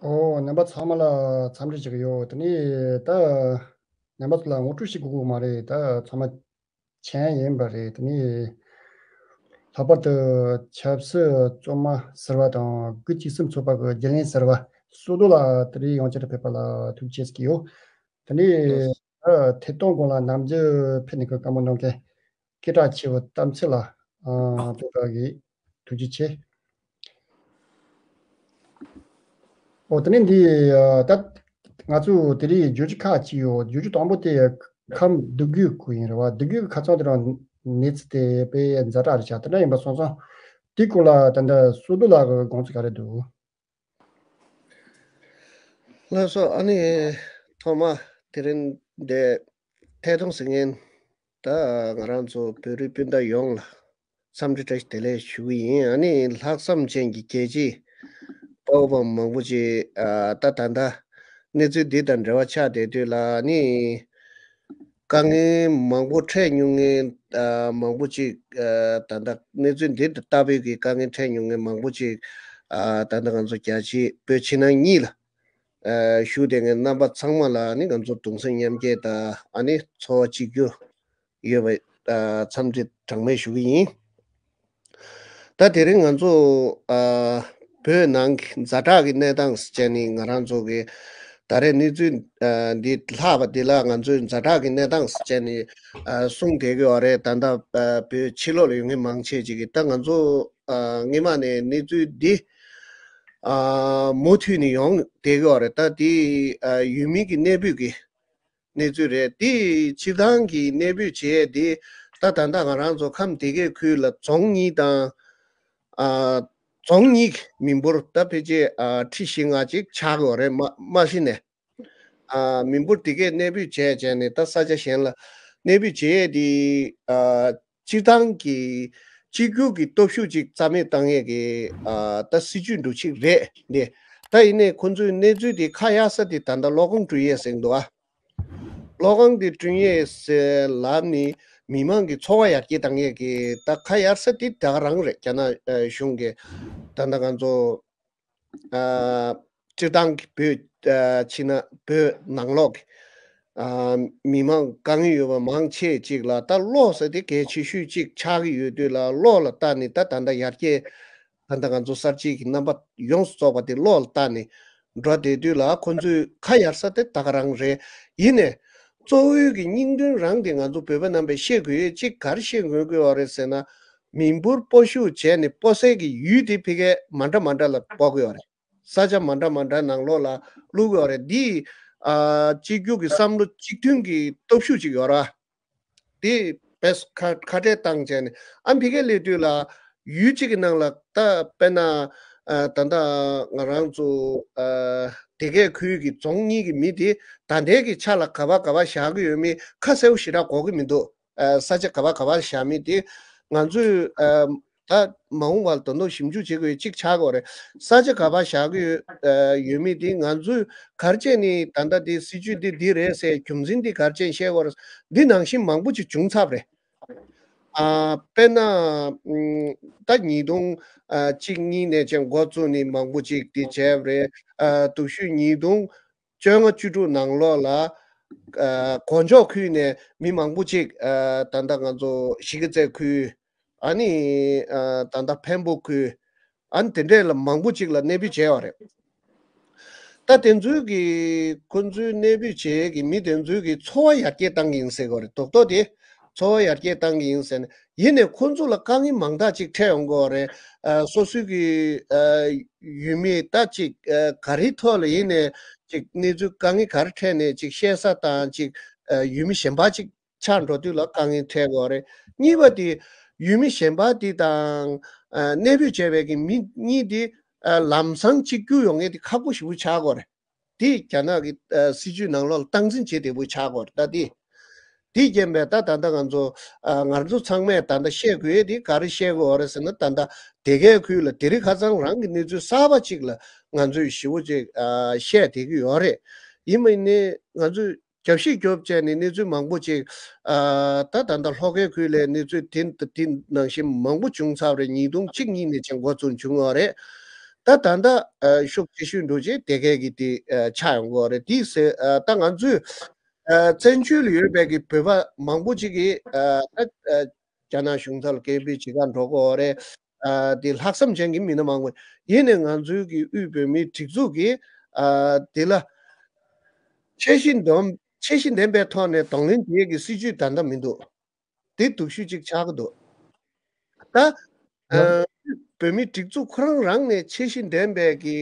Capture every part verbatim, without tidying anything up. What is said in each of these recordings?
ཨོ། རྣམ་པ་ཚང་མ་ལ་འཚམས་འདྲི་ཞུ་གི་ཡོད། དེ་ནས་ད་རྣམ་པ་ཚོ་ལ་ངོ་སྤྲོད་ཞིག་དགོས་ཀྱི་མ་རེད། ད་ཚང་མ་མཁྱེན་ཡིན་པ་རེད། དེ་ནས་ལྷག་པར་དུ་ཆབ་སྲིད་བཙོན་མ་ཟེར་བ་དང་དགུ་བཅུ་གསུམ་ཚོགས་པ་གི་རྒྱུན་ལས་ཟེར་བ་བསོད་རྡོར་ལགས་དེ་རིང་ཡང་བསྐྱར་ཕེབས་པ་ལ་ཐུགས་རྗེ་ཆེ་ཟེར་གྱི་ཡོད། དེ་ནས་ད་ཐད་གཏོང་སྒང་ལ་ནམ་རྒྱུན་ཕེབས་ནས་ཀྱི་བཀའ་མོལ་གནང་མཁན་སྐད་གྲགས་ཆེ་བའི་གཏམ་ཚེ་ལགས། ཨ། ཕེབས་པ་གི་ཐུགས་རྗེ་ཆེ། ཨོ། དེ་ནས་འདི། ཨ། ད་ང་ཚོ་དེ་རིང་བརྗོད་གཞི་ཁག་ཅིག་ཡོད། བརྗོད་གཞི་དང་པོ་དེ་ཁམས་སྡུག་རྒུའི་སྐོར་ཡིན་རེད་བ། སྡུག་རྒུའི་ཁ་རྩང་དེ་རང་གནས་ཚུལ་དེ་དཔེ་ཛ་དྲག་རེད་ཤག་དེ་འདྲ་ཡིན་པ་སོང་ཙང་དེའི་སྐོར་ལ་ད་ལྟ་བསོད་རྡོར་ལགས་ཀྱི་དགོངས་ཚུལ་ག་རེ་འདུག་ལགས་སོ། ཨ་ནི་ཐོག་མ་དེ་རིང་འདི་ཐད་གཏོང་ཟེར་མཁན་ད་ང་རང་ཚོ་བོད་རིགས་སྤུན་ཟླ་ཡོངས་ལ་འཚམས་འདྲི་བཀྲ་ཤིས་བདེ་ལེགས་ཞུ་གི་ཡིན། ཨ་ནི་ལྷག་བསམ་ཅན་གྱི་རྒྱལ་གཅེས་དཔའ་བོ་མང་པོ་ཅིག་ཨ། ད་ད་ལྟ་གནས་ཚུལ་འདི་དང་འབྲེལ་བ་ཆགས་བསྡད་དུས་ལ་ཨ་ནི་དཀའ་ངལ་མང་པོ་འཕྲད་མྱོང་མཁན་ཨ། མང་པོ་ཅིག་ཨ། ད་ལྟ་གནས་ཚུལ་འདི་ལྟ་བུའི་གི་དཀའ་ངལ་འཕྲད་མྱོང་མཁན་མང་པོ་ཅིག་ཨ། ད་ལྟ་ང་ཚོ་རྒྱལ་སྤྱི་བོད་ཕྱི་ནང་གཉིས་ལ་ཨ། བཞུགས་བསྡད་མཁན་རྣམ་པ་ཚང་མ་ལ་ཨ་ནི་ང་ཚོ་གདུང་སེམས་མཉམ་སྐྱེད་དང་ཨ་ནི་ཚོར་བ་གཅིག་གྱུར་ཡོད་པའི་ཨ། འཚམས་འདྲི་གྲངས་མེད་ཞུ་གི་ཡིན། ད་དེ་རིང་ང་ཚོ་ཨ། བོད་ནང་གི་ཛ་དྲག་གི་གནས་སྟངས་ཟེར་བྱས་ནས་ང་རང་ཚོ་གི་ད་རེས་གནས་ཚུལ་ཨ། འདི་ལྷག་པ་འདི་ལ་ང་ཚོས་ཛ་དྲག་གི་གནས་སྟངས་ཟེར་བྱས་ནས་ཨ། གསུངས་བསྡད་ཀྱི་ཡོད་རེད། ད་ལྟ་ཨ། བོད་ཕྱི་ལོགས་ལ་ཡོད་མཁན་མང་ཆེ་ཅིག་གིས་ད་ང་ཚོ་ཨ། སྔོན་མ་ནས་གནས་ཚུལ་འདི་ཨ། མུ་མཐུད་ནས་ཡོང་བསྡད་ཀྱི་ཡོད་རེད། ད་འདི་ཨ། ཡུལ་མི་གི་གནས་སྤོས་ཀྱི་གནས་ཚུལ་རེད། དེ་སྤྱིར་བཏང་གི་གནས་སྤོས་བྱས་ཏེ་ད་ད་ལྟ་ང་རང་ཚོ་ཁམས་སྡེ་དགེ་ཁུལ་ལ་རྫོང་གཉིས་དང་། ཨ། རྫོང་གཉིས་ཀྱི་མི་འབོར་ད་ཕལ་ཆེར་ཨ། ཁྲི་བཞི་ལྔ་ཅིག་ཆགས་ཡོད་རེད། མ་མ་གཞི་ནས་ཨ། མི་འབོར་དེ་གས་གནས་སྤོས་བྱས་བྱས་ནས་ད་ས་ཆ་གཞན་ལ་གནས་སྤོས་བྱས་ཏེ་ཨ། སྤྱིར་བཏང་གི་གཅིག་གྱུར་གྱི་སྟོབས་ཤུགས་ཅིག་རྩ་མེད་བཏང་ཡས་ཀྱི་ཨ། ད་སྲིད་ཇུས་འདྲ་ཅིག་རེད་འདི། ད་ཡིན་ནའི་ཁོ་ཚོའི་གནས་ཚུལ་དེ་ཁ་གཡར་ས་དེ་ད་ལྟ་གློག་ཁང་བསྐྲུན་ཡས་ཟེར་གྱི་འདུག་ཨ། གློག་ཁང་དེ་བསྐྲུན་ཡས་ཟེར་ལབ་ནས་མི་མང་གི་འཚོ་བ་ཡར་རྒྱས་བཏང་ཡས་ཀྱི་ད་ཁ་གཡར་ས་དེ་ད་ག་རང་རེད། རྒྱ་ནག་ཨ། གཞུང་གིས་ད་ལྟ་ང་ཚོ་ཨ། སྤྱིར་བཏང་གི་བོད་ཨ། ཕྱི་ནང་བོད་ནང་ལོགས་ཀྱི་ཨ། མི་མང་དཀའ་ངལ་ཡོད་པ་མང་ཆེ་ཅིག་ལ་ད་གློག་ཟེར་དེ་གལ་ཆེ་ཤོས་ཅིག་ཆགས་ཀྱི་ཡོད་དུས་ལ་གློག་ལ་བལྟས་ནས་ད་ད་ལྟ་ཡར་རྒྱས་ད་ལྟ་ང་ཚོ་གསར་བརྗེ་གི་རྣམ་པ་ཡོངས་སུ་རྫོགས་པ་དེ་གློག་ལ་བལྟས་ནས་འགྲོ་བསྡད་དུས་ལ་ཁོ་ཚོས་ཁ་གཡར་ས་དེ་ད་ག་རང་རེད། ཡིན་ནའི་གཙོ་བོའི་གི་སྙིང་དོན་རང་དེ་ང་ཚོ་བོད་པ་རྣམ་པས་ཤེས་དགོས་ཡས་གཅིག་ག་རེ་ཤེས་དགོས་ཀྱི་ཡོད་རེད་ཟེར་ན། མི་འབོར་སྤོ་བཤུག་བྱས་ནས་སྤོ་སའི་གི་ཡུལ་དེ་ཕ་གིར་མ་འདྲ་མ་འདྲ་ལ་སྤོ་གི་ཡོད་རེད། ས་ཆ་མ་འདྲ་མ་འདྲ་ནང་ལོགས་ལ་བླུག་གི་ཡོད་རེད། འདི་ཨ། གཅིག་གྱུར་གྱི་བསམ་བློ་གཅིག་མཐུན་གྱི་སྟོབས་ཤུགས་ཅིག་ཡོད་རེད། དེ་བས་ཁ་ཁ་བྲལ་བཏང་བྱས་ནས་ཨ་ཕ་གིར་སླེབས་དུས་ལ་ཡུལ་གཅིག་གི་ནང་ལ་ད་དཔེར་ན་ཨ། ད་ལྟ་ང་རང་ཚོ་ཨ། སྡེ་དགེ་ཁུལ་གྱི་རྫོང་གཉིས་ཀྱི་མི་དེ་ད་ལྟའི་གི་ཆ་ལ་ག་པར་ག་པར་བཞག་གི་ཡོད་མེད་ཁ་གསལ་པོ་ཞེ་དྲག་གོ་གི་མི་འདུག་ཨ། ས་ཆ་ག་པར་ག་པར་བཞག་མིན་དེ་ང་ཚོས་ཨ། ད་མ་འོངས་པར་ད་དུང་ཞིབ་འཇུག་བྱེད་དགོས་ཡས་གཅིག་ཆགས་ཀྱི་ཡོད་རེད། ས་ཆ་ག་པར་བཞག་གི་ཡོད་ཨ། ཡོད་མེད་དེ་ང་ཚོས་ག་རེ་བྱས་ནས་ད་ལྟ་དེ་སྲིད་ཇུས་འདི་འདི་རེད་ཟེར་རྒྱུ་མཚན་འདི་ག་རེ་བྱས་ནས་བཤད་ཀྱི་ཡོད་རེད། འདི་ནང་བཞིན་མང་པོ་ཅིག་བྱུང་ཚར་བ་རེད། ཨ། དཔེར་ན་ཨམ། ད་ཉིས་སྟོང་ཨ། གཅིག་གཉིས་ནས་བྱས་འགོ་བཙུགས་ནས་མང་པོ་ཅིག་དེ་བྱས་པ་རེད། ཨ། དུས་ཤུལ་ཉིས་སྟོང་བཅོ་ལྔ་བཅུ་དྲུག་ནང་ལོགས་ལ་ཨ། གོ་འཇོག་ཁུལ་ནས་མི་མང་པོ་ཅིག་ཨ། ད་ལྟ་ང་ཚོ་གཞིས་ཀ་རྩེ་ཁུལ། ཨ་ནི་ཨ། ད་ལྟ་འཕན་པོ་ཁུལ། ཨ་ནི་དེ་འདྲས་ལ་མང་པོ་ཅིག་ལ་གནས་སྤོས་བྱས་པ་རེད། ད་དེ་ཚོའི་གི་ཁོ་ཚོའི་གནས་སྤོས་བྱེད་ཀྱི་མི་དེ་ཚོའི་གི་འཚོ་བ་ཡར་རྒྱས་བཏང་གི་ཡིན་ཟེར་གྱི་ཡོད་རེད། རྡོག་རྡོག་དེ་འཚོ་བ་ཡར་རྒྱས་བཏང་གི་ཡིན་ཟེར་ནས། ཡིན་ནའི་ཁོ་ཚོ་ལ་དཀའ་ངལ་མང་དག་ཅིག་འཕྲད་ཡོང་གི་ཡོད་རེད། ཨ། སོ་སོའི་གི་ཨ། ཡུལ་མི་ད་ཅིག་ཨ། ག་རེའི་ཐོག་ལ་ཡིན་ནའི་ཅིག་གནས་ཚུལ་དཀའ་ངལ་ག་རེ་འཕྲད་ནའི་ཅིག་བཤད་ས་དང་ཅིག་ཨ། ཡུལ་མི་གཞན་པ་ཅིག་ཆགས་འགྲོ་དུས་ལ་དཀའ་ངལ་འཕྲད་ཀྱི་ཡོད་རེད། གཉིས་པ་དེ་ཡུལ་མི་གཞན་པ་དེ་དང་ཨ། གནས་སྤོས་བྱས་པའི་གི་མི་གཉིས་དེ་ཨ། ལམ་སང་གཅིག་གྱུར་ཡོང་མཁན་དེ་ཁག་པོ་ཞེ་པོ་ཆགས་ཀྱི་ཡོད་རེད། དེ་རྒྱ་ནག་གི་ཨ། སྲིད་ཇུས་ནང་ལོགས་ལ་སྟངས་འཛིན་བྱེད་བདེ་པོ་ཆགས་ཀྱི་ཡོད་རེད། ད་དེ་དེའི་རྐྱེན་པས་ད་ད་ལྟ་ང་ཚོ་ཨ། ང་ཚོ་ཚང་མས་ད་ལྟ་བཤད་དགོས་ཡས་དེ་ག་རེ་བཤད་ཀྱི་ཡོད་རེད་ཟེར་ན། ད་ལྟ་སྡེ་དགེ་ཁུལ་ལ་དེ་རིང་ཁ་སང་རང་གི་གནས་ཚུལ་གསར་པ་ཅིག་ལ་ང་ཚོས་ཞེ་པོ་ཅིག་ཨ། བཤད་བསྡད་ཀྱི་ཡོད་རེད། ཡིན་པ་ཡིན་ནའི་ང་ཚོས་རྒྱབ་བཤིག་རྒྱོབ་བྱས་ནས་གནས་ཚུལ་མང་པོ་ཅིག་ཨ། ད་ད་ལྟ་ལྷོ་ཁའི་ཁུལ་ལ་གནས་ཚུལ་དེ་དེ་ནང་བཞིན་མང་པོ་བྱུང་ཚར་བ་རེད། ཉིས་སྟོང་གཅིག་གཉིས་ནས་བྱས་འགོ་བཙུགས་བྱུང་ཡོད་རེད། ད་ད་ལྟ་ཨ་ཤུགས་ཆེ་ཤོས་འགྲོ་ཆེད་དེ་གས་ཀྱི་དེ་ཨ་ཆགས་ཡོང་གི་ཡོད་རེད། དེ་ཟེར་ཨ་ད་ང་ཚོས་ཨ་བཙན་བྱོལ་ལ་ཡོད་པའི་གི་བོད་པ་མང་པོ་ཅིག་གིས་ཨ་ད་ཨ་རྒྱ་ནག་གཞུང་ཚབ་ལ་སྐད་འབོད་བྱེད་གར་འགྲོ་གི་ཡོད་རེད། ཨ་དེ་ལྷག་བསམ་ཅན་གྱི་མི་སྣ་མང་པོ་ཡིན་ནའི་ང་ཚོའི་གི་དབུས་བོད་མིའི་སྒྲིག་འཛུགས་ཀྱིས་ཨ་དེ་ལ་ཆེ་བཞི་འདོམ་ཆེ་བཞི་འདེམས་པའི་ཐོག་ནས་གདོང་ལེན་བྱེད་ཀྱི་སྲིད་ཇུས་ད་ལྟ་མི་འདུག་དེ་སྡུག་ཤོས་ཅིག་ཆགས་ཀྱི་འདུག་ད་ཡང་ཨ་བོད་མིའི་སྒྲིག་འཛུགས་ཁོ་རང་རང་ནས་ཆེ་བཞི་འདེམས་པའི་གི་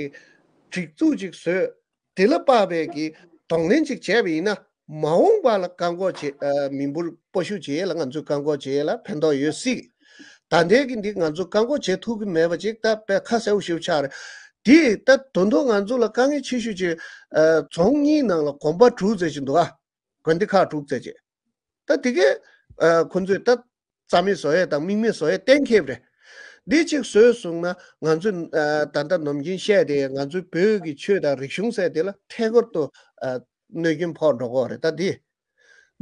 སྒྲིག་འཛུགས་ཅིག་བཟོས། དེ་ལ་དཔག་པའི་གི་གདོང་ལེན་ཅིག་བྱས་པ་ཡིན་ན། མ་འོངས་པ་ལ་བཀག་འགོག་བྱེད་ཨ་མི་འབོར་སྤོ་བཤུ་བྱེད་ཡས་ལ་ང་ཚོས་བཀག་འགོག་བྱེད་ཡས་ལ་ཕན་ཐོགས་ཡོད་སྲིད། ད་ལྟའི་གི་འདི་ང་ཚོས་བཀག་འགོག་བྱེད་ཐུབ་ཀྱི་མེད་པ་ཅིག་ད་དཔེ་ཁ་གསལ་པོ་ཞེ་པོ་ཆགས་རེད། འདི་ད་དོན་དུ་ང་ཚོ་ལ་དཀའ་ངལ་ཆེ་ཤོས་ཅིག་ཨ་རྫོང་གཉིས་ནང་ལ་དགོན་པ་དྲུག་ཙམ་ཅིག་འདུག་ཨ། དགོན་སྡེ་ཁག་དྲུག་ཙམ་ཅིག་ད་དེ་གས་ཨ་ཁོ་ཚོས་ད་རྩ་མེད་བཟོ་ཡས་དང་དམིགས་མེད་བཟོ་ཡས་གཏན་འཁེལ་བ་རེད། འདི་གཅིག་བཟོས་སོང་ན་ང་ཚོས་ཨ་ད་ལྟ་ནམ་རྒྱུན་བཤད་དེ་ང་ཚོའི་བོད་ཀྱི་ཆོས་དང་རིག་གཞུང་ཟེར་དེ་ལ་ཐད་ཀར་དུ་ཨ་གནོད་སྐྱོན་ཕོག་འགྲོ་གི་ཡོད་རེད། ད་འདི་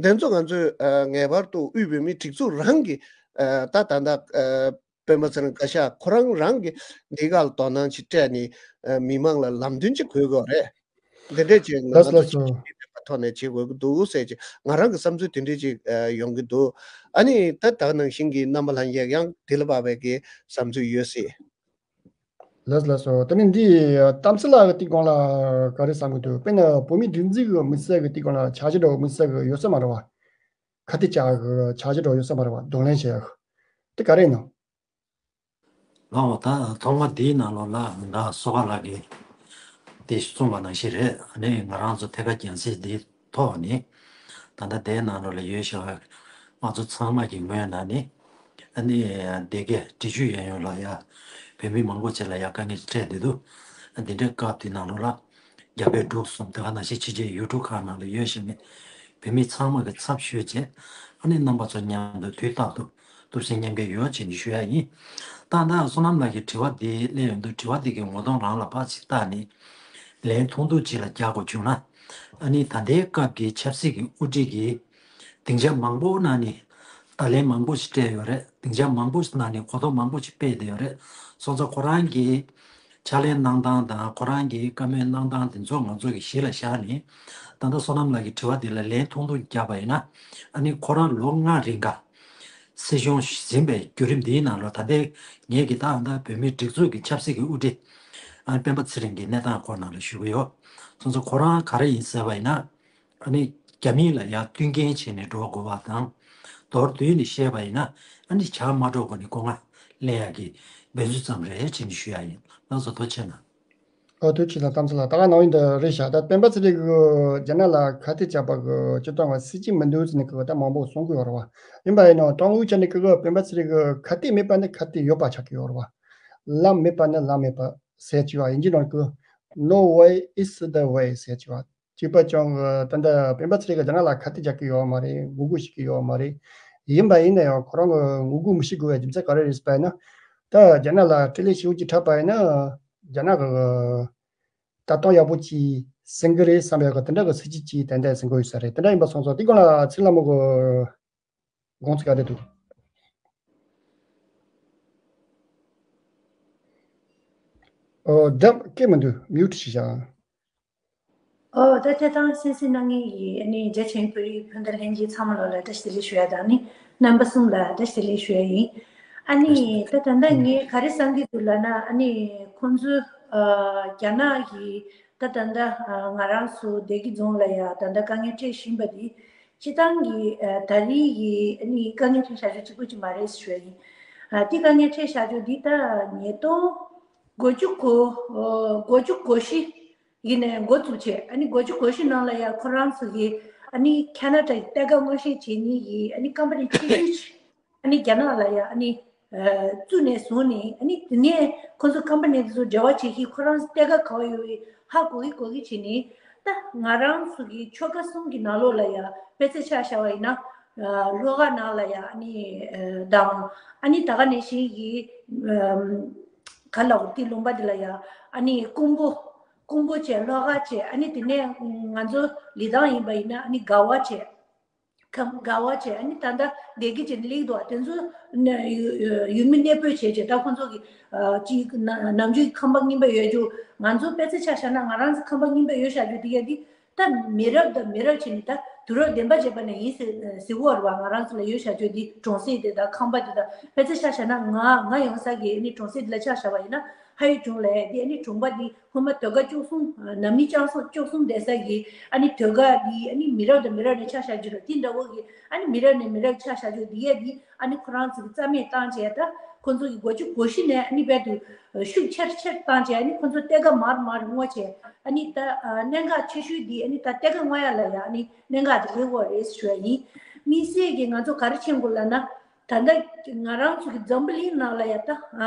འདི་ཚོ་ང་ཚོས་ཨ་ངེས་པར་དུ་དབུས་བོད་མིའི་སྒྲིག་འཛུགས་རང་གི་ཨ་ད་ད་ལྟ་ཨ་སྤེན་པ་ཚེ་རིང་བཀའ་ཤག་ཁོ་རང་རང་གི་འདི་ག་ལ་དོ་སྣང་ཅིག་སྤྲད་ནས་ཨ་མི་མང་ལ་ལམ་སྟོན་ཅིག་དགོས་ཀྱི་ཡོད་རེད། འདི་འདྲས་ཅིག་ང་ལགས་ཚོ་ལགས་སོ། ཆིག་སྒྲིལ་ལྡན་པའི་ཐོག་ནས་བྱེད་དགོས་ཀྱི་འདུག་ཟེར་ཅིག་ང་རང་གི་བསམ་ཚུལ་དེ་འདྲས་ཅིག་ཨ་ཡོང་གི་འདུག་ཨ་ནི་ད་ད་ག་ནང་བཞིན་གྱི་རྣམ་པ་ལྷན་རྒྱས་ཡང་དེ་ལ་དཔག་པའི་གི་བསམ་ཚུལ་ཡོད་སྲིད། ལགས་ལགས་སོ། དེ་ནི་འདི་གཏམ་ཚེ་ལགས་ཀྱི་དེའི་སྒང་ལ་ག་རེ་བསམ་གྱི་འདུག་དཔེར་ན་བོད་མིའི་སྒྲིག་འཛུགས་ཀྱི་དམིགས་བསལ་གྱི་དེའི་སྒང་ལ་འཆར་གཞི་འདྲ་བོ་དམིགས་བསལ་གྱི་ཡོད་ས་མ་རེད་བ། ཁ་གཏད་བཅག་གི་འཆར་གཞི་འདྲ་བོ་ཡོད་ས་མ་རེད་བ། གདོང་ལེན་བྱེད་ཡག་གི་དེ་ག་རེ་ཡིན་ནམ། ལགས་འོ། ད་ཐོག་མ་འདིའི་ནང་ལོགས་ལ་ད་བསོད་དཀར་ལགས་ཀྱིས་དེ་གསུངས་པ་ནང་བཞིན་རེད། ཨ་ནི་ང་རང་ཚོ་ཐད་ཀར་རྒྱང་སྲིང་འདིའི་ཐོག་ནས་ད་ལྟ་དེའི་ནང་ལོགས་ལ་ཡོད་བཞག་པ་ང་ཚོ་ཚང་མ་གི་ངོས་ནས་ནི་ཨ་ནི་སྡེ་དགེ་འབྲི་ཆུའི་གཡས་གཡོན་ལ་ཡ་བོད་མི་མང་པོ་ཅིག་ལ་ཡ་དཀའ་ངལ་འཕྲད་བསྡད་འདུག་འདི་འདྲའི་སྐབས་དེའི་ནང་ལོགས་ལ་རྒྱ་བལ་འབྲུག་གསུམ་དེ་ག་ནང་བཞིན་ཕྱི་རྒྱལ་ཡུལ་གྲུ་ཁག་ནང་ལ་ཡོད་བཞག་ནི་བོད་མི་ཚང་མ་གི་ཚབ་ཞུས་བྱས་ཨ་ནི་རྣམ་པ་ཚོ་མཉམ་དུ་དུས་རྟག་ཏུ་གཏུག་བཤེར་མཉམ་འཁེལ་ཡོད་ཅེས་ནས་ཞུ་ཡ་ཡིན། ད་ལྟ་བསོད་ནམས་ལགས་ཀྱིས་དྲི་བ་འདི་གླེང་ཡོང་དུས་དྲི་བ་འདི་གི་ངོ་གདོང་རང་ལ་ཕར་ཅིག་བལྟས་ནས་ལན་ཐུང་ཐུང་ཅིག་ལ་རྒྱག་དགོས་བྱུང་ན། ཨ་ནི་ད་ལྟའི་སྐབས་ཀྱི་ཆབ་སྲིད་ཀྱི་དབུ་ཁྲིད་ཀྱིས་སྡིངས་ཆ་མང་པོ་ནང་ནས་བརྡ་ལན་མང་པོ་ཞིག་སྤྲད་ཡོད་རེད། སྡིངས་ཆ་མང་པོ་ཞིག་ནང་ནས་གོ་རྟོགས་མང་པོ་ཞིག་སྤེལ་བསྡད་ཡོད་རེད། སོང་ཙང་ཁོ་རང་གིས་ཕྱག་ལས་གནང་སྟངས་དང་ཁོ་རང་གིས་བཀའ་མོལ་གནང་སྟངས་དེ་ཚོ་ང་ཚོ་གིས་གཞི་ལ་བཞག་ནས་ད་ལྟ་བསོད་ནམས་ལགས་ཀྱི་དྲི་བ་འདི་ལ་ལན་ཐུང་ཐུང་བརྒྱབ་པ་ཡིན་ན། ཨ་ནི་ཁོ་རང་ལོ་ལྔ་རིང་ག་སྲིད་གཞུང་ཟིན་པའི་བརྒྱུད་རིམ་འདིའི་ནང་ལོགས་ད་ལྟའི་ངེད་ཀྱི་ད་ལྟ་བོད་མིའི་སྒྲིག་འཛུགས་ཀྱི་ཆབ་སྲིད་ཀྱི་དབུ་ཁྲིད་ཨ་སྤེན་པ་ཚེ་རིང་གི་གནས་སྟངས་སྐོར་ནང་ལ་ཞུ་གི་ཡོད། སོང་ཙང་ཁོ་རང་ག་རེ་ཡིན་ཟེར་བ་ཡིན་ན། ཨ་ནི་རྒྱ་མི་ལ་ཡ་བསྟུན་མཁན་བྱས་ནས་འགྲོ་དགོས་པ་དང་། མདོར་བསྡུས་ནས་བཤད་པ་ཡིན་ན་ཨ་ནི་ཇག་མ་འགྲོ་དགོས་ནས་སྐུ་ངལ་གླེང་ཡག་གི་འབད་རྩོལ་ཙམ་རེད་ཅེས་ནས་ཞུ་ཡ་ཡིན། ལགས་སོ། ཐུགས་རྗེ་ཆེ་གནང་། ཨོ་ཐུགས་རྗེ་ཆེ་ལགས། གཏམ་ཚེ་ལགས་ད་ག་ནང་བཞིན་དུ་རེད་ཤག་ད་སྤེན་པ་ཚེ་རིང་གིས་རྒྱ་ནག་ལ་ཁ་གཏད་བཅག་པ་གི་སྤྱིར་བཏང་བ་སྲིད་ཇུས་མི་འདུག་ཟེར་ནས་གི་ད་མང་པོ་གསུང་གི་ཡོད་རེད་བ། ཡིན་པ་ཡིན་ནའང་ཀྲུང་གོའི་ཆ་ནས་གི་སྤེན་པ་ཚེ་རིང་གི་ཁ་གཏད་མེད་པ་ནི་ཁ་གཏད་ཡོད་པ་ཆགས་ཀྱི་ཡོད་རེད་བ། ལམ་མེད་པ་ནི་ལམ་མེད་པ་ཟེར་གྱི་བ་ཡིན་གྱི་ནང་གི No way is the way ཟེར་གྱི་བ། གཅིག་པ་ཀྱང་ད་ལྟ་སྤེན་པ་ཚེ་རིང་གིས་རྒྱ་ནག་ལ་ཁ་གཏད་རྒྱག་གི་ཡོད་མ་རེད། ངོ་རྒོལ་བྱེད་ཀྱི་ཡོད་མ་རེད། ཡིན་པ་ཡིན་ན་ཡང་ཁོ་རང་གི་ངོ་རྒོལ་མི་བྱེད་དགོས་པའི་རྒྱུ་མཚན་ག་རེ་རེད་ཟེར་བ་ཡིན་ན། ད་རྒྱ་ནག་ལ་སྤྲེལ་ལད་ཞེ་པོ་ཅིག་འཁྲབ་པ་ཡིན་ན་རྒྱ་ནག་གི་ལྟ་སྟངས་ཡག་པོ་ཅིག་ཟིན་གི་རེད་བསམ་པའི་གི་དེ་འདྲ་གི་སྲིད་ཇུས་ཅིག་ཏན་ཏན་ཟིན་གི་ཡོད་ས་རེད། དེ་འདྲ་ཡིན་པ་སོང་ཙང་དེ་སྒང་ལ་ཚེ་རིང་ལྷ་མོ་གི་དགོངས་ཚུལ་ག་རེ་འདུག་ཨོ། སྒྲ་སྐད་མི་འདུག་མིའུ་ཊི་བྱས་བཞག་ཨོ། ད་ཆ་ཚང་གསན་གཟིགས་གནང་མཁན་གྱི་ཨ་ནི་རྒྱ་ཆེའི་བོད་རིགས་སྤུན་ཟླ་ལྷན་རྒྱས་ཚང་མ་ལོ་ལ་བཀྲ་ཤིས་བདེ་ལེགས་ཞུ་ཡ་དང་ནི་རྣམ་པ་གསུམ་ལ་བཀྲ་ཤིས་བདེ་ལེགས་ཞུ་ཡ་ཡིན། ཨ་ནི་ད་ད་ལྟ་ངས་ག་རེ་བསམ་གྱི་འདུག་ལབ་ན་ཨ་ནི་ཁོང་ཚོ་ཨ་རྒྱ་ནག་གི་ད་ད་ལྟ་ཨ་ང་རང་ཚོ་སྡེ་དགེ་རྫོང་ལ་ཡ་ད་ལྟ་དཀའ་ངལ་འཕྲད་བཞིན་པ་འདི་སྤྱིར་བཏང་གི་ཨ་ད་རེས་ཀྱི་ཨ་ནི་དཀའ་ངལ་འཕྲད་བྱ་སྤྱོད་གཅིག་པུ་ཅིག་མ་རེད་ཞུ་ཡ་ཡིན། ཨ་དེ་དཀའ་ངལ་འཕྲད་བྱ་སྤྱོད་འདི་ད་ཉིས་སྟོང་དགུ་བཅུ་གོ་ཨ་དགུ་བཅུ་གོ་བཞི་ཡིན་ནས་འགོ་བཙུགས་བྱས། ཨ་ནི་དགུ་བཅུ་གོ་བཞི་ནང་ལ་ཡ་ཁོ་རང་ཚོ་གི་ཨ་ནི་ཁ་ན་ཌ་ཡི་གཏེར་ཁ་མངོན་བཤེར་བྱེད་མཁན་གྱི་ཨ་ནི་ཀམ་པ་ནི་ཆེ་ཤོས་ཅིག་ཨ་ནི་རྒྱ་ནག་ལ་ཡ་ཨ་ནི་ཨ་བཙུགས་ནས་བཟུང་ནས་ཨ་ནི་དེ་ནས་ཁོ་ཚོ་ཀམ་པ་ནི་དེ་ཚོ་འབྲེལ་བ་བྱེད་མཁན་ཁོ་རང་ཚོ་གཏེར་ཁ་ག་བ་ཡོད་པའི་ཧ་གོ་གི་གོ་གི་བྱས་ནས། ད་ང་རང་ཚོ་གི་ཆོལ་ཁ་གསུམ་གྱི་ནང་ལོགས་ལ་ཡ་དཔེ་ཆ་ཆ་བཞག་པ་ཡིན་ན་ཨ་ལྷོ་ཁ་ནང་ལ་ཡ་ཨ་ནི་ཨ་དང་ཨ་ནི་ད་ག་ནང་བཞིན་གྱི་ཨ་ག་ལ་འོ་དེ་ལུང་པ་དེ་ལ་ཡ་ཨ་ནི་ཀོང་པོ། ཀོང་པོ་བྱས་ལྷོ་ཁ་བྱས། ཨ་ནི་དེ་ནས་ང་ཚོ་ལི་ཐང་ཡིན་པ་ཡིན་ན་ཨ་ནི་དགའ་བ་བྱས། ཁམས་དགའ་བ་བྱས། ཨ་ནི་ད་ལྟ་བསྡད་ཀྱི་བྱས་ནས་སླེབས་འདུག་དེ་ཚོ་ནས་ཡུལ་མི་གནས་སྤོས་བྱས་བྱས། ད་ཁོང་ཚོ་གི་ཅིག་ནམ་རྒྱུན་ཁང་པ་རྙིང་པ་ཡོད་རྒྱུ། ང་ཚོ་པེ་ཙེ་ཆ་བཞག་ན་ང་རང་ཚོ་ཁང་པ་རྙིང་པ་ཡོད་བཞག་རྒྱུ་དེ་ག་དེ། ད་མི་རབས་དང་མི་རབས་བྱས་ནས་ད་དུས་རབས་བདུན་པ་བརྒྱད་པ་ནས་ཡིན་ཟེར་ཟེར་གོ་རེད་བ། ང་རང་ཚོ་ལ་ཡོད་བཞག་རྒྱུ་དེ་གྲོང་གསེབ་དེ་དང་ཁང་པ་དེ་དང་། པེ་ཙེ་ཆ་བཞག་ན་ང་ང་ཡོང་ས་གི་ཨ་ནི་གྲོང་གསེབ་དེ་ལ་ཆ་བཞག་པ་ཡིན་ན། ཧ་ཡོད་ཀྱང་ལས་དེ་ཨ་ནི་གྲོང་པ་དེ་སྔོན་མ་ཟློས་གར་སྐྱོ་གསུམ། ནམ་ནི་ལྕགས་གསུམ་སྐྱོ་གསུམ་བསྡད་ས་གི་ཨ་ནི་ཟློས་གར་དེ་ཨ་ནི་མི་རབས་དང་མི་རབས་ནས་ཆ་བཞག་རྒྱུ་རེད། དེ་འདྲ་བོ་གི་ཨ་ནི་མི་རབས་ནས་མི་རབས་ཆ་བཞག་རྒྱུ་དེ་ཡས་དེ་ཨ་ནི་ཁོ་རང་ཚོ་གི་རྩ་མེད་བཏང་བྱས། ད་ཁོ་ཚོ་གི་དགུ་བཅུ་གོ་བཞི་ནས་ཨ་ནི་རྦད་དེ་ཤུགས་ཆེར་ཆེར་བཏང་བྱས། ཨ་ནི་ཁོ་ཚོ་གཏེར་ཁ་མར་མར་རིང་བོ་བྱས། ཨ་ནི་ད་གནད་འགག་ཆེ་ཤོས་དེ་ཨ་ནི་ད་གཏེར་ཁ་སྔོག་ཡ་ལ་ཡ་ཨ་ནི་གནད་འགག་དེ་སླེབས་ཡོད་རེད་ཞུ་ཡ་ཡིན། དམིགས་བསལ་གྱི་ང་ཚོ་ག་རེ་མཁྱེན་དགོས་ལབ་ན། ད་ལྟ་ང་རང་ཚོ་གི་འཛམ་བུ་གླིང་ནང་ལ་ཡ་ད་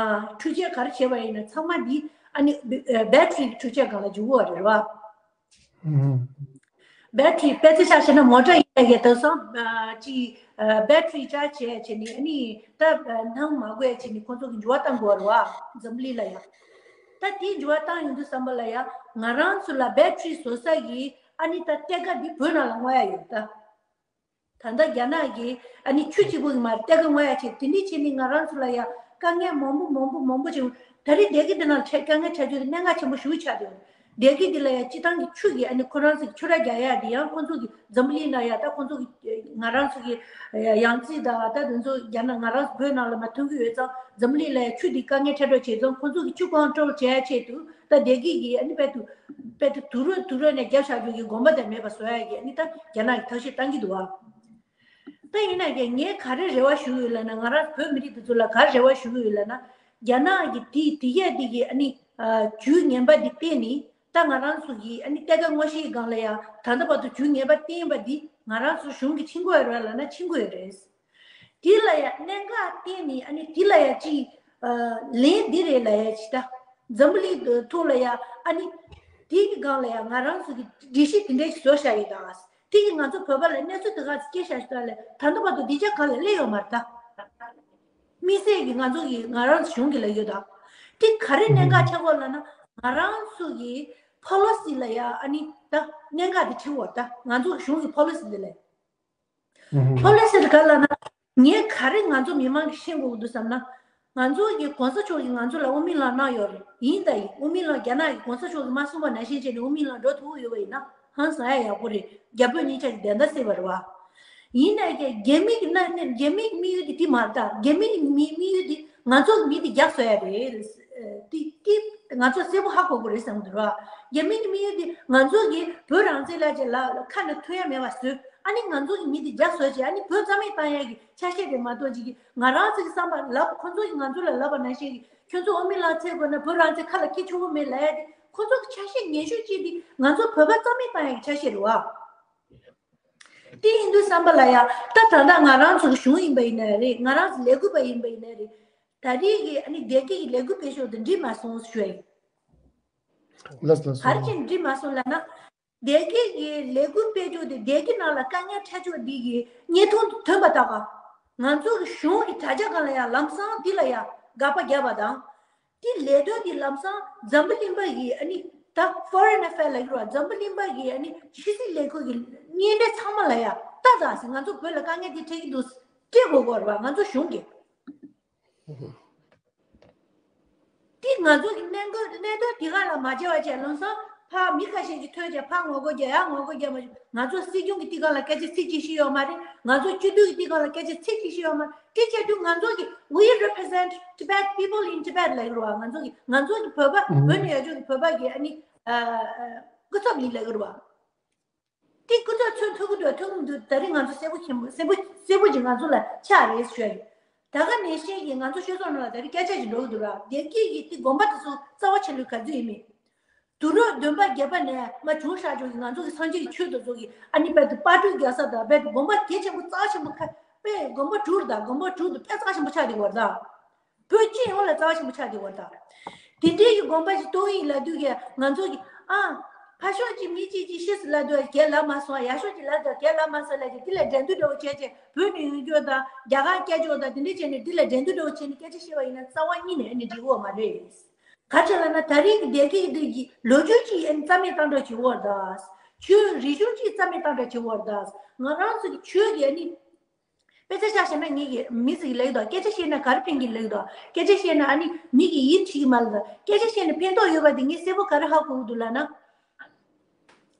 འཕྲུལ་ཆས་ག་རེ་བྱས་པ་ཡིན་ན་ཚང་མ་འདི་ཨ་ནི་བེ་ཊི་རི་གི་འཕྲུལ་ཆས་སྒང་ལ་འཇུག་གི་ཡོད་རེད་བ། བེ་ཊི་རི་པེ་ཙེ་ཆ་བཞག་ན་མོ་ཊ་ཡིན་ཡ་གི་དེང་སང་ཅིག་བེ་ཊི་རི་ཅར་ཇི་བྱས་བྱས་ནས་ཨ་ནི་ད་སྣང་མ་དགོས་བྱས་ནས་ཁོང་ཚོ་གི་འགྱུར་བ་བཏང་དགོས་རེད་བ། འཛམ་བུ་གླིང་ལ་ཡ། ད་དེའི་འགྱུར་བ་བཏང་ཡོང་དུས་ཙམ་པ་ལ་ཡ་ང་རང་ཚོ་ལ་བེ་ཊི་རི་བཟོ་ས་གི་ཨ་ནི་ད་གཏེར་ཁ་འདི་བོད་ནང་ལ་སྔོག་ཡ་ཡོད་ད། ད་ལྟ་རྒྱ་ནག་གིས་ཨ་ནི་ཆུ་གཅིག་པོ་གི་མར་གཏེར་ཁ་སྔོག་ཡ་བྱས། དེ་འདྲ་བྱས་ནས་ང་རང་ཚོ་ལ་ཡ་དཀའ་ངལ་མང་པོ་མང་པོ་མང་པོ་བྱུང་། ད་རེས་སྡེ་དགེ་འདི་ནང་འཕྲད་དཀའ་ངལ་འཕྲད་རྒྱུ་དེ་གནད་འགག་ཆེན་པོ་ཞེ་པོ་ཆགས་བསྡད་ཡོད། སྡེ་དགེ་འདི་ལ་ཡ་སྤྱིར་བཏང་གི་ཆུ་གི་ཨ་ནི་ཁོ་རང་ཚོ་གི་ཆུ་རགས་རྒྱག་ཡ་དེ་ཡང་ཁོ་ཚོ་གི་འཛམ་བུ་གླིང་ལ་ཡ་ད་ཁོ་ཚོ་གི་ང་རང་ཚོ་གི་ཡང་རྩིས་དང་ད་དེ་ཚོ་རྒྱ་ནག་ང་རང་ཚོ་བོད་ནང་ལ་མར་ཐོན་གི་ཡོད་ཙང་། འཛམ་བུ་གླིང་ལ་ཡ་ཆུ་འདི་དཀའ་ངལ་འཕྲད་འགྲོ་བྱས་ཙང་། ཁོ་ཚོ་གི་ཆུ་ཀོན་ཊོལ་བྱེད་ཡ་ཆེད་དུ་ད་སྡེ་དགེ་གི་ཨ་ནི་རྦད་དེ་རྦད་དེ་དུས་རབས་དུས་རབས་ནས་བརྒྱབ་བཞག་རྒྱུ་གི་དགོན་པ་དེ་མེད་པ་བཟོ་ཡ་གི་ཨ་ནི་ད་རྒྱ་ནག་གིས་ཐབས་ཤེས་བཏང་གི་འདུག་བ། ད་ཡིན་ན་ཡང་ངས་ག་རེ་རེ་བ་ཞུ་གི་ཡོད་ལབ་ན། ང་རང་བོད་མི་རིགས་དེ་ཚོ་ལ་ག་རེ་རེ་བ་ཞུ་གི་ཡོད་ལབ་ན། རྒྱ་ནག་གི་དེ་དེ་གས་དེ་གི་ཨ་ནི་ཇུས་ངན་པ་འདི་བསྟན་ནས། ད་ང་རང་ཚོ་གི་ཨ་ནི་གཏེར་ཁ་སྔོག་བཤེར་སྒང་ལ་ཡ་ད་ལྟ་བར་དུ་ཇུས་ངན་པ་བསྟན་པ་འདི་ང་རང་ཚོ་གཞུང་གིས་ཕྱིན་གྱི་ཡོད་རེད་ལབ་ན་ཕྱིན་གྱི་ཡོད་རེད། དེ་ལ་ཡ་གནད་འགག་བསྟན་ནས་ཨ་ནི་དེ་ལ་ཡ་ཅིག་ལན་འདི་རེད་ལབ་ཡ་ཅིག་ད་འཛམ་བུ་གླིང་ཐོག་ལ་ཡ་ཨ་ནི་དེ་གི་སྒང་ལ་ཡ་ང་རང་ཚོ་གི་འགྲེལ་བཤད་དེ་འདྲ་ཞིག་བཟོ་བཞག་ཡོད་ད། དེ་གི་ང་ཚོ་བོད་པ་ལ་གནས་ཚུལ་དེ་ག་ཅིག་སྐྱེལ་བཞག་ཞིག་ད་ལས་ད་ལྟ་བར་དུ་འདི་ཅག་གང་ལ་སླེབས་ཡོད་མ་རེད་ད། དམིགས་བསལ་གྱི་ང་ཚོ་གི་ང་རང་ཚོ་གཞུང་གི་ལ་ཡོད་ད། དེ་ག་རེ་གནད་འགག་ཆགས་ཡོད་ལབ་ན། ང་རང་ཚོ་གི་ཕོ་ལོ་སི་ལ་ཡ་ཨ་ནི་ད་གནད་འགག་དེ་ཆགས་ཡོད་ད། ང་ཚོ་གི་གཞུང་གི་ཕོ་ལོ་སི་དེ་ལ། ཕོ་ལོ་སི་དེ་ག་ལབ་ན། ངས་ག་རེ་ང་ཚོ་མི་མང་གི་ཤེས་དགོས་ཀྱི་འདུག་བསམ་ན། ང་ཚོ་གི་གོང་ས་མཆོག་གིས་ང་ཚོ་ལ་དབུ་མའི་ལམ་གནང་ཡོད་རེད། ཡིན་ད་ཡིན། དབུ་མའི་ལམ་རྒྱ་ནག་གི་གོང་ས་མཆོག་གིས་མ་གསུངས་པ་ནང་བཞིན་བྱས་ནས་དབུ་མའི་ལམ་འགྲོ་ཐུབ་ཀྱི་ཡོད་པ་ཡིན་ན་ཧང་སང་ཡ་ཡག་པོ་རེད། རྒྱ་བོད་གཉིས་ཆ་གི་བདེན་མཐའ་གསལ་བ་རེད་བ། ཡིན་ནའི་རྒྱ་མི་གི་སྣེ་ནས་རྒྱ་མི་གི་དམིགས་ཡུལ་དེ་དེ་མ་རེད་ད། རྒྱ་མི་གི་མི་དམིགས་ཡུལ་དེ་ང་ཚོ་གི་མི་དེ་རྒྱགས་བཟོ་ཡ་རེད། དེ་དེ་ང་ཚོ་གསལ་པོ་ཧ་གོ་དགོས་རེད་བསམ་གི་འདུག་ར། རྒྱ་མི་གི་དམིགས་ཡུལ་དེ་ང་ཚོ་གི་བོད་རང་བཙན་ལབ་བྱས་ལ་ཁ་ནས་ཐོན་ཡ་མེད་པ་བཟོས། ཨ་ནི་ང་ཚོ་གི་མི་དེ་རྒྱགས་བཟོ་བྱས། ཨ་ནི་བོད་རྩ་མེད་བཏང་ཡ་གི་ཆ་ཤས་རེད་མ་གཏོགས་ཅིག་གི་ང་རང་ཚོ་གི་བསམ་པ་ལབ། ཁོ་ཚོ་གི་ང་ཚོ་ལ་ལབ་པ་ནང་བཞིན་གི་ཁྱོད་ཚོ་དབུ་མའི་ལམ་འཚོལ་དགོས་ན་བོད་རང་བཙན་ཁ་ལ་འཁྱེར་ཆོག་གི་མེད་ལབ་ཡ་དེ། ཁོ་ཚོ་གི་ཆ་ཤས་ངན་ཤོས་གཅིག་དེ་ང་ཚོ་བོད་པ་རྩ་མེད་བཏང་ཡ་གི་ཆ་ཤས་རེད་བ། དེ་ཡིན་དུས་བསམ་པ་ལ་ཡ། ད་ད་ལྟ་ང་རང་ཚོ་གི་གཞུང་ཡིན་པ་ཡིན་ན་རེད། ང་རང་ཚོ་ལས་འགུལ་པ་ཡིན་པ་ཡིན་ན་རེད། ད་རེས་ཀྱི་ཨ་ནི་སྡེ་དགེ་གི་ལས་འགུལ་སྤེལ་ཕྱོགས་དེ་འགྲིག་མ་སོང་ཞུ་ཡ་ཡིན། ལགས་ལགས་ག་རེ་བྱས་ནས་འགྲིག་མ་སོང་ལབ་ན། སྡེ་དགེ་གི་ལས་འགུལ་སྤེལ་ཕྱོགས་དེ་སྡེ་དགེ་ནང་ལ་དཀའ་ངལ་འཕྲད་ཕྱོགས་འདི་གི་བརྙན་ཐུང་དེ་ཐོན་པ་ད་ག་ང་ཚོ་གི་གཞུང་གི་དྲ་རྒྱ་སྒང་ལ་ཡ་ལམ་སང་འདི་ལ་ཡ་དགག་པ་བརྒྱབ་པ་དང་། དེ་ལས་དོན་དེ་ལམ་སང་འཛམ་བུ་གླིང་པ་ཡིས་ཨ་ནི་ད་Foreign Affairs ལབ་ཀྱི་རེད་བ། འཛམ་བུ་གླིང་པ་གི་ཨ་ནི་ཕྱི་སྲིད་ལས་ཁུངས་ཀྱི་བརྙན་འཕྲིན་ཚང་མ་ལ་ཡ་ལྟ་དང་ཟེར། ང་ཚོ་བོད་ལ་དཀའ་ངལ་དེ་འཕྲད་ཀྱི་འདུག་སྤྲད་དགོས་ཀྱི་རེད་བ། ང་ཚོ་གཞུང་གིས། དེ་ང་ཚོ་གི་གནད་འགག་གནད་དོན་དེ་ག་ལ་མ་བྱས་པ་བྱས། ལམ་སང་ཕར་མི་ཁ་ཤས་ཀྱིས་ཐོས་བྱས་ཕར་ངོ་རྒོལ་རྒྱག་ཡ་ངོ་རྒོལ་རྒྱག་མ་བྱུང་། ང་ཚོ་སྲིད་སྐྱོང་གི་དེ་ག་ལ་སྐད་ཆ་ཚིག་གཅིག་བཤད་ཡོད་མ་རེད། ང་ཚོ་སྤྱི་འཐུས་ཀྱི་དེ་ག་ལ་སྐད་ཆ་ཚིག་གཅིག་བཤད་ཡོད་མ་རེད། དེ་བྱས་དུས་ང་ཚོ་གི་we represent Tibet people in Tibet ལབ་ཀྱི་རེད་བ། ང་ཚོ་གི་ང་ཚོ་གི་བོད་པ་བོད་ནས་ཡོད་ཆོག་གི་བོད་པ་གི་ཨ་ནི་སྐུ་ཚབ་ཡིན་ལབ་ཀྱི་རེད་བ། དེ་སྐུ་ཚབ་ཚོས་ཐུག་གི་འདུག་ཐུག་གི་འདུག་ད་རེས་ང་ཚོ་གསལ་པོ་ཆེན་པོ་གསལ་པོ་གསལ་པོ་ཅིག་ང་ཚོ་ལ་ཆགས་རེད་ཞུ་ཡ་ཡིན། ད་ག་ནང་བཞིན་གྱི་ང་ཚོ་ཆོས་ཚོགས་ནང་ལ་ད་རེས་སྐད་ཆ་ཅིག་འགྲོ་གི་འདུག་ར། སྡེ་དགེ་གི་དེ་དགོན་པ་དེ་ཚོ་རྩ་བ་ཆེ་ལོས་ག་ཚོད་ཡིན་མིན། དུས་རབས་བདུན་པ་བརྒྱད་པ་ནས་མར་བྱུང་བཞག་ཆོག་གི་ང་ཚོ་གི་སངས་རྒྱས་ཀྱི་ཆོས་དེ་ཚོ་གི་ཨ་ནི་རྦད་དེ་པར་སྐྲུན་རྒྱག་ས་དང་རྦད་དེ་དགོན་པ་གལ་ཆེན་པོ་རྩ་བ་ཆེན་པོ་ཁ་དཔེ་དགོན་པ་དྲུག་རེད་ད། དགོན་པ་དྲུག་དེ་དཔེ་རྩ་བ་ཆེན་པོ་ཆགས་བསྡད་ཡོད་རེད་ད། བོད་སྤྱི་ཡོངས་ལ་རྩ་བ་ཆེན་པོ་ཆགས་བསྡད་ཡོད་རེད་ད། དེ་འདྲའི་གི་དགོན་པ་ཞིག་གཏོང་ཡིན་ལབ་དུས་ཀྱི་ང་ཚོ་གི་ཨ་ཕར་ཕྱོགས་ཀྱི་མི་གཅིག་གིས་ཤེས་སུ་ལབ་དུས་ག་ལབ་མ་སོང་། ཡར་ཕྱོགས་ཀྱིས་ལབ་དུས་ག་ལབ་མ་སོང་ལབ་ཀྱི་དེ་ལ་འགྲན་བསྡུར་འདྲ་བོ་བྱས་བྱས་བོད་ནས་ཡོང་རྒྱུ་དང་རྒྱ་གར་སྐད་ཆ་དང་དེ་འདྲ་བྱས་ནས་དེ་ལ་འགྲན་བསྡུར་འདྲ་བོ་བྱས་ནས་སྐད་ཆ་བཤད་པ་ཡིན་ན་རྩ་བ་ཉིད་ནས་ཨ་ནི་འགྲིག་གི་ཡོད་མ་རེད། ག་རེ་ལབ་ན་ད་རེས་ཀྱི་སྡེ་དགེ་འདི་གི་ལོ་རྒྱུས་ཀྱི་ཨ་ནི་རྩ་མེད་བཏང་འགྲོ་བྱེད་ཀྱི་ཡོད་རེད་ད། ཆོས་རིག་གཞུང་གཅིག་རྩ་མེད་བཏང་འདྲ་བྱེད་དགོས་རེད་ད། ང་རང་ཚོ་གི་ཆོས་ཀྱི་ཨ་ནི། དཔེ་ཆ་ཆ་བཞག་ན་ངེད་ཀྱི་མི་ཟིག་ལེགས་དོ། སྐད་ཆ་བཤད་ན་ག་རེ་ཕན་གྱི་ལེགས་དོ། སྐད་ཆ་བཤད་ན་ཨ་ནི་མི་གི་ཡིད་ཆེས་ཀྱི་མ་ལ། སྐད་ཆ་བཤད་ན་ཕན་ཐོགས་ཡོད་པ་དེ་ངས་གསལ་པོ་ག་རེ་ཧ་གོ་གི་འདུག་ལབ་ན།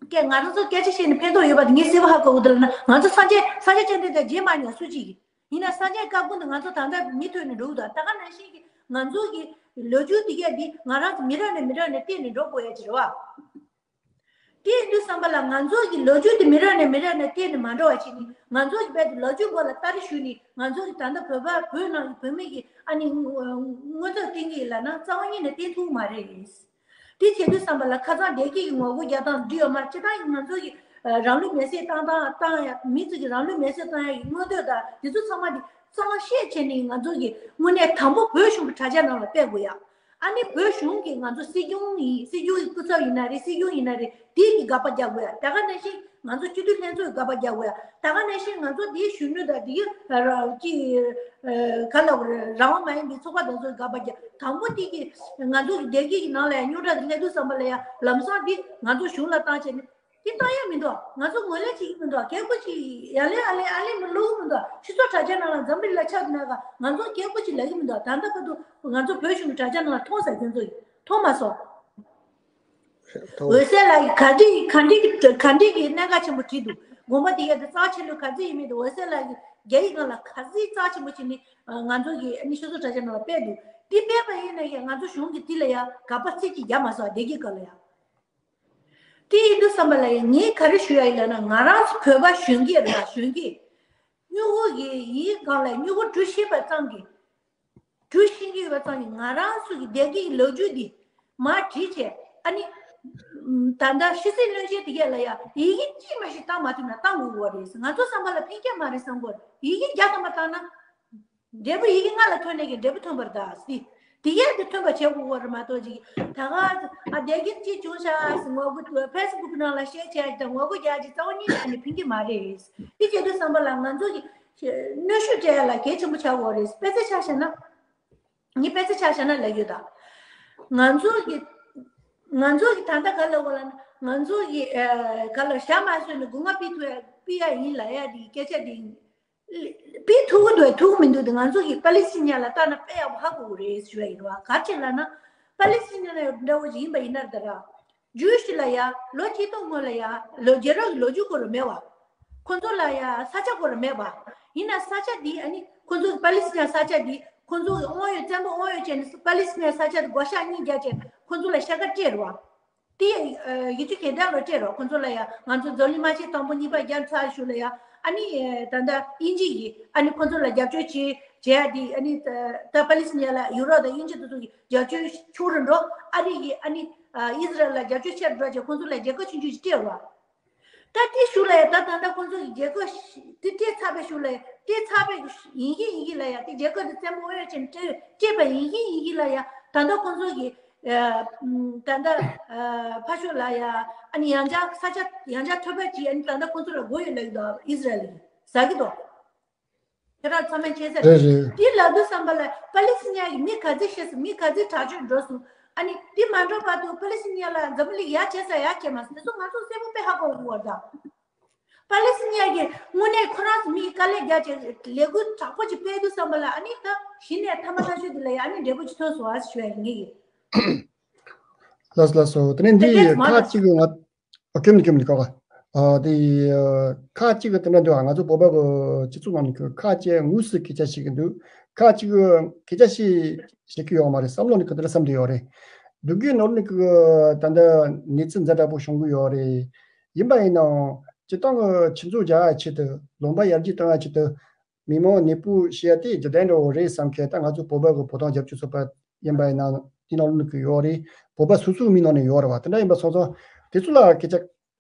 སྐད་ང་རང་ཚོ་སྐད་ཆ་བཤད་ན་ཕན་ཐོགས་ཡོད་པ་དེ་ངས་གསལ་པོ་ཧ་གོ་གི་འདུག་ལབ་ན། ང་ཚོ་ས་ཆ་ས་ཆ་ཅན་དེ་དང་རྗེས་མ་ཉག་སུ་གཅིག་གི། ཡིན་ན་ས་ཆའི་སྐབས་ཀུན་ཏུ་ང་ཚོ་ད་ལྟ་མི་ཐོན་ནས་འགྲོ་གི་འདུག་ད་ག་ནང་བཞིན་གྱི་ང་ཚོ་གི་ལོ་རྒྱུས་དེ་གས་འདི་ང་རང་ཚོ་མི་རབས་ནས་མི་རབས་ནས་བརྟེན་ནས་འགྲོ་དགོས་ཡ་ཅིག་རེད་བ། དེ་ཡིན་དུས་ཙམ་པ་ལ་ང་ཚོ་གི་ལོ་རྒྱུས་དེ་མི་རབས་ནས་མི་རབས་ནས་བརྟེན་ནས་མ་འགྲོ་བ་བྱས་ནས། ང་ཚོ་གི་རྦད་དེ་ལོ་རྒྱུས་སྐོར་ལ་ལྟ་རེ་ཞུས་ནས། ང་ཚོ་གི་ད་ལྟ་བོད་པ་བོད་ནང་གི་བོད་མི་གི་ཨ་ནི་མངོན་མངོན་འདོད་བསྟན་གྱི་ཡིན་ལབ་ན་རྩ་བ་ཉིད་ནས་བསྟན་ཐུབ་མ་རེད། དེ་བྱེད་དུས་ཙམ་པ་ལ་ཁ་སང་བདེ་སྐྱིད་ཀྱི་ངོ་རྒོལ་རྒྱག་སྟངས་འདི་ཡོད་མ་རེད། སྤྱིར་བཏང་ང་ཚོ་གི་ཨ་རང་ལུས་མེར་སྲེག་བཏང་སྟངས་བཏང་ཡ། མི་ཚོ་གི་རང་ལུས་མེར་སྲེག་བཏང་ཡ་གི་མངོན་འདོད་དང་དེ་ཚོ་ཚང་མ་དེ་གཙང་བཤད་བྱས་ནས་ང་ཚོ་གི་དངོས་གནས་དང་པོ་བོད་གཞུང་གི་དྲ་རྒྱ་ནང་ལ་སྤེལ་དགོས་ཡ། ཨ་ནི་བོད་གཞུང་གི་ང་ཚོ་སྲིད་སྐྱོང་ཡིན། སྲིད་སྐྱོང་གི་སྐུ་ཚབ་ཡིན་ན་རེད། སྲིད་སྐྱོང་ཡིན་ན་རེད། དེ་གི་དགག་པ་རྒྱག་དགོས་ཡ། ད་ག་ནང་བཞིན་ང་ཚོ་སྤྱི་འཐུས་ལྷན་ཚོགས་ཀྱི་དགག་པ་རྒྱག་དགོས་ཡ། ད་ག་ནང་བཞིན་ང་ཚོ་དེའི་གཞོན་ནུ་དང་དེའི་ཀྱི་ག་ལ་རང་དབང་མ་ཡིན་པའི་ཚོགས་པ་དེ་ཚོའི་དགག་པ་རྒྱག། དང་པོ་དེ་གི་ང་ཚོ་གི་བདེ་སྐྱིད་ཀྱི་ནང་ལ་ཡང་རྙོག་དྲ་དེ་སླེབས་དུས་ཙམ་པ་ལ་ཡང་ལམ་སང་དེ་ང་ཚོ་གཞུང་ལ་བཏང་བྱས་ནས། དེ་བཏང་ཡ་མི་འདུག་ང་ཚོ་ངོས་ལེན་བྱེད་ཀྱི་མི་འདུག་སྐད་འབོད་ཅིག་ཡ་ལན་ཨ་ལན་ཨ་ལན་མི་སློག་གི་མི་འདུག་སྤྱི་ཚོགས་དྲ་རྒྱ་ནང་ལ་འཛམ་བུ་གླིང་ལ་ཁྱབ་ན་ག་ང་ཚོ་སྐད་འབོད་ཅིག་ལབ་ཀྱི་མི་འདུག་ད་ལྟ་བར་དུ་ང་ཚོ་བོད་གཞུང་གི་དྲ་རྒྱ་ནང་ལ་མཐོང་ས་ཁྱོད་ཚོ་ཡིན་མཐོང་མ་སོང་། འོད་གསལ་ལགས་ཀྱིས་ག་འདྲས་ག་འདྲས་ཀྱི་ག་འདྲས་ཀྱི་གནད་འགག་ཆེན་པོ་བྲིས་འདུག་དགོངས་པ་དེ་ཡ་དེ་རྩ་ཆེ་ལོས་ག་ཚོད་ཡིན་མིན་དེ་འོད་གསལ་ལགས་ཀྱིས་རྒྱ་ཡིག་སྒང་ལ་ག་ཚོད་རྩ་ཆེན་པོ་བྱས་ནས་ང་ཚོ་གི་ཨ་ནི་སྤྱི་ཚོགས་དྲ་རྒྱ་ནང་ལ་སྤེལ་འདུག་དེ་སྤེལ་བ་ཡིན་ན་ཡང་ང་ཚོ་གཞུང་གིས་དེ་ལ་ཡ་དགག་པ་ཚིག་གཅིག་རྒྱག་མ་སོང་བདེ་སྐྱིད་སྒང་ལ་ཡ། དེ་ཡིན་དུས་ཙམ་པ་ལ་ཡང་ངས་ག་རེ་ཞུ་ཡ་ཡིན་ལབ་ན། ང་རང་ཚོ་བོད་པ་གཞོན་སྐྱེས་རེད་པ། གཞོན་སྐྱེས་སྨྱུ་གུ་གི་ཡིག་སྒང་ལ་སྨྱུ་གུ་འབྲི་ཤེས་པ་ཙམ་གྱིས། འབྲི་ཤེས་ཀྱི་ཡོད་པ་ཙམ་གྱིས་ང་རང་ཚོ་གི་བདེ་སྐྱིད་ཀྱི་ལོ་རྒྱུས་འདི་མར་བྲིས་བྱས། ཨ་ནི་ད་ལྟ་ཕྱི་སྲིད་བློན་ཆེན་དེ་གས་ལ་ཡ་ཡི་གེ་གཅིག་མ་ཞིག་བཏང་མ་ཐུབ་ན་བཏང་དགོས་པ་རེད། ང་ཚོ་བསམ་པ་ལ་ཕན་ཁྱད་མ་རེད་བསམ་གྱི་ཡོད་རེད། ཡི་གེ་བརྒྱ་ཐམ་པ་བཏང་ན། འབྲས་བུ་ཡི་གེ་ལྔ་ལ་ཐོན་ནས་ཀྱི་འབྲས་བུ་ཐོན་པར་གདའ་སི། དེ་ཡས་དེ་ཐོན་པ་བྱེད་དགོས་པ་རེད་མ་གཏོགས་ཅིག་ད་ག་ཨ་བདེ་སྐྱིད་ཅིག་བྱུང་ཤག་ཟེར་ངོ་རྒོལ་ཕེ་སི་བུག་ནང་ལ་བཤད་བྱས་དང་ངོ་རྒོལ་རྒྱག་ཅིག་རྩ་བ་ཉིད་ནས་ཨ་ནི་ཕན་གྱི་མ་རེད། དེ་བྱེད་དུས་བསམ་པ་ལ་ང་ཚོ་གི་གནོན་ཤུགས་སྤྲད་ཡ་ལ་གལ་ཆེན་པོ་ཆགས་དགོས་རེད། དཔེ་ཆ་ཆ་བཞག་ན། ངས་དཔེ་ཆ་ཆ་བཞག་ན་ལབ་ཡོད་ད། ང་ཚོ་གི་ང་ཚོ་གི་ད་ལྟ་ག་ལབ་དགོས་ལབ་ན། ང་ཚོ་གི་ཨ་ག་ལབ་ཞྭ་མ་བཟོས་ནས་སྒོ་ང་ཕུད་ཐུབ་ཡ་ཕུད་ཡ་ཡིན་ལབ་ཡ་དེ་སྐད་ཆ་དེ། ཕུད་ཐུབ་ཀྱི་འདུག་ཐུབ་ཀྱི་མི་འདུག་དེ་ང་ཚོ་གི་པ་ལི་སི་ཐི་ནི་ཡ་ལ་ལྟ་ན་དཔེ་ཡག་པོ་ཧ་གོ་གི་རེད་ཞུ་ཡ་ཡིན་རེད་བ། ག་རེ་བྱས་ལབ་ན། པ་ལི་སི་ཐི་ནི་ཡ་འདྲ་བོ་ཞིག་ཡིན་པ་ཡིན་ན་ད་ར། ཇུའུ་ཤི་ལ་ཡ་ལོ་ཆིག་སྟོང་སྔོན་ལ་ཡ་ལོ་རྒྱལ་རབས་ཀྱི་ལོ་རྒྱུས་སྐོར་ར་མེད་བ། ཁོ་ཚོ་ལ་ཡ་ས་ཆ་སྐོར་ར་མེད་བ། ཡིན་ན་ས་ཆ་འདི་ཨ་ནི་ཁོ་ཚོ་གི་པ་ལི་སི་ཐི་ནི་ཡ་ས་ཆ་འདི་ཁོ་ཚོ་གི་དབང་ཡོད་བཙན་པོ་དབང་ཡོད་བྱས་ནས་པ་ལི་སི་ཐི་ནི་ཡ་ས་ཆ་འདི་བགོ་བཤའ་གཉིས་རྒྱག་བྱས་ཁོ་ཚོ་ལ་ཤ་ཁ་སྤྲད་རེད་བ། དེ་ཡ་ཡིད་ཆེས་གལ་ཆེན་པོ་སྤྲད་རོགས། ཁོ་ཚོ་ལ་ཡ་ང་ཚོ་འཛམ་གླིང་དམག་ཆེན་དང་པོ་གཉིས་པ་རྒྱབ་ཚར་ཞུ་ལ་ཡ། ཨ་ནི་ད་ལྟ་དབྱིན་ཇི་ཡིས་ཨ་ནི་ཁོ་ཚོ་ལ་རྒྱབ་སྐྱོར་བྱེད་བྱེད་ཡ་དེ། ཨ་ནི་ད་པ་ལི་སི་ཐི་ནི་ཡ་ལ་ཡུ་རོབ་དང་དབྱིན་ཇི་དེ་ཚོ་གི་རྒྱབ་སྐྱོར་ཆུང་རུ་འགྲོ། ཨ་རི་ཡིས་ཨ་ནི་ཨི་ཟི་རལ་ལ་རྒྱབ་སྐྱོར་ཆེ་རུ་འགྲོ་བྱས་ཁོ་ཚོ་ལ་རྒྱལ་ཁ་ཆུང་ཆུང་ཞིག་སྤྲད་རོགས། ད་དེ་ཞུ་ལ་ཡ་ད་ད་ལྟ་ཁོ་ཚོ་གི་རྒྱལ་ཁ་དེ་སྤྲད་ཚར་བའི་ཞུ་ལ་ཡ་སྤྲད་ཚར་བའི་ཡིན་གྱི་ཡིན་གྱི་ལ་ཡ། དེ་རྒྱལ་ཁ་དེ་བཙན་པོ་དབང་ཡོད་ཅན་སྤྲད་སྤྲད་པ་ཡིན་གྱི་ཡིན་གྱི་ལ་ཡ། ད་ལྟ་ཁོ་ཚོ་གི་ད་ལྟ་ཕ་ཤོ་ལ་ཡ་ཨ་ནི་ཡང་བསྐྱར་ས་ཆ་ཡང་བསྐྱར་ཐོབ་པ་ཅིག་ཨ་ནི་ད་ལྟ་ཁོ་ཚོ་ལ་དགོས་ཡོད་ལབ་ཀྱི་འདུག་ཨི་ཟི་རལ་གྱིས་ཟ་གི་འདུག་ཁྱེད་རང་ཚང་མས་མཁྱེན་གསལ་རེད། རེད། དེ་ལབ་དུས་ཙམ་པ་ལ་པ་ལི་སི་ཐི་ནི་ཡ་གི་མི་ག་ཚོད་ཤི་སོང་། མི་ག་ཚོད་དྲག་སྤྱོད་འགྲོ་སོང་། ཨ་ནི་དེ་མ་འགྲོ་བར་དུ་པ་ལི་སི་ཐི་ནི་ཡ་ལ་འཛམ་བུ་གླིང་ཡ་བྱས་ས་ཡ་བྱས་མ་སོང་། དེ་ཚོ་ང་ཚོ་གསལ་པོ་དཔེ་ཧ་གོ་དགོས་པ་དང་། པ་ལི་སི་ཐི་ནི་ཡ་གི་དངོས་གནས་ཁོ་རང་ཚོ་མི་ཡི་དཀའ་ལས་རྒྱག་བྱས་ལས་འགུལ་དྲག་པོ་ཅིག་སྤེལ་དུས་ཙམ་པ་ལ་ཨ་ནི་ད་གཞི་ནས་ཐ་མ་ལྟ་ཤོས་དེ་ལ་ཡ་ཨ་ནི་འབྲས་བུ་ཅིག་ཐོན་སོང་ཨ་ཞུ་ཡ་ཡིན་ངེས་ཡིན། ལགས་སོ་ལགས་སོ། དེ་ནས་འདི་ཁ་ཅིག་ང་ཨ་ཁྱོད་ནི་ཁྱོད་ནི་ཁ་ཁ་ཨ་དེ་ཁ་ཅིག་དེ་འདྲ་འདུག་ང་ཚོ་བོད་པ་གི་སྤྱི་ཚོགས་ནང་ནས་ཁ་ཅིག་དངོས་སུ་སྐད་ཆ་བཤད་ཀྱི་འདུག་ཁ་ཅིག་སྐད་ཆ་བཤད་བཤད་ཀྱི་ཡོད་མ་རེད། བསམ་བློ་ནི་ག་འདྲ་བསམ་བསྡད་ཡོད་རེད། འདུག་གི་ནོར་ནི་གི་ད་ལྟ་གནས་ཚུལ་འཛའ་དྲག་པོ་བྱུང་གི་ཡོད་རེད། ཡིན་པ་ཡིན་ནའང་སྤྱིར་བཏང་གི་ཆུ་མཛོད་རྒྱག་ཡ་ཆེད་དུ་ལུང་པ་ཡར་རྒྱས་གཏོང་ཡ་ཆེད་དུ་མི་མང་ནན་པོ་བྱེད་ཡ་དེ་རྒྱུ་ལྡན་འདྲ་བོ་རེད་བསམ་མཁན། ད་ང་ཚོ་བོད་པ་གི་བོད་དོན་རྒྱབ་སྐྱོར་ཚོགས་པ་ཡིན་པ་ཡིན་ན་དེ་ནང་ལོགས་ཀྱི་ཡོད་རེད། བོད་པ་སོ་སོའི་མི་ནང་ནས་ཡོད་རེད་བ། དེ་འདྲ་ཡིན་པ་སོང་ཙང་དེ་ཚོ་ལ་སྐད་ཆ་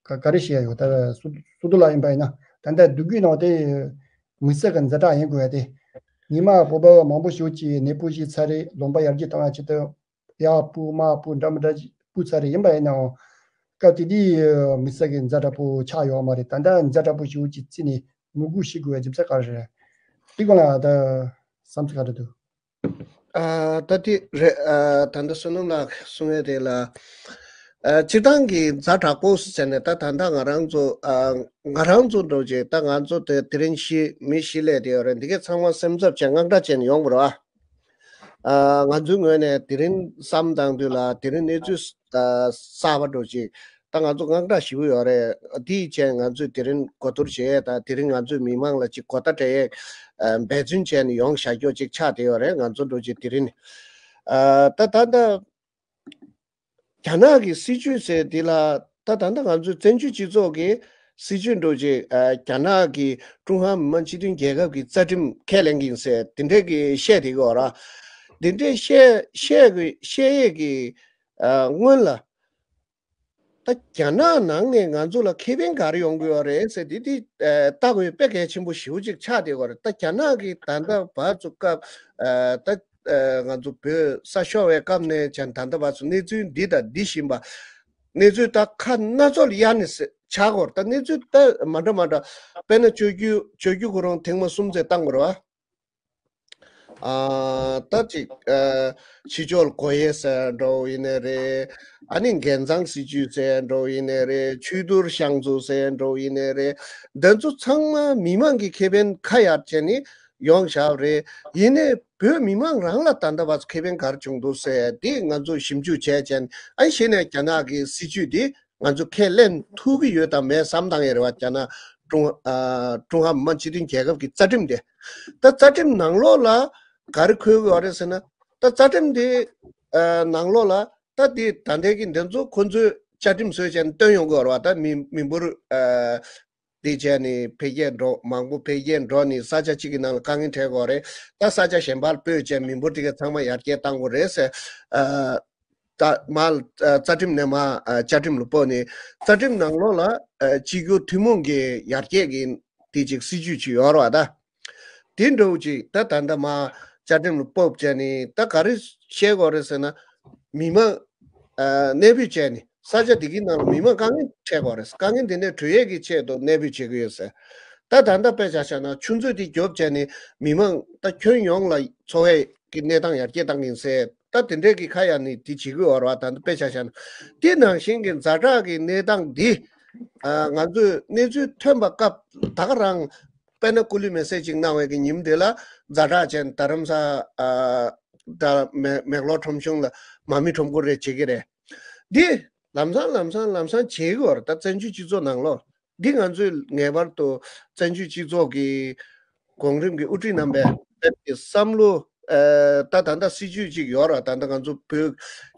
ག་ག་རེ་བཤད་ཡ་ཡོད། ད་སུ་སུ་དུ་ལ་ཡིན་པ་ཡིན་ན་ད་ལྟ་འདུག་གི་ནང་དེ་དམིགས་བསལ་གྱི་ཛ་དྲག་ཡིན་དགོས་ཡ་དེ། ཉི་མ་བོད་པ་མང་པོ་ཞིག་གིས་ནན་པོ་ཞིག་ཚར་རེད། ལུང་པ་ཡར་རྒྱས་གཏོང་ཡ་ཆེད་དུ་ཡར་སྤོས་མར་སྤོས་འདྲ་མི་འདྲ་ཞིག་སྤོས་ཚར་རེད། ཡིན་པ་ཡིན་ནའང་སྐབས་དེ་དུས་དམིགས་བསལ་གྱི་ཛ་དྲག་པོ་ཆགས་ཡོད་མ་རེད། ད་ལྟ་ཛ་དྲག་པོ་ཞིག་གིས་བརྩིས་ནས་ངོ་རྒོལ་བྱེད་དགོས་ཡ་རྒྱུ་མཚན་ག་རེ་རེད། དེ་སྒང་ལ་ད་བསམ་ཚུལ་ག་རེ་འདུག་ཨ་ད་དེ་རེད། ཨ་ད་ལྟ་བསོད་ནམས་ལགས་གསུང་ཡས་དེ་ལ། ཨ། སྤྱིར་བཏང་གི་ཛ་དྲག་པོ་ཟེར་ནས་ད་ད་ལྟ་ང་རང་ཚོ་ཨ། ང་རང་ཚོ་འགྲོ་རྗེས་ད་ང་ཚོ་དེ་དེ་རིང་ཤི་མི་ཤི་ལས་དེ་ཡོད་རེད། འདི་གས་ཚང་མ་སེམས་འཚབ་བྱས་དངངས་སྐྲག་བྱས་ནས་ཡོང་དགོས་རེད་བ། ཨ། ང་ཚོའི་ངོས་ནས་དེ་རིང་བསམ་བཏང་དུས་ལ་དེ་རིང་གནས་ཚུལ་ཨ། གསར་པ་འགྲོ་རྗེས་ད་ང་ཚོ་དངངས་སྐྲག་ཞེ་པོ་ཡོད་རེད། དེའི་རྗེས་ང་ཚོས་དེ་རིང་གོ་བསྡུར་བྱེད་ཡས་དང་དེ་རིང་ང་ཚོས་མི་མང་ལ་ཅིག་གོ་བརྡ་སྤྲད་ཡས་ཨ། འབད་བརྩོན་བྱས་ནས་ཡོང་བཞག་རྒྱུ་ཅིག་ཆགས་བསྡད་ཡོད་རེད། ང་ཚོ་འགྲོ་རྗེས་དེ་རིང་ཨ། ད་ད་ད། རྒྱ་ནག་གི་སྲིད་ཇུས་ཟེར་འདི་ལ་ད་ད་ལྟ་ང་ཚོའི་བཙན་བྱོལ་སྤྱི་ཚོགས་ཀྱི་སྲིད་ཇུས་འགྲོ་རྗེས་ཨ། རྒྱ་ནག་གི་ཀྲུང་ཧྭ་མི་དམངས་སྤྱི་མཐུན་རྒྱལ་ཁབ་ཀྱི་རྩ་ཁྲིམས་ཁས་ལེན་གྱི་ཡིན་ཟེར་དེ་འདྲས་ཀྱི་བཤད་དེ་གི་འོ་ར། དེ་འདྲས་བཤད་བཤད་དགོས་བཤད་ཡས་ཀྱི་ཨ། སྔོན་ལ་ད་རྒྱ་ནག་ནང་ནས་ང་ཚོ་ལ་ཁེ་ཕན་ག་རེ་ཡོང་གི་ཡོད་རེད་ཟེར་དེ་དེ་ཨ། ལྟ་དགོས་དཔེ་གལ་ཆེན་པོ་ཞེ་པོ་ཅིག་ཆགས་བསྡད་ཡོད་རེད། ད་རྒྱ་ནག་གི་ད་ལྟ་བར་དུ་སྐབས་ཨ། ད། ཨ། ང་ཚོ་བོད་ས་ཤོར་བའི་སྐབས་ནས་བྱས་ད་ལྟ་བར་དུ་གནས་ཚུལ་འདི་དང་འདི་བཞིན་པ། གནས་ཚུལ་ད་ཁ་སྣ་ཚོགས་ལ་གཡར་ནས་ཟེར་ཆགས་ཀྱི་ཡོད་རེད། ད་གནས་ཚུལ་ད་མ་འདྲ་མ་འདྲ། དཔེར་ན་བཅོ་བརྒྱད་བཅོ་བརྒྱད་ཁོ་རང་ཐེངས་མ་གསུམ་ཙམ་བཏང་དགོས་རེད་བ། ཨ། ད་ཅིག་ཨ། ཕྱི་ཕྱོགས་ལ་སྒོ་དབྱེ་ཟེར་འགྲོ་ཡིན་ནའི་རེད། ཨ་ནི་འགན་གཙང་སྲིད་ཇུས་ཟེར་འགྲོ་ཡིན་ནའི་རེད། ཆོས་དུར་བཤམས་ཚུལ་ཟེར་འགྲོ་ཡིན་ནའི་རེད། འདི་ཚོ་ཚང་མ་མི་མང་གི་ཁེ་ཕན་ཁ་གཡར་བྱས་ནས་ཡོང་བཞག་པ་རེད། ཡིན་ནའི་བོད་མི་མང་རང་ལ་ད་ལྟ་བར་ཁེ་ཕན་ག་རེ་བྱུང་འདུག་ཟེར་དེ་ང་ཚོས་ཞིབ་འཇུག་བྱས་བྱས་ནས། ཨ་ནི་གཞི་ནས་རྒྱ་ནག་གི་སྲིད་ཇུས་དེ་ང་ཚོ་ཁས་ལེན་ཐུབ་ཀྱི་ཡོད་དམ་མེད་བསམ་བཏང་ཡས་རེད་བ། རྒྱ་ནག་ཀྲུང་ཨ། ཀྲུང་ཧྭ་མི་དམངས་སྤྱི་མཐུན་རྒྱལ་ཁབ་ཀྱི་རྩ་ཁྲིམས་དེ། ད་རྩ་ཁྲིམས་ནང་ལོགས་ལ་ག་རེ་འཁོད་ཀྱི་ཡོད་རེད་ཟེར་ན། ད་རྩ་ཁྲིམས་དེ་ཨ། ནང་ལོགས་ལ་ད་དེ་ད་ལྟའི་གི་འདི་ཚོ་ཁོ་ཚོས་བཅའ་ཁྲིམས་བཟོས་བྱས་ནས་བཏོན་ཡོང་གི་ཡོད་རེད་བ། ད་མི་མི་འབོར་ཨ། དེ་བྱས་ནས་འཕེལ་རྒྱས་འགྲོ་མང་པོ་འཕེལ་རྒྱས་འགྲོ་ནས་ས་ཆ་གཅིག་གི་ནང་ལ་དཀའ་ངལ་འཕྲད་ཀྱི་ཡོད་རེད། ད་ས་ཆ་གཞན་པར་སྤོས་བྱས་མི་འབོར་དེ་ག་ཚང་མ་ཡར་རྒྱས་བཏང་དགོས་རེད་ཟེར། ཨ། ད་མར་རྩ་ཁྲིམས་ནས་མར་བཅའ་ཁྲིམས་ལ་སྤོས་ནས་རྩ་ཁྲིམས་ནང་ལོགས་ལ་གཅིག་གྱུར་ཐུན་མོང་གི་ཡར་རྒྱས་ཀྱི་དེ་ཅིག་སྲིད་ཇུས་ཅིག་ཡོད་རེད་བ། ད་དེ་འདྲ་བོ་ཅིག་ད་ད་ལྟ་མར་བཅའ་ཁྲིམས་ལ་སྤོས་བྱས་ནས་ད་ག་རེ་བཤད་དགོས་རེད་ཟེར་ན། མི་མང་གནས་སྤོས་བྱས་ནས་ས་ཆ་དེ་གའི་ནང་ལ་མི་མང་དཀའ་ངལ་འཕྲད་དགོས་རེད། དཀའ་ངལ་དེ་ནས་གྲོལ་ཡས་ཀྱི་ཆེད་དུ་གནས་སྤོས་བྱེད་ཀྱི་ཡོད་ཟེར། ད་ད་ལྟ་དཔེ་ཆ་བཞག་ན་ཆུ་མཛོད་དེ་རྒྱོབ་བྱས་ནས་མི་མང་ད་ཁྱོན་ཡོངས་ལ་འཚོ་བའི་གི་གནས་སྟངས་ཡར་རྒྱས་བཏང་གི་ཡིན་ཟེར། ད་དེ་འདྲའི་གི་ཁ་ཡར་ནས་དེ་བྱེད་ཀྱི་ཡོད་རེད་བ། ད་ལྟ་དཔེ་ཆ་བཞག་ན། དེ་ནང་བཞིན་གྱི་ཛ་དྲག་གི་གནས་སྟངས་འདི་ཨ། ང་ཚོས་གནས་ཚུལ་ཐོན་པ་སྐབས་ད་ག་རང་དཔེར་ན་སྐུ་ལུས་མེ་བསྲེགས་ཅིག་གནང་བའི་གི་ཉིན་དེ་ལ་ཛ་དྲག་ཅན་རྡ་རམ་ས་ཨ། ད་མེག་མེག་ལོར་ཁྲོམ་གཞུང་ལ་མ་རྨོས་ཁྲོམ་སྐོར་རེ་བྱེད་ཀྱི་རེད། འདི་ལམ་སང་ལམ་སང་ལམ་སང་བྱེད་ཀྱི་ཡོད་རེད། ད་བཙན་བྱོལ་སྤྱི་ཚོགས་ནང་ལོགས། འདི་ང་ཚོས་ངེས་པར་དུ་བཙན་བྱོལ་སྤྱི་ཚོགས་ཀྱི་གོང་རིམ་གྱི་དབུ་ཁྲིད་རྣམ་པས་བོད་ཀྱི་བསམ་བློ་ཨ། ད་ད་ལྟ་སྲིད་ཇུས་ཅིག་ཡོད་ར། ད་ལྟ་ང་ཚོ་བོད་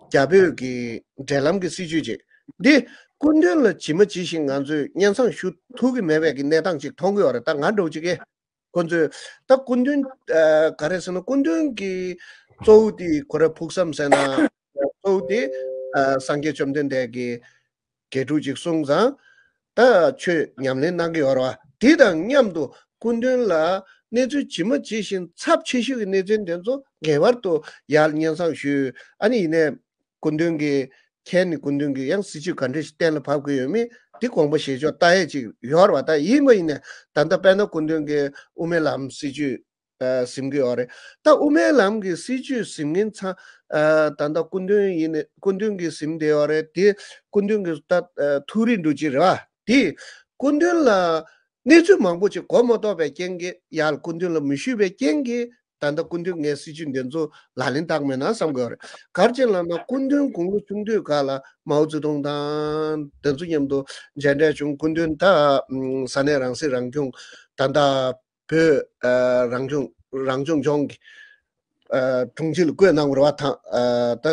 རྒྱ་བོད་ཀྱི་འབྲེལ་ལམ་གྱི་སྲིད་ཇུས་ཅིག་འདི་སྐུ་མདུན་ལ་ཇི་མ་ཇི་བཞིན་ང་ཚོས་སྙན་སེང་ཞུ་ཐུབ་ཀྱི་མེད་པའི་གི་གནས་སྟངས་ཅིག་མཐོང་གི་ཡོད་རེད། ད་ང་འདྲ་བོ་ཅིག་གིས་ཁོ་ཚོས་ད་སྐུ་མདུན་ཨ། ག་རེ་ཟེར་ན་སྐུ་མདུན་གྱི་གཙོ་བོ་དེ་ཁོ་རའི་ཕུགས་བསམ་ཟེར་ན་གཙོ་བོ་དེ་ཨ། སངས་རྒྱས་བཅོམ་ལྡན་འདས་ཀྱི་དགེ་ཕྲུག་ཅིག་གསུངས་ཙང་། ད་ཆོས་ཉམས་ལེན་གནང་གི་ཡོད་རེད་བ། དེ་དང་མཉམ་དུ་སྐུ་མདུན་ལ་གནས་ཚུལ་ཇི་མ་ཇི་བཞིན་ཚབས་ཆེ་ཤོས་ཀྱི་གནས་ཚུལ་དེ་ཚོ་ངེས་པར་དུ་ཡར་སྙན་སེང་ཞུས། ཨ་ནི་ཡིན་ནའི་སྐུ་མདུན་གྱི་མཁྱེན་ནས་སྐུ་མདུན་གྱིས་ཡང་སྲིད་ཇུས་ག་འདྲ་ཞིག་གཏན་ལ་ཕབ་ཀྱི་ཡོད་མེད་འདི་དགོངས་པ་བཞེས་ཕྱོགས་ལྟ་ཡས་ཅིག་ཡོད་རེད་བ། ད་ཡིན་པ་ཡིན་ནའི་ད་ལྟ་དཔེར་ན་སྐུ་མདུན་གྱིས་དབུ་མའི་ལམ་སྲིད་ཇུས་ཨ། ཟིན་གྱི་ཡོད་རེད། ད་དབུ་མའི་ལམ་གྱི་སྲིད་ཇུས་ཟིན་མཁན་ཚང་ཨ། ད་ལྟ་སྐུ་མདུན་ཡིན་ནའི་སྐུ་མདུན་གྱིས་ཟིན་བསྡད་ཡོད་རེད། དེ་སྐུ་མདུན་གྱི་ད་ཨ། ཐུགས་རེ་འདྲ་ཅིག་རེད་བ། དེ་སྐུ་མདུན་ལ་གནས་ཚུལ་མང་པོ་ཅིག་གོ་མ་ཐུབ་པའི་རྐྱེན་གྱིས། ཡར་སྐུ་མདུན་ལ་མི་ཞུས་པའི་རྐྱེན་གྱིས་ད་ལྟ་སྐུ་མདུན་ངའི་སྲིད་ཇུས་འདི་ཚོ་ལག་ལེན་བསྟར་མེད་ན་བསམ་གྱི་ཡོད་རེད། ག་རེ་བྱས་ལབ་ན་སྐུ་མདུན་དགུང་ལོ་ཆུང་དུས་སྐབས་ལ་མའོ་ཙེ་ཏུང་དང་དེ་ཚོ་མཉམ་དུ་མཇལ་འཕྲད་བྱུང་། སྐུ་མདུན་ད་ཨ། ས་གནས་རང་སྲིད་རང་སྐྱོང་ད་ལྟ་བོད་ཨ། རང་སྐྱོང་རང་སྐྱོང་ལྗོངས་ཀྱི་ཨ། དྲུང་ཆེ་ལ་བསྐོས་གནང་བ་རེད་བ། ད་ཨ། ད་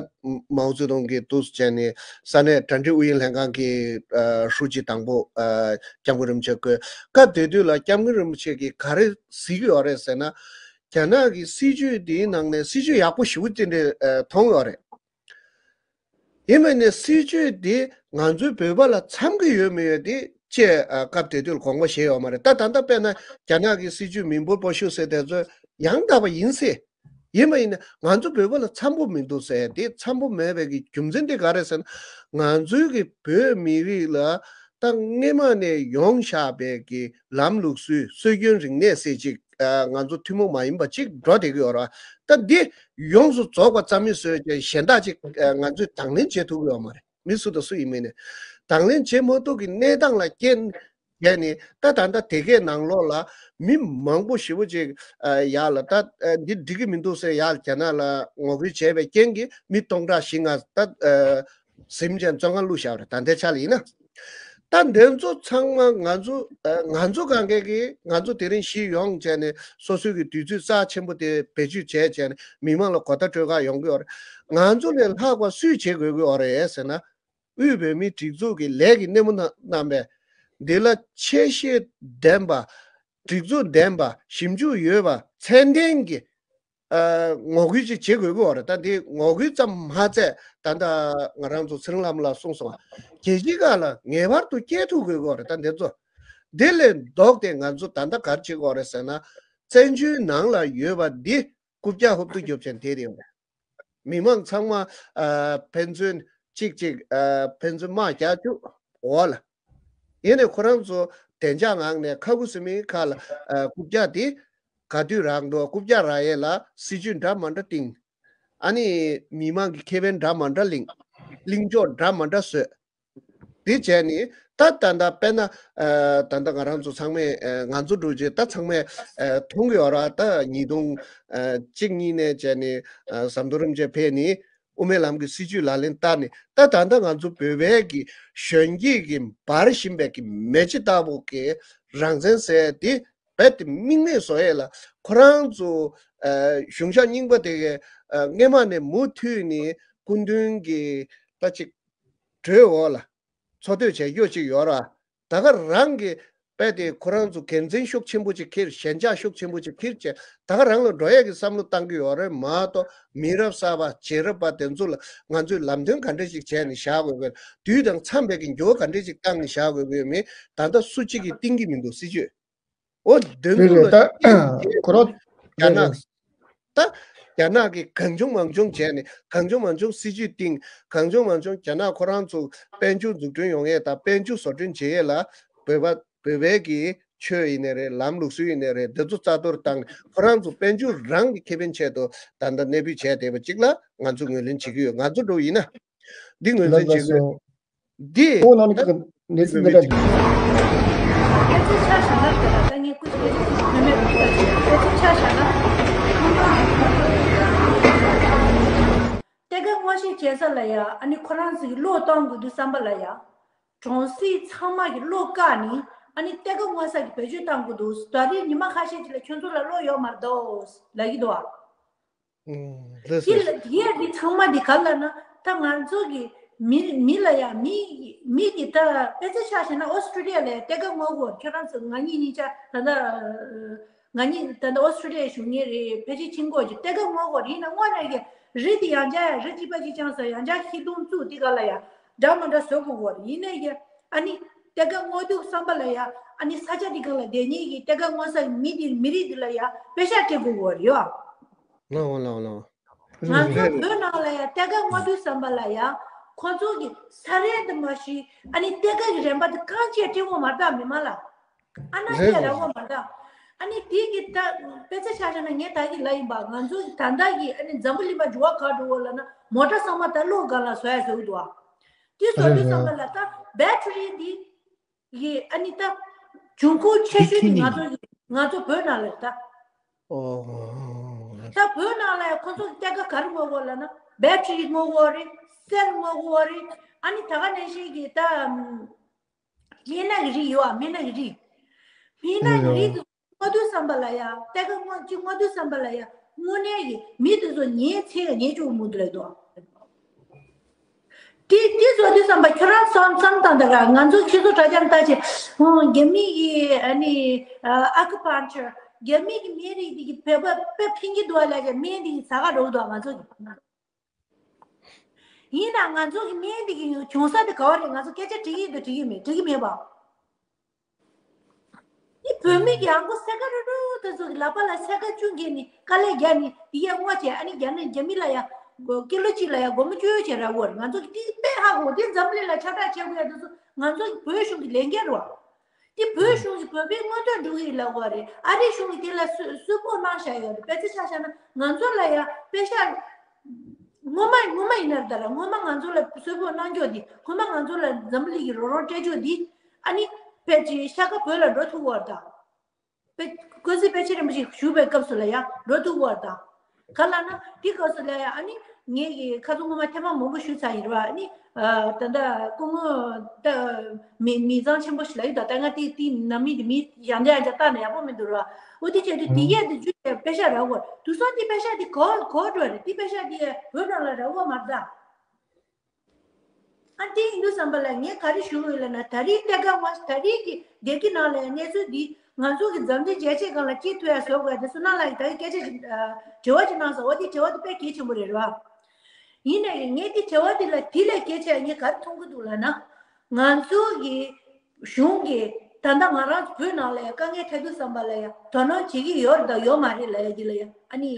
མའོ་ཙེ་ཏུང་གིས་འདུག་སེ་བྱས་ནས་ས་གནས་གྲ་སྒྲིག་ཨུ་ཡོན་ལྷན་ཁང་གི་ཨ། ཧྲུའུ་ཅི་དང་པོ་ཨ། སྐྱབས་མགོན་རིན་པོ་ཆེ་བསྐོས། སྐབས་དེ་དུས་ལ་སྐྱབས་མགོན་རིན་པོ་ཆེ་གིས་ག་རེ་གཟིགས་ཀྱི་ཡོད་རེད་ཟེར་ན། རྒྱ་ནག་གི་སྲིད་ཇུས་འདིའི་ནང་ནས་སྲིད་ཇུས་ཡག་པོ་ཞེ་པོ་ཅིག་འདྲ་ཨ། མཐོང་ཡོད་རེད། ཡིན་པ་ནས་སྲིད་ཇུས་འདི་ང་ཚོའི་བོད་པ་ལ་འཚམ་གྱི་ཡོད་མི་ཡོད་དེ་ཅེས་ཨ། སྐབས་དེ་དུས་ལ་དགོངས་པ་བཞེས་ཡོད་མ་རེད། ད་ད་ལྟ་དཔེར་ན་རྒྱ་ནག་གི་སྲིད་ཇུས་མི་འབོར་སྤོ་བཤུ་ཟེར་དེ་ཚོ་ཡང་དག་པ་ཡིན་སྲིད། ཡིན་པ་ཡིན་ན་ང་ཚོ་བོད་པ་ལ་འཚམ་པོ་མི་འདུག་ཟེར། དེ་འཚམ་པོ་མེད་པའི་གི་རྒྱུ་མཚན་དེ་ག་རེ་ཟེར་ན། ང་ཚོའི་གི་བོད་མི་རིགས་ལ་ད་སྔས་མ་ནས་ཡོང་བཞག་པའི་གི་ལམ་ལུགས་སྲོལ་སྲོལ་རྒྱུན་རིག་གནས་ཟེར་ཅིག་ཨ། ང་ཚོ་ཐུན་མོང་མ་ཡིན་པ་ཅིག་འགྲོ་བསྡད་ཀྱི་ཡོད་རེད་བ། ད་འདི་ཡོངས་སུ་རྫོགས་པ་རྩ་མེད་བཟོས་ཀྱང་གཞན་དག་ཅིག་ཨ། ང་ཚོས་དང་ལེན་བྱེད་ཐུབ་ཀྱི་ཡོད་མ་རེད། མི་སུ་དང་སུ་ཡིན་མིན་ནས་དང་ལེན་བྱེད་མ་ཐུབ་ཀྱི་གནས་སྟངས་ལ་རྐྱེན་བྱས་ནས། ད་ད་ལྟ་དེ་གའི་ནང་ལོགས་ལ་མི་མང་པོ་ཞེ་པོ་ཅིག་ཨ་ཡར་ལ་ད་ཨ་འདི་འགྲིག་གི་མི་འདུག་ཟེར་ཡར་རྒྱ་ནག་ལ་ངོ་རྒོལ་བྱས་པའི་རྐྱེན་གྱིས་མི་སྟོང་ཕྲག་བཞི་ལྔ་ད་ཨ་ཟིན་བྱས་བཙོན་ཁང་བླུགས་བཞག་པ་རེད། ད་ལྟའི་ཆ་ལ་ཡིན་ན། ད་འདི་ཚོ་ཚང་མ་ང་ཚོ་ཨ་ང་ཚོ་གང་གས་ཀྱིས་ང་ཚོ་དེ་རིང་གཞིས་ཡོང་བྱས་ནས་སོ་སོའི་གི་དུས་ཚོད་རྩ་ཆེན་པོ་དེ་བེད་སྤྱོད་བྱས་བྱས་ནས་མི་མང་ལ་གོ་བརྡ་སྤྲོད་ག་ཡོང་གི་ཡོད་རེད། ང་ཚོ་ལས་ལྷག་པ་སུས་བྱེད་དགོས་ཀྱི་ཡོད་རེད་ཟེར་ན། དབུས་བོད་མིའི་སྒྲིག་འཛུགས་ཀྱི་ལས་ཀྱི་སྣེ་མོ་རྣམ་པས་འདི་ལ་ཆེ་བཞེས་ལྡན་པ། སྒྲིག་འཛུགས་ལྡན་པ། ཞིབ་འཇུག་ཡོད་པ། ཚད་ལྡན་གྱི་ཨ་ངོ་རྒོལ་ཅིག་བྱེད་དགོས་ཀྱི་ཡོད་རེད། ད་འདི་ངོ་རྒོལ་ཙམ་མ་ཚད་ད་ལྟ་ང་རང་ཚོ་ཚེ་རིང་ལྷ་མོ་ལགས་གསུངས་སོང་བ། རྒྱལ་སྤྱིའི་སྒང་ལ་ངེས་པར་དུ་སྐྱེལ་ཐུབ་དགོས་ཀྱི་ཡོད་རེད། ད་འདི་ཚོ་འདི་ལས་ལྡོག་སྟེ་ང་ཚོ་ད་ལྟ་ག་རེ་བྱེད་དགོས་རེད་ཟེར་ན། བཙན་བྱོལ་ནང་ལ་ཡོད་པ་འདི་རྐུབ་བཀྱག་ཧོབ་ཏེ་རྒྱོབ་བྱས་བསྡད་ཡོད་རེད། མི་མང་ཚང་མ་ཨ་ཕན་ཚུན་གཅིག་གཅིག་ཨ་ཕན་ཚུན་དམག་རྒྱག་བཅུག་འོ་ལ། ཡིན་ནའི་ཁོ་རང་ཚོ་བདེ་འཇགས་ངང་ནས་ཁ་ཁུ་སིམ་མེའི་ཁ་ལ་ཨ་རྐུབ་བཀྱག་དེ་ག་དུས་རག་འགྲོ། རྐུབ་བཀྱག་རག་ཡས་ལ་སྲིད་ཇུས་འདྲ་མ་འདྲ་བཏིང་། ཨ་ནི་མི་མང་གི་ཁེ་ཕན་འདྲ་མ་འདྲ་གླེང་། གླེང་ཕྱོགས་འདྲ་མ་འདྲ་བཟོས། དེ་བྱས་ནས་ད་ད་ལྟ་དཔེར་ན་ཨ་ད་ལྟ་ང་རང་ཚོ་ཚང་མས་ཨ་ང་ཚོ་འགྲོ་རྗེས་ད་ཚང་མས་ཨ་མཐོང་གི་ཡོད་ར། ད་ཉིས་སྟོང་ཨ་གཅིག་གཉིས་ནས་བྱས་ནས་ཨ་ཟམ་གདོང་རིན་པོ་ཆེ་ཕེབས་ནས་དབུ་མའི་ལམ་གྱི་སྲིད་ཇུས་ལག་ལེན་བསྟར་ནས། ད་ད་ལྟ་ང་ཚོ་བོད་པའི་གི་གཞོན་སྐྱེས་ཀྱི་འབར་བཞིན་པའི་གི་མེ་ལྕེ་ལྟ་བུ་གི་རང་བཙན་ཟེར་དེ་རྦད་དེ་རྨེག་མེད་བཟོ་ཡས་ལ་ཁོ་རང་ཚོ་ཨ་གཞུང་ཞབས་རྙིང་པ་དེ་གས་ཨ་སྔས་མ་ནས་མུ་མཐུད་ནས་སྐུ་མདུན་གྱི་ད་ཅིག་གྲོས་འོག་ལ་འཚོ་སྡོད་བྱས་ཡོད་ཅིག་ཡོད་ར། ད་ག་རང་གི་དཔེ་དེ་ཁོ་རང་ཚོ་དགེ་མཚན་ཤུགས་ཆེན་པོ་ཅིག་འཁྱེར། ཞེན་ཆགས་ཤུགས་ཆེན་པོ་ཅིག་འཁྱེར་བྱས་ད་ག་རང་ལ་འགྲོ་ཡས་ཀྱི་བསམ་བློ་བཏང་གི་ཡོད་རེད་མ་གཏོགས། མི་རབས་གསར་པ་རྗེས་རབས་པ་དེ་ཚོ་ལ་ང་ཚོས་ལམ་སྟོན་ག་འདྲ་ཞིག་བྱས་ནས་བཞག་དགོས་དགོས། དུས་དང་འཚམས་པའི་གི་འགྱུར་བ་ག་འདྲ་ཞིག་བཏང་ནས་བཞག་དགོས་དགོས་མིན་ད་ལྟ་སུ་གཅིག་གིས་བཏིང་གི་མི་འདུག་སྲིད་ཇུས། འོ་དོན་རེད་ཚུལ་རེད། ལ་ད་ཁོ་རང་རྒྱ་རེད་ནག་རེད། ད་རྒྱ་ནག་གིས་གང་བྱུང་མང་བྱུང་བྱས་ནས་གང་བྱུང་མང་བྱུང་སྲིད་ཇུས་བཏིང་། གང་བྱུང་མང་བྱུང་རྒྱ་ནག་ཁོ་རང་ཚོ་དཔལ་འབྱོར་འཛུགས་སྐྲུན་ཡོང་ཡས་དང་དཔལ་འབྱོར་བཟོ་སྐྲུན་བྱེད་ཡས་ལ་བོད་པ་བོད་པའི་གི་ཆོས་ཡིན་ནའི་རེད། ལམ་ལུགས་སྲོལ་ཡིན་ནའི་རེད། འདི་ཚོ་རྩ་གཏོར་བཏང་ནས་ཁོ་རང་ཚོ་དཔལ་འབྱོར་རང་གི་ཁེ་ཕན་ཆེད་དུ་ད་ལྟ་གནས་སྤོས་བྱས་བསྡད་པ་གཅིག་ལ་ང་ཚོ་ངོས་ལེན་བྱེད་ཀྱི་ཡོད། ང་ཚོ་འགྲོ་ཡིན་ན་འདི་ངོས་ལེན་ལགས་བྱེད་ཀྱི་ཡོད། སོ། འདི་ཨོ་ནང་ནས་ཀྱི་གནས་ཚུལ་འདི་འདྲ་འདུག་ཨེ་ཙི་ཆ་བཞག་ན་དེ་ལ་ད་ངས་སྐུ་མཁྱེན་བོད་མི་ཨེ་ཙི་ཆ་བཞག་ན། གཏེར་ཁ་སྔོག་བཤེར་བྱེད་ས་ལ་ཡ་ཨ་ནི་ཁོ་རང་ཚོ་གི་བློ་གཏོང་དགོས་འདུག་བསམ་པ་ལ་ཡ། གྲོང་གསེབ་ཚང་མ་གི་བློ་བཀག་ནི་ཨ་ནི་གཏེར་ཁ་སྔོག་ས་གི་བེད་སྤྱོད་གཏང་དགོས་འདུག་ད་རེས་ཉི་མ་ཁ་ཤས་ཅིག་ལ་ཁྱོད་ཚོ་ལ་བློ་ཡོད་མ་རེད་དོ་ལབ་ཀྱི་འདུག་ཨ། ཨུམ། རེད་དེ་ལ་སོ། དེ་ཡ་དེ་ཚང་མ་དེ་ག་ལ་ན་ད་ང་ཚོ་གི་མི་མི་ལ་ཡ་མི་མི་གི་ད་དཔེ་ཆ་ཆ་བཞག་ན་ཨོ་སི་ཀྲི་ལི་ཡ་ལ་ཡ་གཏེར་ཁ་སྔོག་གོ་ཁྱོད་རང་ཚོ་ང་གཉིས་གཉིས་ཆ་ད་ལྟ་ང་གཉིས་ད་ལྟ་ཨོ་སི་ཀྲི་ལི་ཡ་བཞུགས་མཁན་རེད། ཕལ་ཆེར་ཕྱིན་གོ་གི་གཏེར་ཁ་སྔོག་གོ་རེད་ན་སྔོག་ན་གི་རི་དེ་ཡང་བསྐྱར་ཡ་རི་གཅིག་པ་གཅིག་རྐྱང་ས་ཡང་བསྐྱར་ཤིང་སྡོང་བཙུགས་དེ་ག་ལ་ཡ་འདྲ་མ་འདྲ་བཟོ་དགོས་གོ་རེད། ཡིན་ན་ཡ་ཨ་ནི་གཏེར་ཁ་སྔོག་དུས་བསམ་པ་ལ་ཡ་ཨ་ནི་ས་ཆ་དེ་ག་ལ་བསྡད་མཁན་གི་གཏེར་ཁ་སྔོག་ས་མི་དེ་མི་རིགས་དེ་ལ་ཡ་པེ་ཤག་སྤྲད་དགོས་གོ་རེད་ཡ། ལའོ་ལའོ་ལའོ། ང་ཚོ་བོད་ནང་ལ་ཡ་གཏེར་ཁ་སྔོག་དུས་བསམ་པ་ལ་ཡ་ཁོ་ཚོ་གི་ས་རིན་དུ་མ་ཤི་ཨ་ནི་གཏེར་ཁ་གི་རིན་པ་དེ་གང་ཆེ་སྤྲད་དགོས་མ་རེད་ད་མི་མང་ལ། ཨ་ན་རེད་ཆེ་ར་རེད། དགོས་མ་རེད་ད། ཨ་ནི་དེ་གི་ད་དཔེ་ཆ་ཆ་བཞག་ན་ངས་ད་གི་ལ་ཡིན་པ་ང་ཚོ་གི་ད་ལྟ་གི་ཨ་ནི་འཛམ་བུ་གླིང་པ་འགྲོ་བ་ག་འགྲོ་བ་ལ་ན་མོ་ཊ་ཚང་མ་ད་གློག་སྒང་ལ་བཟོ་ཡ་བཟོ་གི་འདུག་ཨ། དེ་བཟོ་རེད་དུས་བསམ་པ་རེད། ལ་ད་བེ་ཊི་རི་འདི། ཡིན། ཨ་ནི་ད་འབྱུང་ཁུངས་ཆེ་ཤོས་དེ་ང་ཚོ་ཡིན། ང་ཚོ་བོད་ནང་ལ་རེད་ད། ཨོ། ད་བོད་ནང་ལ་ཡང་ཁོ་ཚོ་གི་གཏེར་ཁ་ག་རེ་སྔོག་གོ་ལབ་ན་བེ་ཊི་རི་སྔོག་གོ་རེད། སེལ་སྔོག་གོ་རེད། ཨ་ནི་ད་ག་ནང་བཞིན་གྱི་ད་སྨན་སྣ་གི་རིགས་ཡོད་ཨ། སྨན་སྣ་གི་རིགས། སྨན་སྣ་གི་རིགས་དེ་སྔོག་དུས་བསམ་པ་ལ་ཡ་གཏེར་ཁ་སྔོག་ཅིག་སྔོག་དུས་བསམ་པ་ལ་ཡ་དངོས་གནས་ཀྱི་མི་དེ་ཚོ་ཉེན་ཚན་ཉེན་བཅུག་མུ་མཐུད་ལ་འདུག་དེ་དེ་ཚོ་དེ་བསམ་པ་ཁྱོད་རང་བསམ་བསམ་བཏང་ད་ག་ང་ཚོ་ཁྱེད་ཚོ་དྲ་རྒྱ་ལྟ་ཆེ། ཨོ་རྒྱ་མི་གི་ཨ་ནི་ཨ་ཁུ་པན་ཆར་རྒྱ་མི་གི་སྨན་རིགས་དེ་གི་བོད་པ་དཔེ་ཕན་གྱི་འདུག་ལ་ཀྱ་སྨན་དེ་གི་ཟ་ག་འགྲོ་གི་འདུག་ང་ཚོ་གི། ཡིན་ན་ང་ཚོ་གི་སྨན་དེ་གི་བྱུང་ས་དེ་ག་བ་རེད། ང་ཚོ་སྐད་ཆ་དྲི་གི་འདུག་དྲི་གི་མེད་དྲི་གི་མེད་པ། འདི་བོད་མི་གི་ཨང་པོ་སེ་ཀ་རུ་རུ་དེ་ཚོ་གི་ལག་པ་ལ་སེ་ཀ་བཅུ་འགྱེད་ནི་དཀའ་ལས་རྒྱག་ནི་འདི་ཡ་སྔོག་བྱས་ཨ་ནི་རྒྱ་ནག་རྒྱ་མི་ལ་ཡ་ཀི་ལོ་གཅིག་ལ་ཡ་སྒོར་མོ་བཅུ་ཡོད་བྱས་ར་བོར། ང་ཚོ་གི་འདི་དཔེ་ཧ་གོ། འདི་འཛམ་གླིང་ལ་ཁྱབ་བསྒྲགས་བྱེད་དགོས་ཡ་དེ་ཚོ་ང་ཚོ་གི་བོད་གཞུང་གི་ལས་འགན་རེད་བ། འདི་བོད་གཞུང་གི་བོད་པའི་མངོན་འདོད་འགྲུབ་ཀྱི་ལབ་དགོས་རེད། ཨ་རི་གཞུང་གི་དེ་ལ་གསོལ་གསོལ་ཕོགས་གནང་བཞག་ཡོད་རེད། དཔེ་ཆ་ཆ་བཞག་ན་ང་ཚོ་ལ་ཡ་པེ་ཤག་སྔོན་མ་སྔོན་མ་ཡིན་ན་རེད་ད་ར། སྔོན་མ་ང་ཚོ་ལ་གསོལ་ཕོགས་གནང་ཕྱོགས་འདི། སྔོན་མ་ང་ཚོ་ལ་འཛམ་བུ་གླིང་གི་རོགས་རམ་སྤྲད་ཕྱོགས་འདི། ཨ་ནི་ཕལ་ཆེར་ཤ་ཁ་བོད་ལ་འགྲོ་ཐུབ་པ་རེད་ད། དཔེ་ཀུན་གཟིགས་དཔལ་ཆེན་རིན་པོ་ཆེ་བཞུགས་པའི་སྐབས་སུ་ལ་ཡང་འགྲོ་ཐུབ་པ་རེད་ད། ག་ལ་ན་དེ་སྐབས་སུ་ལ་ཡང་ཨ་ནི་ངེད་ཀྱིས་ཁ་སང་སྔོན་མ་ཐེངས་མ་མང་པོ་ཞུས་ཚར་ཡིན་རེད་བ། ཨ་ནི་ད་ལྟ་སྐུ་ངོ་ད་མི་མི་གཙང་ཆེན་པོ་ཞིག་ལ་ཡོད་ད། ད་ང་དེ་དེ་ནང་མི་དེ་མི་ཡང་འདྲ་ཡང་འདྲ་བལྟས་ན་ཡག་པོ་མི་འདུག་ར། འོ་དེ་བྱས་དུས་དེ་ཡས་དེ་བརྒྱུད་དེ་པེ་ཤག་རག་གོ། དུས་སང་དེ་པེ་ཤག་དེ་གོ་གོ་འགྲོ་རེད། དེ་པེ་ཤག་དེ་བོད་ནང་ལ་རག་གོ་མ་རེད་ད། ཨ་དེ་ཡིན་དུས་ཙམ་པ་ལ་ངས་ག་རེ་ཞུ་གི་ཡོད་ལབ་ན། ད་རེས་གཏེར་ཁ་དབང་ད་རེས་ཀྱི་སྡེ་དགེ་ནང་ལ་གནས་ཚུལ་འདི་ང་ཚོ་གི་འཛམ་གླིང་རྒྱལ་སྤྱིའི་སྒང་ལ་སྐྱེལ་ཐུབ་ཡ་བཟོ་དགོས་ཡ་དེ་བསོད་ནམས་ལགས་ཀྱིས་ད་གིན་སྐད་ཆ་ཞིག་ཨ་དྲི་བ་ཅིག་གནང་སོང་། འོ་དེ་དྲི་བ་དེ་དཔེ་གལ་ཆེན་པོ་རེད་རེད་བ། ཡིན་ནའི་ངས་དེ་དྲི་བ་དེ་ལ་དེ་ལས་སྐད་ཆ་ངས་ག་རེ་མཐོང་གི་འདུག་ལབ་ན། ང་ཚོ་གི་གཞུང་གིས་ད་ལྟ་ང་རང་བོད་ནང་ལ་ཡང་དཀའ་ངལ་འཕྲད་དུས་ཙམ་པ་ལ་ཡང་དོ་སྣང་བྱེད་ཀྱི་ཡོད་རེད་དང་ཡོད་མ་རེད་ལབ་ཡ་འདི་ལ་ཡང་ཨ་ནི་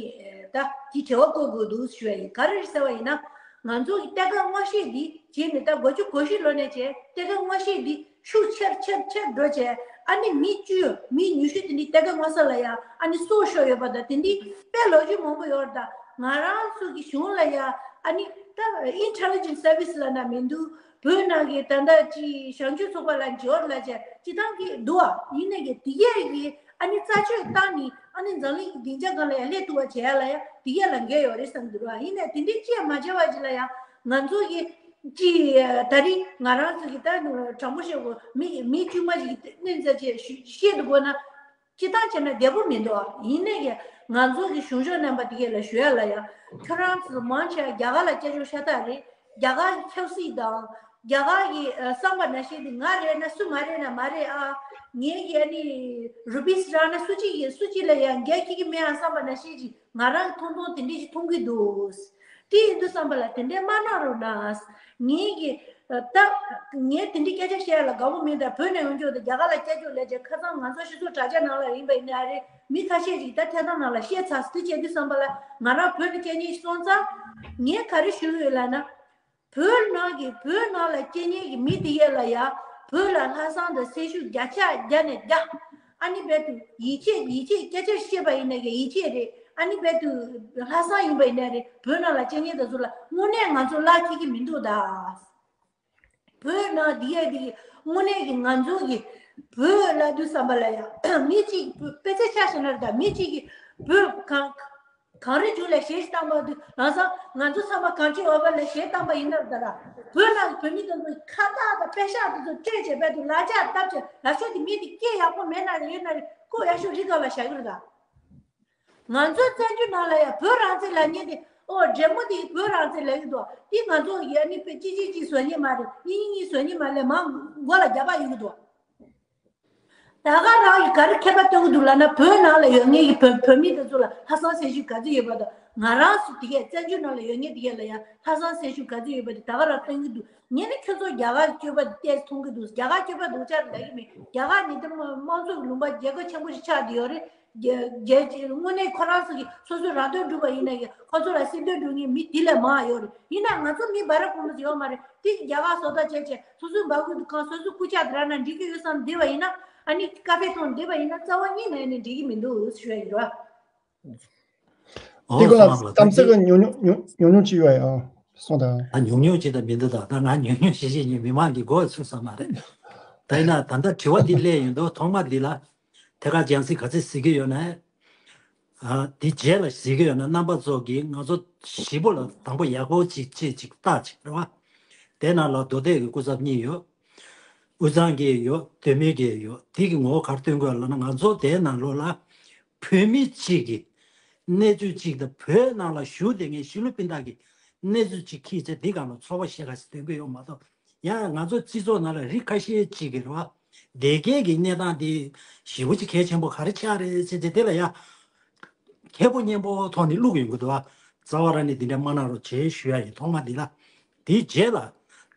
ད་དེ་དྲི་བ་བཀོད་དགོས་འདུག་ཞུ་ཡ་ཡིན། ག་རེ་རེད་ཟེར་བ་ཡིན་ན། ང་ཚོ་གི་གཏེར་ཁ་སྔོག་བཤེར་འདི་བྱས་ནས་ད་དགུ་བཅུ་གོ་བཞི་ལོ་ནས་བྱས་གཏེར་ཁ་སྔོག་བཤེར་འདི་ཤུགས་ཆེར་ཆེར་ཆེར་འགྲོ་བྱས། ཨ་ནི་མི་བཅུ་མི་ཉི་ཤུ་དེ་འདྲའི་གཏེར་ཁ་སྔོག་ས་ལ་ཡང་ཨ་ནི་སྲོག་ཤོར་ཡོད་པ་དང་དེ་འདྲའི་དཔེ་ལོ་རྒྱུས་མང་པོ་ཡོད་རེད་ད། ང་རང་ཚོ་གི་གཞུང་ལ་ཡང་ཨ་ནི་ད་Intelligence Service ལབ་ན་མི་འདུག་བོད་ནང་གི་ད་ལྟ་ཅི་གཞོན་སྐྱེས་ཚོགས་པ་ལ་འབྱོར་ལ་བྱས་སྤྱི་བཏང་གི་འདུག་ཨ། ཡིན་ནའི་གི་དེ་གས་ཀྱི་ཨ་ནི་རྩད་གཅོད་བཏང་ནས་ཨ་ནི་འཛམ་གླིང་གི་སྡིངས་ཆ་སྒང་ལ་ཡང་སླེབས་ཐུབ་པ་བྱས་ལ་ཡང་དེ་གས་ལ་འགལ་ཡོད་རེད་བསམ་གྱི་འདུག་ཨ། ཡིན་ནའི་དེ་འདྲའི་ཅི་ཡང་མ་བྱས་པ་ཅིག་ལ་ཡང་ང་ཚོ་གི་ཅི་ད་རིང་ང་རང་ཚོ་གི་ད་དྲང་པོ་བཤད་དགོས། མི་མི་དཀྱུས་མ་ཞིག་གི་གནས་ཚད་ཅིག་བཤད་འདུག་དགོས་ན། སྤྱི་བཏང་བྱས་ན་བདེ་པོ་མི་འདུག་ཨ། ཡིན་ནའི་ཀྱང་ང་ཚོ་གི་གཞུང་ཕྱོགས་རྣམ་པ་དེ་གས་ལ་ཞུ་ཡ་ལ་ཡ། ཁྱོད་རང་ཚོ་མང་ཆེ་བ་རྒྱ་གར་ལ་སྐྱབས་བཅོལ་ཤ་སྟག་རེད། རྒྱ་གར་གྱི་ཆབ་སྲིད་དང་རྒྱ་གར་གྱི་ཨ་བསམ་པ་ནང་བཞིན་དེ་ང་རེད་ན་སུ་མ་རེད་ན་མ་རེད་ཨ། ངས་ཀྱི་ཨ་ནི་རུ་པིས་རག་ན་སུ་གཅིག་གིས་སུ་གཅིག་ལ་ཡང་འགན་འཁྱེར་གྱི་མེད་ཨ་བསམ་པ་ནང་བཞིན་ཅིག་ང་རང་ཐུང་ཐུང་དེ་འདྲས་ཅིག་མཐོང་གི་འདུག་དེ་ཡིན་དུས་བསམ་པ་ལ་དེ་འདྲས་མ་གནང་རོགས་གནང་། ངས་ཀྱི་ད་ངས་དེ་འདྲའི་སྐད་ཆ་བཤད་ཡ་ལ་དགའ་པོ་མེད། ད་བོད་ནས་ཡོང་རྒྱུ་དང་རྒྱ་གར་ལ་སྐྱབས་བཅོལ་ལས་བྱས་ཁ་སང་ང་ཚོ་སྤྱི་ཚོགས་དྲ་རྒྱ་ནང་ལ་ཡིན་པ་ཡིན་ན་རེད། མི་ཁ་ཤས་ཅིག་ད་ཐད་གཏོང་ནང་ལ་བཤད་ཚར། དེ་བྱས་དུས་བསམ་པ་ལ་ང་རང་བོད་ལ་སྐྱེས་ཉེས་སོང་ཙང་། ངས་ག་རེ་ཞུ་གི་ཡོད་ལབ་ན། བོད་ནང་གི་བོད་ནང་ལ་སྐྱེས་ཉེས་ཀྱི་མི་དེ་གས་ལ་ཡ་བོད་ལ་ལྷག་བསམ་དང་སེམས་ཤུགས་བརྒྱ་ཆ་བརྒྱ་ནས་བརྒྱ། ཨ་ནི་རྦད་དུ་ཡིད་ཆེས་ཡིད་ཆེས་སྐད་ཆ་བཤད་པ་ཡིན་ན་གི་ཡིད་ཆེས་རེད། ཨ་ནི་རྦད་དུ་ལྷག་བསམ་ཡིན་པ་ཡིན་ན་རེད། བོད་ནང་ལ་སྐྱེས་ཉེས་དེ་ཚོ་ལ་དངོས་གནས་ང་ཚོ་ལག་འཁྱེར་གྱི་མི་འདུག་ད། བོད་ནང་འདི་ཡས་འདི་དངོས་གནས་ཀྱི་ང་ཚོ་གི་བོད་ལབ་དུས་བསམ་པ་ལ་ཡང་མི་གཅིག་དཔེ་ཆ་ཆ་བཞག་ན་རེད་ད། མི་གཅིག་གིས་བོད་གངས་གངས་རི་ལྗོངས་ལ་གཞས་ཤིག་བཏང་པ་དུས་ལམ་སང་ང་ཚོ་ཚང་མ་གངས་ཅན་འོད་འབར་ལ་གཞས་བཏང་པ་ཡིན་ན་རེད་ད་ར། བོད་ནང་གི་བོད་མི་དེ་ཚོ་ཁ་བཏགས་དང་པད་ཤག་དེ་ཚོ་སྤྲད་བྱས་རྦད་དེ་ལག་ལྕགས་བཏབ་བྱས་ལ་ཤོག་དེ་མི་དེ་སྐད་ཡག་པོ་མེད་ན་རེད་ཡོད་ན་རེད་ཁོ་ཡག་ཤོས་རི་སྒང་ལ་བཞག་གི་རེད་ད། ང་ཚོའི་བཙན་བྱོལ་ནང་ལ་ཡང་བོད་རང་བཙན་ལབ་མཁན་དེ་ཨོ་འདྲེ་མོ་དེ་བོད་རང་བཙན་ལབ་ཀྱི་འདུག་དེ་ང་ཚོ་ཡ་ནི་པེ་གཅིག་གཅིག་གཅིག་བཟོ་མཁན་མ་རེད། གཉིས་གཉིས་བཟོ་མཁན་མ་ལས་མང་མགོ་ལ་རྒྱབ་པ་ཡོད་ཀྱི་འདུག་ད་ག་རང་གིས་ག་རེ་ཁྱད་པར་སྟོན་གྱི་འདུག་ལབ་ན། བོད་ནང་ལ་ཡོད་མཁན་གྱི་བོད་བོད་མི་དེ་ཚོ་ལ་ལྷག་བསམ་སེམས་ཤུགས་ག་ཚོད་ཡོད་པ་དང་། ང་རང་ཚོ་དེ་གས་བཙན་བྱོལ་ནང་ལ་ཡོད་མཁན་དེ་གས་ལ་ཡང་ལྷག་བསམ་སེམས་ཤུགས་ག་ཚོད་ཡོད་པ་དེ་ད་ག་རང་སྟོན་གྱི་འདུག་ངས་ནི་ཁྱོད་ཚོ་རྒྱ་གར་སྐྱོད་པ་དེ་ཏོག་ཙམ་མཐོང་གི་འདུག་རྒྱ་གར་སྐྱོད་པ་སྡུག་ཅག་ལབ་ཀྱི་མེད། རྒྱ་གར་ནི་དེ་དམངས་གཙོ་གི་ལུང་པ་རྒྱལ་ཁབ་ཆེན་པོ་ཞིག་ཆགས་བསྡད་ཡོད་རེད། རྒྱལ་རྒྱལ་དངོས་གནས་ཁོ་རང་ཚོ་གིས་སོ་སོའི་རང་དོན་སྒྲུབ་པ་ཡིན་ན་ཡང་ཁོ་ཚོ་ལ་སེམས་དོན་སྒྲུབ་མཁན་མི་དེ་ལས་མང་ཡོད་རེད། ཡིན་ན་ང་ཚོ་མི་འབའ་ར་ཕོ་མོ་ཚོ་ཡོད་མ་རེད། དེ་རྒྱ་གར་བཟོ་ལྟ་བྱས་བྱས་སོ་སོའི་འབའ་ཁུག་ཏུ་གང་སོ་སོའི་རྐུབ་ཀྱག་དེ་རག་ན་འགྲིག་གི་ཡོད་བསམ་བསྡད་པ་ཡིན་ན། ཨ་ནི་ཀ་ཕེ་འཐུང་བསྡད་པ་ཡིན་ན་རྩ་བ་ཉིད་ནས་ནི་འགྲིག་གི་མི་འདུག་ཞུ་ཡ་ཡིན་རོ། ཨོ་དེ་ཀོ་ལ་སོང་ལ་གཏམ་ཚིག་གི་ཉུང་ཉུང་ཉུང་ཉུང་ཉུང་ཅིག་ཡོད་ཡ། སོང་ད། ད་ཉུང་ཉུང་ཅིག་ད་མི་འདུག་ད་ད་ང་ཉུང་ཉུང་ཞེ་ཞེ་ཉིད་མི་མང་གི་མགོ་ཚུགས་ས་མ་རེད། ད་ཡིན་ན་ད་ལྟ་དྲི་བ་འདི་སླེབས་ཡོང་དུས་ཐོག་མ་འདི་ལ་ཐད་ཀར་སྦྱང་ཚིག་ག་ཚོད་གཟིགས་ཀྱི་ཡོད་ན། ཨ་འདི་རྗེས་ལ་གཟིགས་ཀྱི་ཡོད་ན་རྣམ་པ་ཚོ་གིས་ང་ཚོ་ཞིབ་པོ་ལ་དང་པོ་ཡག་པོ་ཅིག་ཅིག་ཅིག་ལྟ་ཅིག་རེད་བ། དེ་ནང་ལ་མདོ་སྟོད་ཀྱི་སྐུ་ཚབ་གཉིས་ཡོད། དབུས་གཙང་གི་ཡོད། སྟོད་སྨད་ཀྱི་ཡོད། དེ་གི་ངོ་བོ་ག་རེ་སྟོན་དགོས་ལབ་ན་ང་ཚོ་དེའི་ནང་ལོགས་ལ་བོད་མི་གཅིག་གི་གནས་ཚུལ་གཅིག་དང་བོད་ནང་ལ་བཞུགས་བསྡད་མཁན་གཞིས་ལུས་སྤུན་ཟླ་གི་གནས་ཚུལ་གཅིག་ཁྱེར་བྱས་དེ་སྒང་ལ་ཚོར་བ་བཤད་ག་ཞིག་སྟོན་གི་ཡོད་མ་གཏོགས། ཡང་ང་ཚོ་སྤྱི་ཚོགས་ནང་ལ་རིགས་ཁ་ཤས་གཅིག་གི་རེད་བ། སྡེ་དགེ་གི་གནས་སྟངས་དེ་ཞེ་པོ་ཅིག་གལ་ཆེན་པོ་ག་རེ་ཆགས་རེད་ཟེར་ཏེ་དེ་ལ་ཡ། མཁས་པོ་སྙན་པོ་ཐོག་ནས་བླུག་ཡོང་གི་འདུག་བ། རྩ་བ་རང་ནས་འདི་འདྲ་མ་གནང་རོགས་བྱེད་ཞུ་ཡ་ཡིན་ཐོག་མ་འདི་ལ། དེའི་རྗེས་ལ།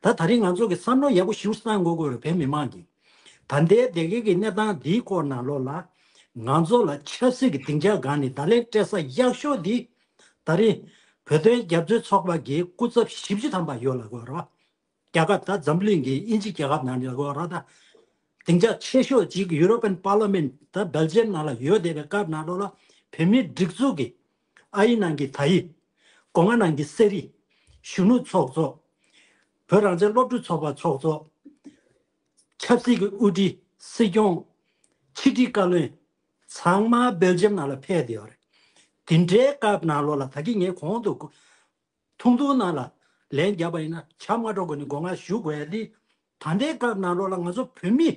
ད་ད་རིང་ང་ཚོ་གི་བསམ་བློ་ཡག་པོ་ཞིག་བཏང་དགོས་ཀྱི་རེད་བོད་མི་མང་གིས། ད་ལྟའི་སྡེ་དགེ་གི་གནས་སྟངས་འདིའི་སྐོར་ནང་ལོགས་ལ། ང་ཚོ་ལ་ཆབ་སྲིད་ཀྱི་སྡིངས་ཆ་སྒང་ནས་བརྡ་ལན་སྤྲད་ས་ཡག་ཤོས་འདི། ད་རིང་། བོད་དོན་རྒྱབ་སྐྱོར་ཚོགས་པ་གི་སྐུ་ཚབ་བཞི་བཅུ་ཐམ་པ་ཡོད་ལབ་དགོས་རེད་བ། རྒྱ་གར་ད་འཛམ་བུ་གླིང་གི་དབྱིན་ཇི་རྒྱལ་ཁབ་ནང་ནས་ལ་གོ་ར་ད། སྡིངས་ཆ་ཆེ་ཤོས་ཅིག་European Parliament ད་Belgium ནང་ལ་ཡོད་བསྡད་པའི་སྐབས་ནང་ལོགས་ལ་བོད་མིའི་སྒྲིག་འཛུགས་ཀྱི་ཨ་ཡིག་ནང་གི་ཐ་ཡིག་སྒོ་ང་ནང་གི་གསེར་ཡིག་གཞོན་ནུ་ཚོགས་གཙོ། བོད་རང་བཙན་སློབ་ཕྲུག་ཚོགས་པ་ཚོགས་གཙོ། ཆབ་སྲིད་ཀྱི་དབུ་ཁྲིད། སྲིད་སྐྱོང་། ཕྱི་དྲིལ་བཀའ་བློན། ཚང་མ་སྦེལ་ཇམ་ནང་ལ་ཕེབས་བསྡད་ཡོད་རེད། དེ་འདྲའི་སྐབས་ནང་ལོགས་ལ་ད་གིན་ངས་གོང་དུ་ཐུང་ཐུང་ནང་ལ་ལན་བརྒྱབ་པ་ཡིན་ན་བྱ་མ་འགྲོ་དགོས་ནས་སྒོ་ང་ཞུ་དགོས་ཡ་འདི། ད་ལྟའི་སྐབས་ནང་ལོགས་ལ་ང་ཚོ་བོད་མི།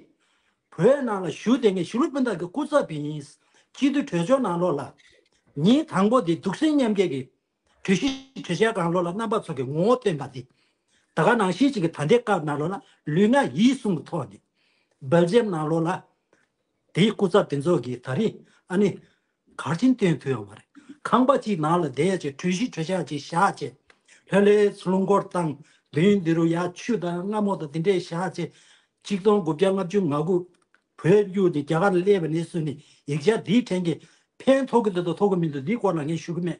བོད་ནང་ལ་བཞུགས་བསྡད་མཁན་གཞིས་ལུས་སྤུན་ཟླ་གི་སྐུ་ཚབ་ཡིན། སྤྱི་འཐུས་གྲོས་ཚོགས་ནང་ལོགས་ལ། ཉིན་དང་པོ་འདི་གདུག་སེམས་མཉམ་སྐྱེད་ཀྱི་གྲོས་གཞི་གྲོས་འཆར་སྒང་ལོགས་ལ་རྣམ་པ་ཚོ་གི་ངོ་བོ་བསྟན་པ་འདི། ད་ག་ནང་བཞིན་ཅིག་གི་ད་ལྟའི་སྐབས་ནང་ལོགས་ལ་ལུས་ངག་ཡིད་གསུམ་གྱི་ཐོག་ནས། སྦེལ་ཇམ་ནང་ལོགས་ལ། དེའི་སྐུ་ཚབ་དེ་ཚོ་གིས་ད་རིང་ཨ་ནི། གར་ཆེན་སྟོན་ཐུབ་ཡོད་མ་རེད། ཁང་པ་གཅིག་ནང་ལ་བསྡད་བྱས་གྲོས་གཞི་གྲོས་འཆར་གཅིག་བཞག་བྱས། ལྷོད་ལྷོད་རླུང་འཁོར་བཏང་། མདུན་འདི་རུ་ཡར་ཆུ་དང་མངར་མོ་དང་དེ་འདྲས་བཞག་བྱས། གཅིག་སྟོང་དགུ་བརྒྱ་ལྔ་བཅུ་ང་དགུ། བོད་བརྒྱུད་དེ་རྒྱ་གར་ལ་སླེབས་པ་ནས་བཟུང་ནས་ཡིག་ཆ་འདིའི་ཕྲན་གྱི་ཕན་ཐོགས་ཀྱི་འདུག་དང་ཐོགས་ཀྱི་མི་འདུག་འདིའི་སྐོར་ལ་ངས་ཞུ་གི་མེད།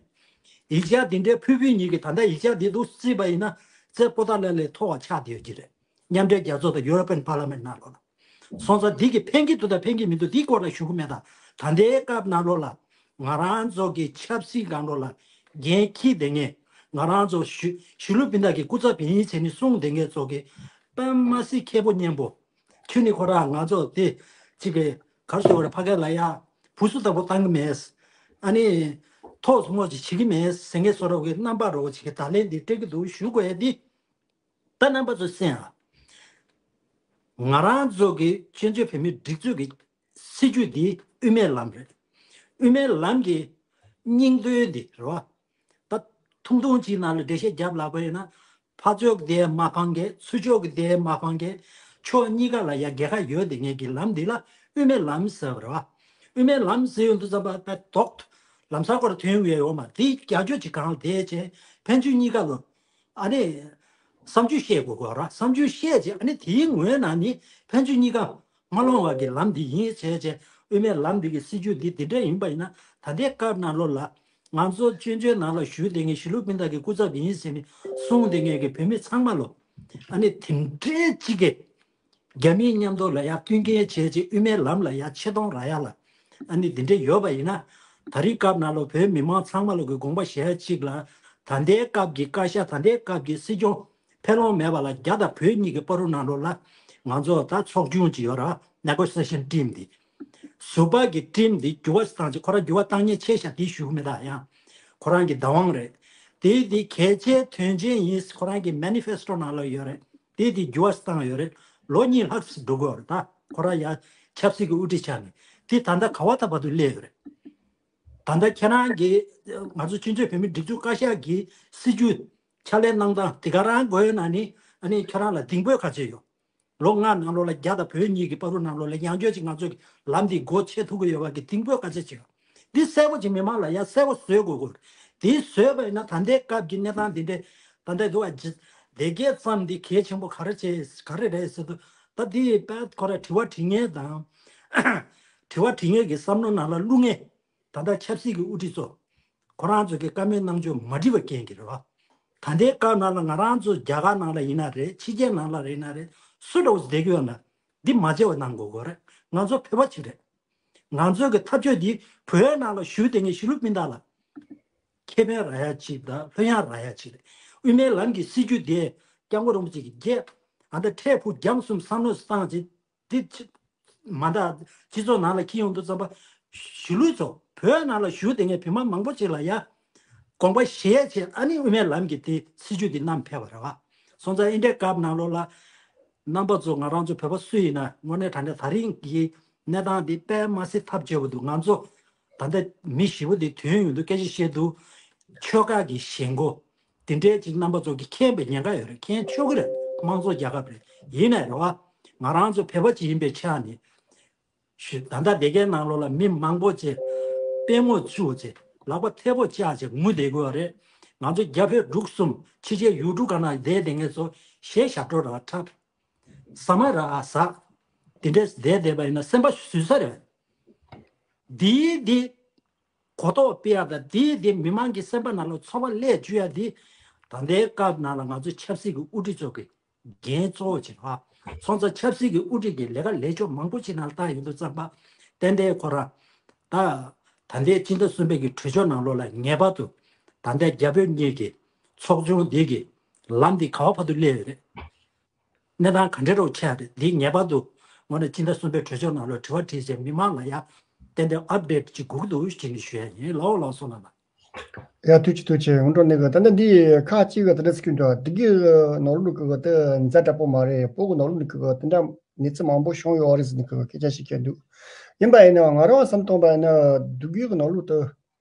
ཡིག་ཆ་འདི་འདྲའི་ཕུལ་ཕུལ་ཉིད་ཀྱི་ད་ལྟ་ཡིག་ཆ་འདི་འདུག་བརྩིས་པ་ཡིན་ན་རྩེ་པོ་ཏཱ་ལ་ལས་མཐོ་བ་ཆགས་བསྡད་ཡོད་ཀྱི་རེད། མཉམ་འབྲེལ་རྒྱལ་ཚོགས་དང་ཡུ་རོ་པན་པར་ལི་མེན་ནང་ལོགས་ལ། སོང་ཙང་འདི་གི་ཕན་གྱི་འདུག་དང་ཕན་གྱི་མི་འདུག་འདིའི་སྐོར་ལ་ཞུ་གི་མེད། ད་ད་ལྟའི་སྐབས་ནང་ལོགས་ལ་ང་རང་ཚོ་གི་ཆབ་སྲིད་སྒང་ལོགས་ལ་འགན་འཁྱེར་བསྡད་མཁན། ང་རང་ཚོ་གཞིས་གཞིས་ལུས་སྤུན་ཟླ་གི་སྐུ་ཚབ་ཡིན་ཟེར་ནས་གསུངས་བསྡད་མཁན་ཚོ་གི་དཔེ་མ་སྲིད་མཁས་པོ་སྙན་པོ། ཁྱོད་ནི་ཁོ་རང་ང་ཚོ་དེ་གཅིག་གི་གར་སོང་བར་ཕ་གི་ལ་ཡ་བུ་སུ་ལྟ་བུ་བཏང་གི་མེད། ཨ་ནི་ཐོག་སུ་མོ་ཅིག་བྱེད་ཀྱི་མེད་ཟེར་མཁན་བཟོ་འདྲ་གི་རྣམ་པ་འདྲ་བོ་ཅིག་གི་ད་ལན་འདི་སྤྲད་ཀྱི་འདུག་ཞུ་དགོས་ཡ་འདི། ད་རྣམ་པ་ཚོ་གསན་ཨ། ང་རང་ཚོ་གི་བཙན་བྱོལ་བོད་མིའི་སྒྲིག་འཛུགས་ཀྱི་སྲིད་ཇུས་འདི་དབུ་མའི་ལམ་རེད། དབུ་མའི་ལམ་གྱི་སྙིང་དོན་འདི་རེད་བ། ད་ཐུང་ཐུང་ཅིག་ནང་ལ་འགྲེལ་བཤད་རྒྱབ་ལབ་པ་ཡིན་ན། ཕར་ཕྱོགས་དེ་མ་ཕངས་མཁན། ཚུར་ཕྱོགས་ཀྱི་དེ་མ་ཕངས་མཁན། ཕྱོགས་གཉིས་ཀ་ལ་ཡ་རྒྱལ་ཁ་ཡོད་དེ་ངེད་ཀྱི་ལམ་འདི་ལ་དབུ་མའི་ལམ་ཟེར་བ་རེད་བ། དབུ་མའི་ལམ་ཟེར་ཡོང་དུས་ཙམ་པ་ད་དོག་ལམ་སང་ཁོ་ར་ཐོན་ཡོད་ཡོད་མ་དེ་རྒྱ་ཁྱོད་ཀྱི་གང་དེ་བྱས་ཕན་ཚུན་གཉིས་ཀ་ལ་ཨ་ནི་བསམ་ཚུལ་བཤད་དགོས་གོ་ར། བསམ་ཚུལ་བཤད་བྱས་ཨ་ནི་དེའི་ངོས་ནང་ནི་ཕན་ཚུན་གཉིས་ཀ་མ་ལོང་བ་གི་ལམ་འདི་ཡིན་བྱས་བྱས། དབུ་མའི་ལམ་འདི་གི་སྲིད་ཇུས་འདི་དེ་འདྲ་ཡིན་པ་ཡིན་ན་ད་ལྟའི་སྐབས་ནང་ལོགས་ལ། ང་ཚོ་བཙན་བྱོལ་ནང་ལ་བཞུགས་བསྡད་མཁན་གཞིས་ལུས་སྤུན་ཟླ་གི་སྐུ་ཚབ་ཡིན་ཟེར་ནས་གསུངས་བསྡད་མཁན་གྱི་བོད་མི་ཚང་མ་ལོ། ཨ་ནི་དེ་འདྲའི་གཅིག་གི་རྒྱ་མིའི་མཉམ་དུ་ལ་ཡ་བསྟུན་མཁས་བྱས་ཅིག་དབུ་མའི་ལམ་ལ་ཡ་ཆེ་མཐོང་རག་ཡ་ལ། ཨ་ནི་དེ་འདྲ་ཡོད་པ་ཡིན་ན། ད་རེས་སྐབས་ནང་ལོ་བོད་མི་མང་ཚང་མ་ལོ་གི་དགོངས་པ་བཞེས་ཡ་གཅིག་ལ། ད་ལྟའི་སྐབས་ཀྱི་བཀའ་ཤག་ད་ལྟའི་སྐབས་ཀྱི་སྲིད་སྐྱོང་ཕན་ལོང་མེད་པ་ལ་རྒྱ་དང་བོད་གཉིས་ཀྱི་བར་དུ་ནང་ལོགས་ལ་ང་ཚོ་ད་ཚོགས་ཆུང་ཅིག་ཡོད་ར། ནེ་གོ་སི་ཨེ་ཤན་ཊིམ་འདི། ཟུར་པ་གི་ཊིམ་འདི་འགྱུར་བ་བཏང་ཅིག་ཁོ་རང་འགྱུར་བ་བཏང་མཁན་ཆེ་ཤ་དེ་ཞུ་གི་མེད་ད་ཡང་། ཁོ་རང་གི་བདག་དབང་རེད། དེ་དེ་གལ་ཆེ་དོན་ཆེན་ཡིན་ཁོ་རང་གི་མེ་ནི་ཕེ་སི་ཊོ་ནང་ལ་ཡོད་རེད། དེ་དེ་འགྱུར་བ་བཏང་ཡོད་རེད། ལོ་གཉིས་ལྷག་ཙམ་འགྲོ་གི་ཡོད་རེད་ད། ཁོ་རང་ཡ་ཆབ་སྲིད་ཀྱི་དབུ་ཁྲིད་ཆགས་ནས་དེ་ད་ལྟ་ག་བ་ད་བར་དུ་སླེབས་ཡོད་རེད། ད་ལྟ་ཁྱེད་རང་གི་ང་ཚོ་སྤྱི་ཚོགས་བོད་མི་སྒྲིག་འཛུགས་བཀའ་ཤག་གི་སྲིད་ཇུས་ཕྱག་ལས་གནང་སྟངས་དེ་ག་རང་དགོས་ན་ནི་ཨ་ནི་ཁྱེད་རང་ལ་གདེང་སྤོས་ག་ཚོད་ཡོད། ལོ་ལྔ་ནང་ལོགས་ལ་རྒྱ་དང་བོད་གཉིས་ཀྱི་བར་དུ་ནང་ལོགས་ལ་ཡང་བསྐྱར་ཅིག་ང་ཚོ་གི་ལམ་འདི་སྒོ་ཕྱེ་ཐུབ་ཀྱི་ཡོད་པ་གི་གདེང་སྤོས་ག་ཚོད་ཅིག་ཡོད། འདི་གསལ་པོ་ཅིག་མི་མང་ལ་ཡང་གསལ་པོ་བཟོ་དགོས་དགོས། འདི་བཟོས་པ་ཡིན་ན་ད་ལྟའི་སྐབས་ཀྱི་གནས་སྟངས་འདི་འདྲས་ད་ལྟའི་འདུག་བ་ཇི་སྡེ་བརྒྱད་ཙམ་འདི་གལ་ཆེན་པོ་ག་རེ་བྱས་ག་རེ་རེད་ཟེར་དུས་ད་འདི་དཔེ་ཁོ་ར་དྲི་བ་དྲི་མཁན་དང་དྲི་བ་དྲི་མཁན་གྱི་བསམ་བློ་ནང་ལ་བླུག་མཁན། ད་ལྟ་ཆབ་སྲིད་ཀྱི་དབུ་ཁྲིད་ཚོ། ཁོ་རང་ཚོ་གི་བཀའ་མོལ་གནང་ཕྱོགས་མ་འགྲིག་པ་རྐྱེན་གྱིས་རེད་བ། ད་ལྟའི་སྐབས་ནང་ལ་ང་རང་ཚོ་རྒྱ་གར་ནང་ལ་ཡིན་ན་རེད། ཕྱི་རྒྱལ་ནང་ལ་རེད་ན་རེད། སུ་འདྲ་བོ་བསྡད་ཀྱི་ཡོད་ན། འདི་མ་བརྗེད་པ་གནང་དགོས་དགོས་རེད། ང་ཚོ་བོད་པ་ཅིག་རེད། ང་ཚོ་གི་འཐབ་ཕྱོགས་འདི་བོད་ནང་ལ་བཞུགས་བསྡད་མཁན་གཞིས་ལུས་སྤུན་ཟླ་ལ། ཁེ་ཕན་རག་ཡ་ཅིག་དང་ལྷོད་ཡངས་རག་ཡ་ཅིག་རེད། དབུ་མའི་ལམ་གྱི་སྲིད་ཇུས་དེ་སྐྱབས་མགོན་རིན་པོ་ཆེ་གི་རྒྱས་ཨ་ད་འཕྲལ་ཕུགས་རྒྱང་གསུམ་བསམ་བློ་བཏང་ཅིག་འདི་ཕྱི་མ་དག་སྤྱི་ཚོགས་ནང་ལ་འཁྱེར་ཡོང་དུས་ཙམ་པ། གཞིས་ལུས་ཚོ་བོད་ནང་ལ་བཞུགས་བསྡད་མཁན་བོད་མི་མང་པོ་ཅིག་ལ་ཡ་དགོངས་པ་བཞེས་བྱས་ཨ་ནི་དབུ་མའི་ལམ་གྱི་དེ་སྲིད་ཇུས་དེ་བསྣམས་ཕེབས་པ་རེད་བ། སོང་ཙང་ཨིན་འདྲའི་སྐབས་ནང་ལོགས་ལ་རྣམ་པ་ཚོ་ང་རང་ཚོ་བོད་པ་སུ་ཡིན་ན་དངོས་གནས་དྲང་གནས་ད་རིང་གི་གནས་སྟངས་འདི་དཔེ་མ་སྲིད་ཐབས་སྐྱོ་བོ་འདུག་ང་ཚོ་ད་ལྟ་མི་ཞེ་པོ་འདི་ཐོན་ཡོང་དུས་སྐད་ཆ་བཤད་འདུག་ཆོལ་ཁ་གི་ཞེན་ཁོག་དེ་འདྲའི་ཅིག་རྣམ་པ་ཚོ་གི་མཁྱེན་པའི་ཉེན་ཁ་ཡོད་རེད། མཁྱེན་ཆོག་གི་རེད། དམངས་གཙོ་རྒྱལ་ཁབ་རེད། ཡིན་ནའི་རེད་བ། ང་རང་ཚོ་བོད་པ་ཅིག་ཡིན་པའི་ཆ་ནས། ཞུ་ད་ལྟ་སྡེ་དགེ་ནང་ལོགས་ལ་མི་མང་པོ་ཅིག་པད་མོ་བཙུགས་ཅིག་ལག་པ་མཐེ་བོ་བཅག་ཅིག་ངུ་བསྡད་དགོས་རེད། ང་ཚོ་རྒྱ་བོད་འབྲུག་གསུམ་ཕྱི་རྒྱལ་ཡུལ་གྲུ་ག་ན་བསྡད་བསྡད་མཁན་ཚོ་གཞས་ཞབས་བྲོ་ར་འཁྲབ། ཟ་མ་ར་ཨ་ཟ། དེ་འདྲས་བསྡད་བསྡད་པ་ཡིན་ན་སེམས་པ་ཟུས་ས་རེད། འདིའི་འདི། གོ་རྟོགས་སྤེལ་ཡ་དང་དེའི་དེ་མི་མང་གི་སེམས་པ་ནང་ལ་ཚོར་བ་སླེབས་བཅུག་ཡ་དེ། ད་ལྟའི་སྐབས་ནང་ལ་ང་ཚོ་ཆབ་སྲིད་ཀྱི་དབུ་ཁྲིད་ཚོ་གི་འགན་གཙོ་བོ་ཅིག་རེད་བ། སོང་ཙང་ཆབ་སྲིད་ཀྱི་དབུ་ཁྲིད་ཀྱི་ལས་ཀ་ལས་ཕྱོགས་མང་པོ་ཅིག་ནང་ལ་བལྟ་ཡོང་དུས་ཙམ་པ། ཏན་ཏན་ཁོ་རང་ད་ད་ལྟའི་སྤྱི་ཟླ་གསུམ་པའི་གི་གྲོས་ཆོད་ནང་ལོགས་ལ་ངེས་པར་དུ་ད་ལྟའི་རྒྱ་བོད་གཉིས་ཀྱི་ཚོགས་ཆུང་འདི་གི་ ལམ་འདི་ག་བ་བར་དུ་སླེབས་ཡོད་རེད། གནས་སྟངས་ག་འདྲ་རོགས་ཆགས་རེད། འདི་ངེས་པར་དུ་ངོ་ནས་སྤྱི་ཟླ་གསུམ་པའི་གྲོས་ཆོད་ནང་ལ་དྲི་བ་དྲིས་བྱས་མི་མང་ལ་ཡ་ཏན་ཏན་ཨབ་ཌེཊ་ཅིག་དགོས་ཀྱི་འདུག་ཅེས་ནས་ཞུ་ཡ་ཡིན། ལའོ་ལའོ་སོ་ལ་ལ། ཡ་ཐུགས་རྗེ་ཆེ་ཐུགས་རྗེ་ཆེ། སྔོན་འགྲོ་ནས་གི་ད་ལྟ་འདི་ཁག་ཅིག་གི་ད་ལྟ་སྐྱོན་འདུག་དེ་གི་ནོར་ལུག་གི་དེ་ཛ་དྲག་པོ་མ་རེད། བོད་གི་ནོར་ལུག་ནས་གི་དེ་འདྲ་གནས་ཚུལ་མང་པོ་བྱུང་ཡོད་རེད་ཟེར་ནས་གི་སྐད་ཆ་ཞིག་སྐྱོན་འདུག་ཡིན་པ་ཡིན་ན་ང་རང་བསམ་བཏང་པ་ཡིན་ན་དེ་གི་ནོར་ལུག་དེ་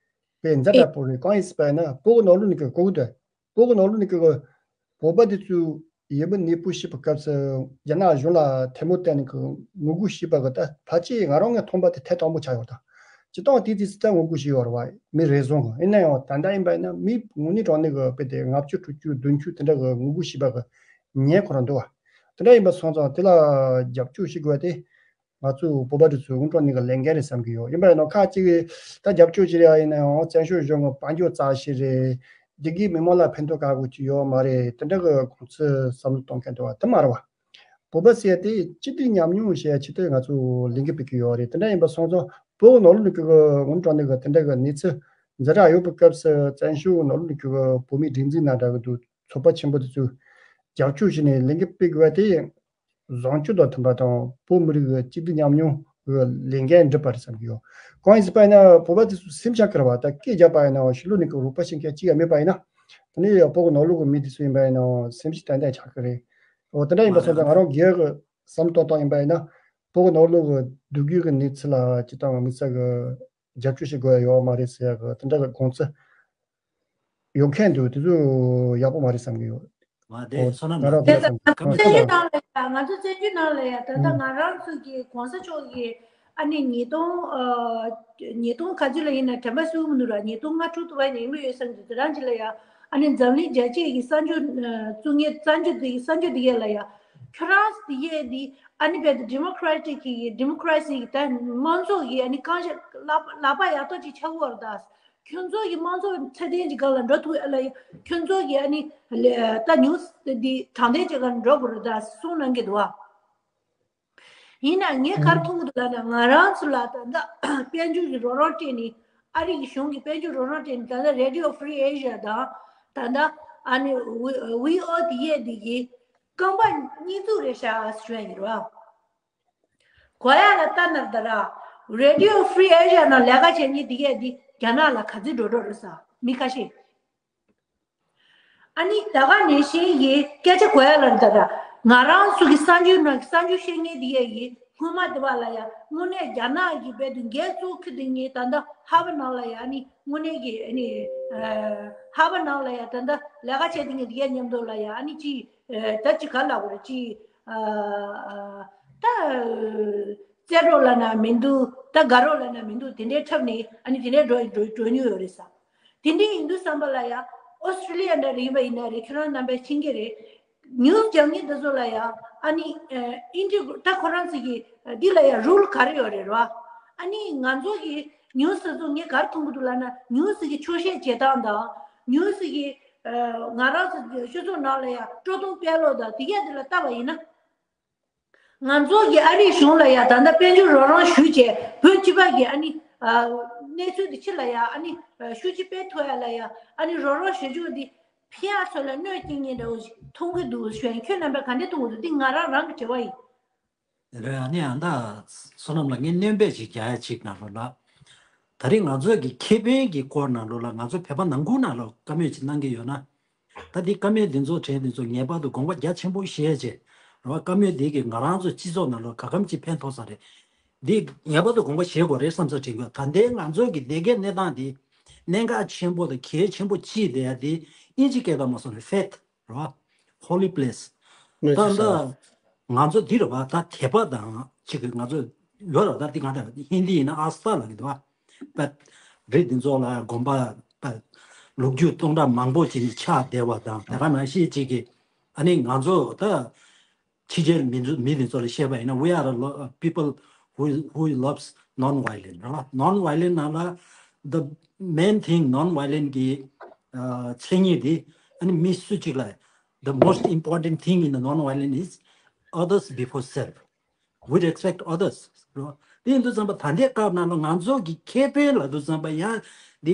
དཔེ་ཛ་དྲག་པོ་རེད། གང་ཡིན་ཟེར་པ་ཡིན་ན་བོད་གི་ནོར་ལུག་ནས་གི་གོ་གི་འདུག་བོད་གི་ནོར་ལུག་ནས་གི་བོད་པ་དེ་ཚོས་ཡུལ་མི་གནས་སྤོ་བྱེད་པའི་སྐབས་སུ་རྒྱ་ནག་གཞུང་ལ་ཐལ་མོ་བསྟན་ནས་གི་ངོ་རྒོལ་བྱས་པ་གི་ད་ཕལ་ཆེར་ང་རང་ངས་མཐོང་པ་དེ་ཐེངས་དང་པོ་ཆགས་ཡོད། ད་སྤྱིར་བཏང་དེ་དུས་སུ་ད་ངོ་རྒོལ་བྱས་ཡོད་རེད་བ། མི་རེ་ཟུང་གི། ཡིན་ན་ཡང་ད་ལྟ་ཡིན་པ་ཡིན་ན་མི་དངོས་གནས་དྲང་གནས་གི་དཔེ་དེ་ལྔ་བཅུ་དྲུག་ཅུ་བདུན་ཅུ་དེ་འདྲ་གི་ངོ་རྒོལ་བྱས་པ་གི་ཉེན་ཁ་རང་འདུག་བ། དེ་འདྲ་ཡིན་པ་སོང་ཙང་དེ་ལ་རྒྱབ་སྐྱོར་བྱེད་དགོས་པ་དེ་ང་ཚོ་བོད་པ་དེ་ཚོའི་དངོས་གནས་དྲང་གནས་གི་ལས་འགན་རེད་བསམ་གི་ཡོད། ཡིན་པ་ཡིན་ན་ཁག་ཅིག་གིས་ད་རྒྱབ་སྐྱོར་བྱེད་རེ་བ་ཡིན་ན་ཡང་བཙན་བྱོལ་གཞུང་གི་དཔལ་འབྱོར་རྩ་ཆེ་རེད། དེ་གིས་མི་མང་ལ་ཕན་ཐོགས་ག་གོ་ཅི་ཡོད་མ་རེད། དེ་འདྲ་གི་དགོངས་ཚུལ་བསམ་བློ་གཏོང་མཁན་འདུག་བ། དེ་མ་རེད་བ། བོད་པ་ཟེར་ཡ་དེ་སྐྱིད་སྡུག་མཉམ་མྱོང་བྱེད་ཡ་ཆེད་དུ་ང་ཚོ་ལས་འགུལ་སྤེལ་གི་ཡོད་རེད། དེ་འདྲ་ཡིན་པ་སོང་ཙང་བོད་ནང་ལོགས་ནས་གི་དངོས་གནས་དྲང་གནས་གི་དེ་འདྲ་གི་གནས་ཚུལ་ཛ་དྲག་ཡོད་པའི་སྐབས་སུ་བཙན་བྱོལ་ནང་ལོགས་ནས་གི་བོད་མིའི་སྒྲིག་འཛུགས་ནང་འདྲ་གི་འདུག་ཚོགས་པ་ཆེན་པོ་དེ་ཚོས་རྒྱབ་སྐྱོར་བྱས་ནས་ལས་འགུལ་སྤེལ་དགོས་པ་དེ་བཟང་སྤྱོད་དང་མཐུན་པ་དང་བོད་མི་རིགས་ཀྱི་སྐྱིད་སྡུག་མཉམ་མྱོང་གི་ལས་འགན་འགྲུབ་པ་རེད་བསམ་གྱི་ཡོད། གང་ཡིན་ཟེར་པ་ཡིན་ན་བོད་པ་དེ་ཚོ་སེམས་ཤ་འཁོལ་བ་དང་སྐད་རྒྱབ་པ་ཡིན་ནའང་ཕྱི་ལོགས་ནས་ཀྱི་རོགས་པ་བྱེད་མཁན་གཅིག་ཡང་མེད་པ་ཡིན་ན། དེ་ནས་ཡང་བོད་ཀྱི་ནང་ལོགས་ཀྱི་མི་དེ་ཚོ་ཡིན་པ་ཡིན་ནའང་སེམས་ཤུགས་ཏན་ཏན་ཆགས་ཀྱི་རེད། འོ་དེ་འདྲ་ཡིན་པ་སོང་ཙང་ང་རང་སྒེར་གྱི་བསམ་བློ་གཏོང་སྟངས་ཡིན་པ་ཡིན་ན་བོད་ཀྱི་ནང་ལོགས་ཀྱི་སྡུག་རུས་ཀྱི་གནས་ཚུལ་ལ་སྤྱིར་བཏང་དམིགས་བསལ་གྱི་རྒྱབ་སྐྱོར་བྱེད་དགོས་ཡ་ཡོད་མ་རེད་ཟེར་ཡ་གི་དེ་འདྲ་གི་དགོངས་ཚུལ་ཡོད་མཁན་འདུག་དེ་ཚོ་ཡག་པོ་མ་རེད་བསམ་གྱི་ཡོད། ང་དེ་ཨོ་བསོད་ནམས་ང་རང་ལགས་དེ་ཚོ་བསམ་གྱི་ཡོད། བཙན་བྱོལ་ནང་ལ་ཡ་ང་ཚོ་བཙན་བྱོལ་ནང་ལ་ཡ་ད་ལྟ་ཨུམ། ང་རང་ཚོ་གི་གོང་ས་མཆོག་གི་ཨ་ནི་ཉིས་སྟོང་ཨ་ཉིས་སྟོང་ག་ཚོད་ལ་ཡིན་ན་དྲན་པ་གསོས་མི་འདུག་ར། ཉིས་སྟོང་ལྔ་དྲུག་ཏུ་བ་ཡིན་མི་ཡོད་བསམ་གྱི་དེ་རང་ཅིག་ལ་ཡ་ཨ་ནི་འཛམ་གླིང་རྒྱལ་སྤྱིའི་གི་གསར་འགྱུར་བཙུགས་མཁན་གསར་འགྱུར་དེ་གསར་འགྱུར་དེ་གས་ལ་ཡ་ཁྱོད་རང་དེ་གས་དེ་ཨ་ནི་བལ་དུ་ཌི་མོ་ཀྲ་ཊིག་གི་ཌི་མོ་ཀ་ར་སི་གི་ད་དམངས་གཙོ་གི་ཨ་ནི་རྐང་ལག་པ་ཡག་ཐོག་ཅིག་ཆགས་ཀྱི་ཡོད་རེད་ད། ཁྱོད་ཚོ་གི་དམངས་གཙོ་ཚད་ལྡན་གྱི་སྒང་ལ་འགྲོ་ཐུབ་ཨ་ལ་ཡ་ཁྱོད་ཚོ་གི་ཨ་ནི་ད་ཉུང་འདི་དྲང་བདེན་གྱི་སྒང་འགྲོ་དགོས་རེད་ད་གསུངས་གནང་གི་འདུག་བ། ཡིན་ན་ངས་ག་རེ་མཐོང་གི་འདུག་ལབ་ན་ང་རང་ཚོ་ལ་ད་ལྟ་དཔལ་འབྱོར་གྱི་རོགས་རམ་སྤྲད་ནས་ཨ་རི་གི་གཞུང་གི་དཔལ་འབྱོར་རོགས་རམ་སྤྲད་ནས་ད་ལྟ་Radio Free Asia་དང་ད་ལྟ་ཨ་ནི་ཝི་ཝི་ཨོ་དེ་ཡས་དེ་གི་རྐང་པ་གཉིས་བཙུགས་རེད་ཤག་ཞུ་ཡ་ཡིན་རོ། གོ་ཡ་ལ་ལྟ་ན་ད་ར། Radio Free Asia་ནང་ལས་ཀ་བྱེད་མཁན་དེ་གས་འདི་རྒྱ་ནག་ལ་ག་ཚོད་འགྲོ་འགྲོ་རེད་ས་མི་ཁ་ཤས། ཨ་ནི་ད་ག་ནང་བཞིན་གྱི་སྐད་ཆ་གོ་ཡ་ལ་ད་ར། ང་རང་ཚོ་གི་གསར་འགྱུར་ནང་གི་གསར་འགྱུར་བཤད་མཁན་དེ་གས་ཀྱི་སྔོན་མ་དེ་བ་ལ་ཡ་དངོས་གནས་རྒྱ་ནག་གི་རྦད་དེ་འགན་བཙུགས་ཁི་དེ་ངས་ད་ལྟ་ཧ་བ་ནང་ལ་ཡ་ཨ་ནི་དངོས་གནས་ཀྱི་ཨ་ནི་ཧ་བ་ནང་ལ་ཡ་ད་ལྟ་ལས་ཀ་བྱེད་དེ་ངས་དེ་གས་མཉམ་དུ་ལ་ཡ་ཨ་ནི་ཅི་ད་ཅི་ག་ལ་གོ་རེ་ཅི། ད། རྩེད་རོགས་ལབ་ན་མི་འདུག་ད་དགའ་རོགས་ལབ་ན་མི་འདུག་དེ་འདྲའི་འཁྲབ་ནས་ཨ་ནི་དེ་འདྲའི་འགྲོ་འགྲོ་འགྲོ་མྱོང་ཡོད་རེད་ས། དེ་འདྲའི་ཡིན་དུས་བསམ་པ་ལ་ཡ་ཨོ་སི་ཀྲི་ལི་ཡ་འདྲ་རེ་ཡིན་པ་ཡིན་ན་རེད། ཁྱོད་རང་རྣམ་པས་མཁྱེན་གྱི་རེད། ཉུ་སི་རྒྱག་མཁན་དེ་ཚོ་ལ་ཡ་ཨ་ནི་ཨིན་ཊི་ད་ཁོ་རང་ཚོ་གི་འདི་ལ་ཡ་རུལ་ག་རེ་ཡོད་རེད་རོ། ཨ་ནི་ང་ཚོ་གི་ཉུ་སི་ཚོ་ངས་ག་རེ་མཐོང་གི་འདུག་ལབ་ན་ཉུ་སི་གི་འཁྱོག་བཤད་བྱེད་སྟངས་དང་ཉུ་སི་གི་ང་རང་ཚོ་སྤྱི་ཚོགས་ནང་ལ་ཡ་སྤྲོ་གཏོང་སྤེལ་ལོ་དང་དེ་གས་དེ་ལ་ལྟ་བ་ཡིན་ན། ང་ཚོ་གི་ཨ་རིའི་གཞུང་ལ་ཡ་ད་ལྟ་དཔལ་འབྱོར་རོགས་རམ་ཞུས་བྱས་བོད་སྤྱི་པ་གི་ཨ་ནི་གནས་ཚུལ་འདི་ཕྱི་ལ་ཡ་ཨ་ནི་ཤུགས་ཆེ་སྤེལ་ཐུབ་ཡ་ལ་ཡ་ཨ་ནི་རོགས་རམ་ཞུ་རྒྱུ་འདི་ཕན་ཡ་ཚོ་ལ་གནོད་སྐྱེལ་མཁན་འདྲ་བོ་ཞིག་མཐོང་གི་འདུག་ཞུ་ཡ་ཡིན། ཁྱོད་རྣམ་པས་ག་འདྲ་མཐོང་གི་འདུག་འདི་ང་རང་རང་གི་དྲི་བ་ཡིན། རེད། ཨ་ནི་ཨ་ད་བསོད་ནམས་ལགས་ངས་སྣོན་པ་ཞིག་རྒྱག་ཡ་ཅིག་ནང་ལོགས་ལ། ད་རེས་ང་ཚོ་གི་ཁེ་ཕན་གྱི་སྐོར་ནང་ལོགས་ལ་ང་ཚོ་བོད་པ་ནང་ཁུལ་ནང་ལོགས་བཀའ་མོལ་ཅིག་གནང་གི་ཡོད་ན། ད་འདི་བཀའ་མོལ་འདི་ཚོ་དྲན་འདི་ཚོ་ངེས་པར་དུ་དགོངས་པ་རྒྱ་ཆེན་པོ་བཞེས་བྱས་རེད་བ། བཀའ་མོལ་འདི་གིས་ང་རང་ཚོ་སྤྱི་ཚོགས་ནང་ལོགས་ག་གམ་ཅིག་ཕན་ཐོགས་ས་རེད། འདི་ངེས་པར་དུ་དགོངས་པ་བཞེས་དགོས་རེད་བསམ་ས་དྲན་གྱི་ཡོད། ད་ལྟའི་ང་ཚོ་གི་ལས་ཀའི་གནས་སྟངས་འདི་གནད་འགག་ཆེན་པོ་དང་གལ་ཆེན་པོ་གཅིག་དེ་ཡ་འདི་དབྱིན་ཇི་སྐད་དང་མ་སོང་ནས་ཕེཐ་རེད་བ། Holy Place། ད་ལྟ་ང་ཚོ་འདི་རེད་བ། ད་དད་པ་དང་ཅིག་གི་ང་ཚོ་ཡོད་རེད་བ། ད་འདི་ང་ད་ཧིན་དི་ཡིན་ན་ཨ་སྟ་ལབ་ཀྱི་འདུག་བ། པད་རི་འདི་ཚོ་ལ་དགོན་པ་པད་ལོ་རྒྱུས་སྟོང་ཕྲག་མང་པོ་ཅིག་ཆགས་བསྡད་པ་དང་དེ་ག་ནང་བཞིན་ཅིག་གི་ཨ་ནི་ང་ཚོ་ད་ཕྱི་རྒྱལ་མི་ཚོ་མི་འདི་ཚོ་ལ་བཤད་པ་ཡིན་ན། We are a lo- people who who loves non-violent རེད་བ། Non-violent ནང་ལ་the main thing non-violent གི་མཚན་ཉིད་དེ་ཨ་ནི་མི་སུ་གཅིག་ལ། The most important thing in the non-violent is others before self. We respect others. དེ་ཡིན་དུས་ཙམ་པ་ད་ལྟའི་སྐབས་ནང་ལ་ང་ཚོ་གི་ཁེ་ཕན་ལབ་དུས་ཙམ་པ་ཡང་འདི་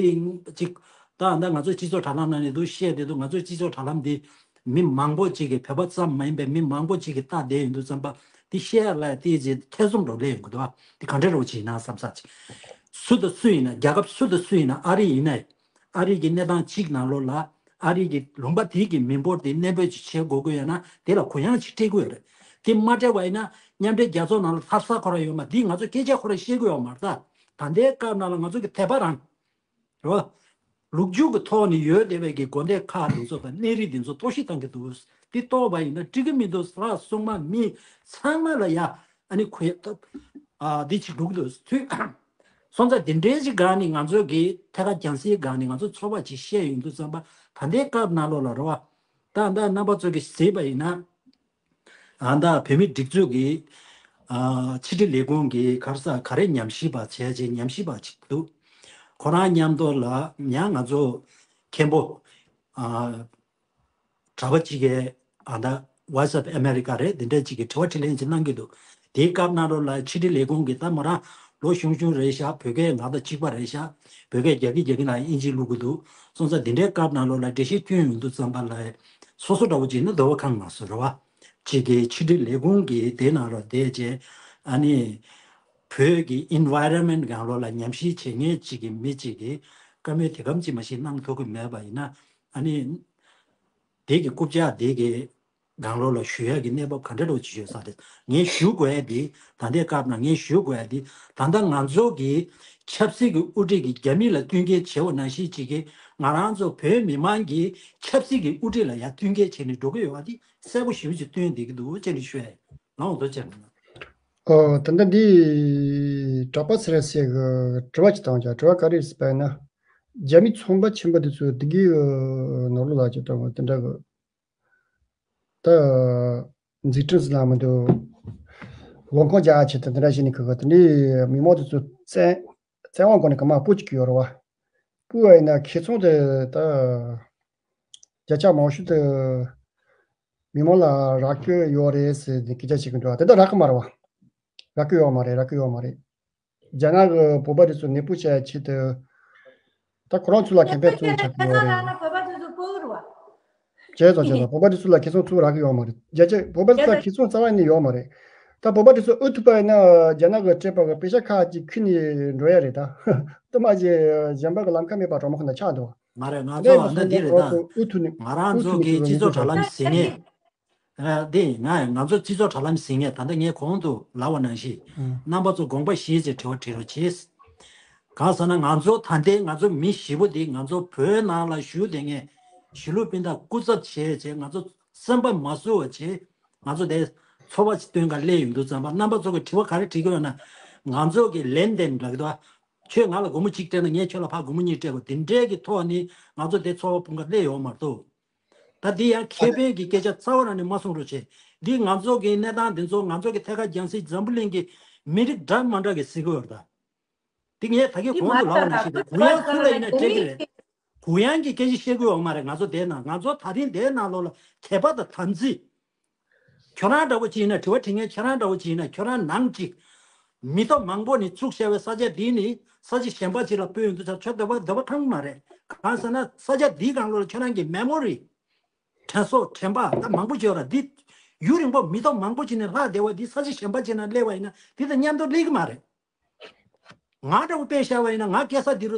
ཅིག་ད་ད་ང་ཚོ་སྤྱི་ཚོགས་དྲ་ལམ་ནང་ནས་འདུག་བཤད་བསྡད་འདུག་ང་ཚོའི་སྤྱི་ཚོགས་དྲ་ལམ་འདི་ མི་མང་པོ་ཅིག་གིས། བོད་པ་ཙམ་མ་ཡིན་པའི་མི་མང་པོ་ཅིག་གིས་ལྟ་བསྡད་ཡོང་དུས་ཙམ་པ། དེ་བཤད་ཡ་ལ་དེ་ཅིག་ཐེ་ཚོམ་འདྲ་སླེབས་ཡོང་གི་འདུག་བ། དེ་ག་འདྲ་རེད་བྱས་ན་བསམ་ས་ཅིག་སུ་དང་སུ་ཡིན་ན། རྒྱལ་ཁབ་སུ་དང་སུ་ཡིན་ན། ཨ་རི་ཡིན་ན། ཨ་རི་གི་གནས་སྟངས་གཅིག་ནང་ལོགས་ལ། ཨ་རི་གི་ལུང་པ་དེ་གི་མི་འབོར་དེ་གནས་སྤོས་ཅིག་བྱེད་དགོས་ཀྱི་ཡོད་ན། དེ་ལ་གུ་ཡངས་ཅིག་སྤྲད་ཀྱི་ཡོད་རེད། དེ་མ་སྤྲད་པ་ཡིན་ན། མཉམ་འབྲེལ་རྒྱལ་ཚོགས་ནང་ལ་ལྷ་ས་ཁོ་རང་ཡོད་མ། འདི་ང་ཚོ་སྐད་ཆ་ཁོ་རང་བཤད་ཀྱི་ཡོད་མ་རེད་ད། ད་ལྟའི་སྐབས་ནང་ལ་ང་ཚོ་གི་དད་པ་རང་རེད་བ། ལོ་རྒྱུས་ཀྱི་ཐོག་ནས་ཡོད་བསྡད་པའི་གི་དགོན་སྡེ་ཁག་དེ་ཚོ་དང་གནས་རིགས་དེ་ཚོ་གཏོར་བཤིག་བཏང་གི་འདུག་དེ་གཏོར་བ་ཡིན་ན་འགྲིག་གི་མི་འདུག་ལྷ་སྲུང་མ་མི་ཚང་མ་ལ་ཡ། ཨ་ནི་གུ་ཡངས་ཐོབ། ཨ་འདི་ཅིག་འགྲོ་གི་འདུག་དུས་སོང་ཙང་དེ་འདྲའི་ཅིག་སྒང་ནས་ང་ཚོ་གི་ཐད་ཀར་རྒྱང་སྲིང་སྒང་ནས་ང་ཚོ་ཚོར་བ་ཅིག་བཤད་ཡོང་དུས་ཙམ་པ། ད་ལྟའི་སྐབས་ནང་ལོགས་ལ་རེད་བ། ད་ལྟ་རྣམ་པ་ཚོ་གིས་གཟིགས་པ་ཡིན་ན། ཨ་ད་བོད་མིའི་སྒྲིག་འཛུགས་ཀྱི་ཨ་ཕྱི་དྲིལ་ལས་ཁུངས་ཀྱི་ག་རེ་ཟེར། ག་རེ་ཉམས་ཞིབ་པ་བྱས་བྱས། ཉམས་ཞིབ་པ་ཅིག་འདུག་ཁོ་རང་མཉམ་དུ་ལ་ཡང་ང་ཚོ་མཁན་པོ་ཨ་གྲྭ་པ་གཅིག་གིས། ཨ་ད་Voice of America རེད། འདི་འདྲ་གཅིག་གིས་དྲི་བ་དྲིས་ལན་ཅིག་གནང་གི་འདུག་དེའི་སྐབས་ནང་ལོགས་ལ་ཕྱི་དྲིལ་ལས་ཁུངས་ཀྱི། ད་མོ་རང་ལོ་ཆུང་ཆུང་རེད་ཤག་བོད་སྐད་ང་དང་གཅིག་པ་རེད་ཤག་བོད་སྐད་རྒྱག་གི་རྒྱག་གི་ནང་དབྱིན་ཇི་བླུག་གི་འདུག་སོང་ཙང་དེ་འདྲའི་སྐབས་ནང་ལོགས་ལ་འགྲེལ་བཤད་བསྐྱོན་ཡོང་དུས་ཙམ་པ་ལ། སོ་སོ་འདྲ་བོ་ཅིག་ནི་སྡོད་པ་ཁང་མ་སོ་རེད་བ། གཅིག་གིས་ཕྱི་དྲིལ་ལས་ཁུངས་ཀྱི་དེ་ནང་ལ་བསྡད་བྱས། ཨ་ནི་བོད་ཀྱི་environment སྒང་ལོགས་ལ་ཉམས་ཞིབ་བྱེད་མཁན་གཅིག་གི་མི་གཅིག་གིས་བཀའ་མོལ་དེ་གམ་གཅིག་མ་ཞིག་གནང་ཐུབ་ཀྱི་མེད་པ་ཡིན་ན། ཨ་ནི་དེ་གི་རྐུབ་བཀྱག་དེ་གི་སྒང་ལོགས་ལ་ཞུ་ཡག་གི་གནས་བབ་ག་འདྲ་འདྲ་བོ་ཅིག་ཡོད་ས་རེད། ངས་ཞུ་དགོས་ཡ་དེ། ད་ལྟའི་སྐབས་ནང་ངས་ཞུ་དགོས་ཡ་དེ། ད་ལྟ་ང་ཚོ་གི་ཆབ་སྲིད་ཀྱི་དབུ་ཁྲིད་ཀྱིས་རྒྱ་མི་ལ་བསྟུན་མཁས་བྱས་པ་ནང་བཞིན་གཅིག་གིས་ང་རང་ཚོ་བོད་མི་མང་གི་ཆབ་སྲིད་ཀྱི་དབུ་ཁྲིད་ལ་ཡང་བསྟུན་མཁས་བྱས་ནས་འགྲོ་གི་ཡོད་པ་དེ་གསལ་པོ་ཞེ་པོ་ཅིག་སྟོན་བསྡད་ཀྱི་འདུག་ཅེས་ནས་ཞུ་ཡ་ཡིན། ལགས་འོང་དོ་ཅན། ཨོ་ད་ལྟ་འདི་གྲྭ་པ་ཚེ་རིང་ཟེར་གི་དྲི་བ་ཅིག་བཏང་བྱ། དྲི་བ་ག་རེ་ཟེར་བ་ཡིན་ན། རྒྱ་མི་ཚོང་པ་ཆེན་པོ་དེ་ཚོས་བདེ་སྐྱིད་ནོར་ལུག་ལགས་ཀྱི་དྲ་བ་དེ་འདྲ་གི། ད་འཛུགས་སྐྲུན་ཟེར་ན་མི་འདུག་ལོ་འཁོར་རྒྱག་ཆེད་དུ་འདི་འདྲ་བྱས་ནས་ཁུ་གི་དེ་འདྲའི་མི་མང་དེ་ཚོ་བཙན་བཙན་དབང་སྒོ་ནས་ག་མ་སྤོ་བཅུག་གི་ཡོད་རེད་བ། སྤོས་པ་ཡིན་ན་ཁེ་ཚོང་དེ་ད་བརྒྱ་ཆ་མང་ཤོས་དེ་མི་མང་ལ་རག་གི་ཡོད་རེད་ཟེར་ནས་སྐད་ཆ་བཤད་གི་འདུག་དེ་ད་རག་གི་མ་རེད་བ། རག་གི་ཡོད་མ་རེད། རག་གི་ཡོད་མ་རེད། རྒྱ་ནག་གི་བོད་པ་དེ་ཚོ་ནད་དཔོག་བྱ་ཡ་ཆེད་དུ། ད་ཁོ་རང་ཚོ་ལ་ཁེ་ཕན་ཚུར་ཆགས་ཀྱི་ཡོད་རེད། བོད་པ་དེ་ཚོ་སྤོ་གི་རེད་བ། བྱས་ཙང་བྱས་ཙང་བོད་པ་དེ་ཚོ་ལ་ཁེ་བཟང་ཚུར་རག་གི་ཡོད་མ་རེད། རྒྱ་ཆེ་བོད་པ་དེ་ཚོ་ལ་ཁེ་བཟང་རྩ་བ་ནས་ཡོད་མ་རེད། ད་བོད་པ་དེ་ཚོ་ཨུ་ཐུག་པ་ཡིན་ན་རྒྱ་ནག་གི་སྤྲད་པ་གི་པེ་ཤ་ཁག་ཅིག་ཁྱེར་ནས་འགྲོ་ཡ་རེད་ད། དུ་མ་ཅིག་གཞན་པ་གི་ལམ་ཁ་མེད་པ་གྲོག་མ་ཁོ་ན་ཆགས་འདུག་མ་རེད། ང་ཚོ་ཨ་ནི་འདི་རེད་ད། ཨུ་ཐུག་ནས་ང་རང་ཚོ་གི་སྤྱི་ཚོགས་དྲ་ལམ་ཟིན་ངེས། ཨ་དེ་ང་ང་ཚོ་སྤྱི་ཚོགས་དྲ་ལམ་ཟིན་ངེས། ད་ལྟ་ངས་གོང་དུ་ལབ་པ་ནང་བཞིན། ཨང་། རྣམ་པ་ཚོ་དགོངས་པ་བཞེས་བྱས་དྲི་བ་དྲི་རོགས་བྱེད། གང་ཟེར་ན་ང་ཚོ་ད་ལྟའི་ང་ཚོ་མི་བཞི་པོ་འདི་ང་ཚོ་བོད་ནང་ལ་བཞུགས་བསྡད་མཁན་གཞིས་ལུས་སྤུན་ཟླ་སྐུ་ཚབ་བྱས་བྱས། ང་ཚོ་སེམས་པ་མ་བཟོད་པ་བྱས། ང་ཚོ་དེ་ཚོར་བ་ཞིག་སྟོན་ག་སླེབས་ཡོང་དུས་ཙམ་པ། རྣམ་པ་ཚོ་གི་དྲི་བ་ག་རེ་དྲི་གི་ཡོད་ན། ང་ཚོ་གི་ལེན་དེན་ལབ་ཀྱི་འདུག་ཁྱོད་ང་ལ་སྒོར་མོ་གཅིག་སྤྲད་ན་ངས་ཁྱོད་ལ་ཕར་སྒོར་མོ་གཉིས་སྤྲད་དགོས། དེ་འདྲའི་གི་ཐོག་ནས་ང་ཚོ་དེ་ཚོར་བ་སྤུངས་ག་སླེབས་ཡོད་མ་གཏོགས། ད་འདི་ཡང་ཁེ་ཕན་གྱི་སྐད་ཆ་རྩ་བ་རང་ནས་མ་གསུང་རོགས་བྱེད། འདི་ང་ཚོ་གི་གནས་སྟངས་འདི་ཚོ། ང་ཚོ་གི་ཐད་ཀར་རྒྱང་སྲིང་འཛམ་བུ་གླིང་གི་མི་རིགས་འདྲ་མ་འདྲ་གི་ཟེར་གི་ཡོད་རེད་ད། འདི་ངས་ད་གིན་གོང་དུ་ལབ་པ་ནང་བཞིན་རེད། གུ་ཡངས་སུ་ལ་ཡིན་ན་སྤྲད་ཀྱི་རེད། གུ་ཡངས་ཀྱི་སྐད་ཆ་བཤད་དགོས་ཡོད་མ་རེད། ང་ཚོ་དེ་ན་ང་ཚོ་ད་རིང་དེ་ནང་ལོགས་ལ་དད་པ་དང་དམ་ཚིག་ཁྱོད་རང་འདྲ་བོ་ཅིག་ཡིན་ན། དྲི་བ་དྲི་མཁན་ཁྱོད་རང་འདྲ་བོ་ཅིག་ཡིན་ན། ཁྱོད་རང་ནང་གཅིག་མི་ཐོག་མང་པོ་ནས་བཙུགས་བྱས་པའི་ས་ཆ་འདི་ནས་ས་ཆ་གཞན་པ་ཅིག་ལ་སྤོས་ཡོང་དུས་ཙང་ཁྱོད་འདོད་པ་འདོད་པ་ཁེངས་མ་རེད། གང་ཟེར་ན་ས་ཆ་འདིའི་སྒང་ལོགས་ལ་ཁྱོད་རང་གི་མེ་མོ་རི་དྲན་གསོ་དྲན་པ་ད་མང་པོ་ཅིག་ཡོད་ར། འདི་ཡུན་རིང་པོ་མི་ཐོག་མང་པོ་ཅིག་ནས་ལྷག་བསྡད་པ་འདི་ས་ཆ་གཞན་པ་ཅིག་ན་སླེབས་པ་ཡིན་ན་འདི་དང་མཉམ་དུ་སླེབས་ཀྱི་མ་རེད། ང་འདྲ་བོ་དཔེ་བཞག་པ་ཡིན་ན། ང་སྐྱེས་ས་འདི་རུ་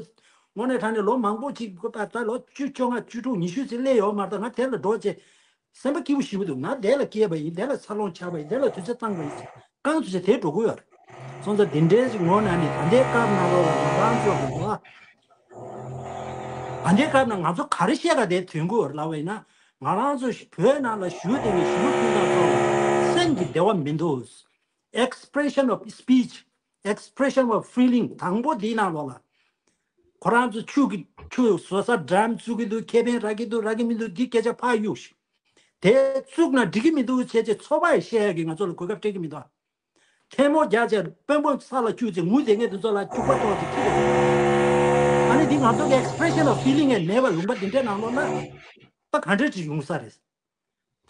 དངོས་གནས་དྲང་གནས་ལོ་མང་པོ་ཅིག་ད་ལོ་བཅུ་བཅོ་ལྔ་བཅུ་དྲུག་ཉི་ཤུ་ཙམ་སླེབས་ཡོད་མ་རེད། ད་ང་དེ་ལ་འགྲོ་བྱས་སེམས་པ་སྐྱིད་པོ་ཞེ་པོ་འདུག་ང་དེ་ལ་སྐྱེས་པ་ཡིན། དེ་ལ་འཚར་ལོངས་ཆགས་པ་ཡིན། དེ་ལ་དུས་ཚོད་བཏང་བ་ཡིན། རྐང་ཚུགས་ཆེ་དེ་འགྲོ་གི་ཡོད་རེད། སོང་ཙང་འདི་འདྲའི་ཞིག་ངོ་ན་ནི་ད་ལྟའི་སྐབས་ནང་ལོགས་ལ་ང་རང་ཚོ་གི་འདུག་ཨ། ད་ལྟའི་སྐབས་ནང་ང་ཚོ་ག་རེ་བཤད་ག་དེ་དོན་གོ་ལབ་པ་ཡིན་ན། ང་རང་ཚོ་བོད་ནང་ལ་བཞུགས་བསྡད་པའི་གཞིས་ལུས་སྤུན་ཟླ་ཚོ་ལ་སེམས་ཀྱི་བདེ་བ་མི་འདུག Expression of speech, expression of feeling དང་པོ་འདིའི་ནང་ལོགས་ལ། ཁོ་རང་ཚོ་ཆུ་གི་ཆུ་བཟོ་ས་ཌམ་བཙུགས་ཀྱི་འདུག་ཁེ་ཕན་རག་གི་འདུག་རག་གི་མི་འདུག་འདི་སྐད་ཆ་ཕར་གཡུགས་ཤིག་དེ་བཙུགས་ན་འགྲིག་གི་མི་འདུག་བྱས་བྱས་ཚོར་བ་ཡང་བཤད་ཡ་གི་ང་ཚོ་ལ་གོ་སྐབས་སྤྲད་ཀྱི་མི་འདུག་ཐལ་མོ་རྒྱག་བྱས་དཔོན་པོ་ས་ལ་བཅུག་བྱས་ངུ་བསྡད་མཁན་དེ་ཚོ་ལ་སྐྱུག་པ་གཏོང་བྱས་ཁྱི་རེད། ཨ་ནི་འདི་ང་ཚོ་གི་expression of feeling ཡང་མེད་པ་ལུང་པ་འདི་འདྲའི་ནང་ལོགས་ན་ད་ག་འདྲ་ཅིག་ཡོང་ས་རེད།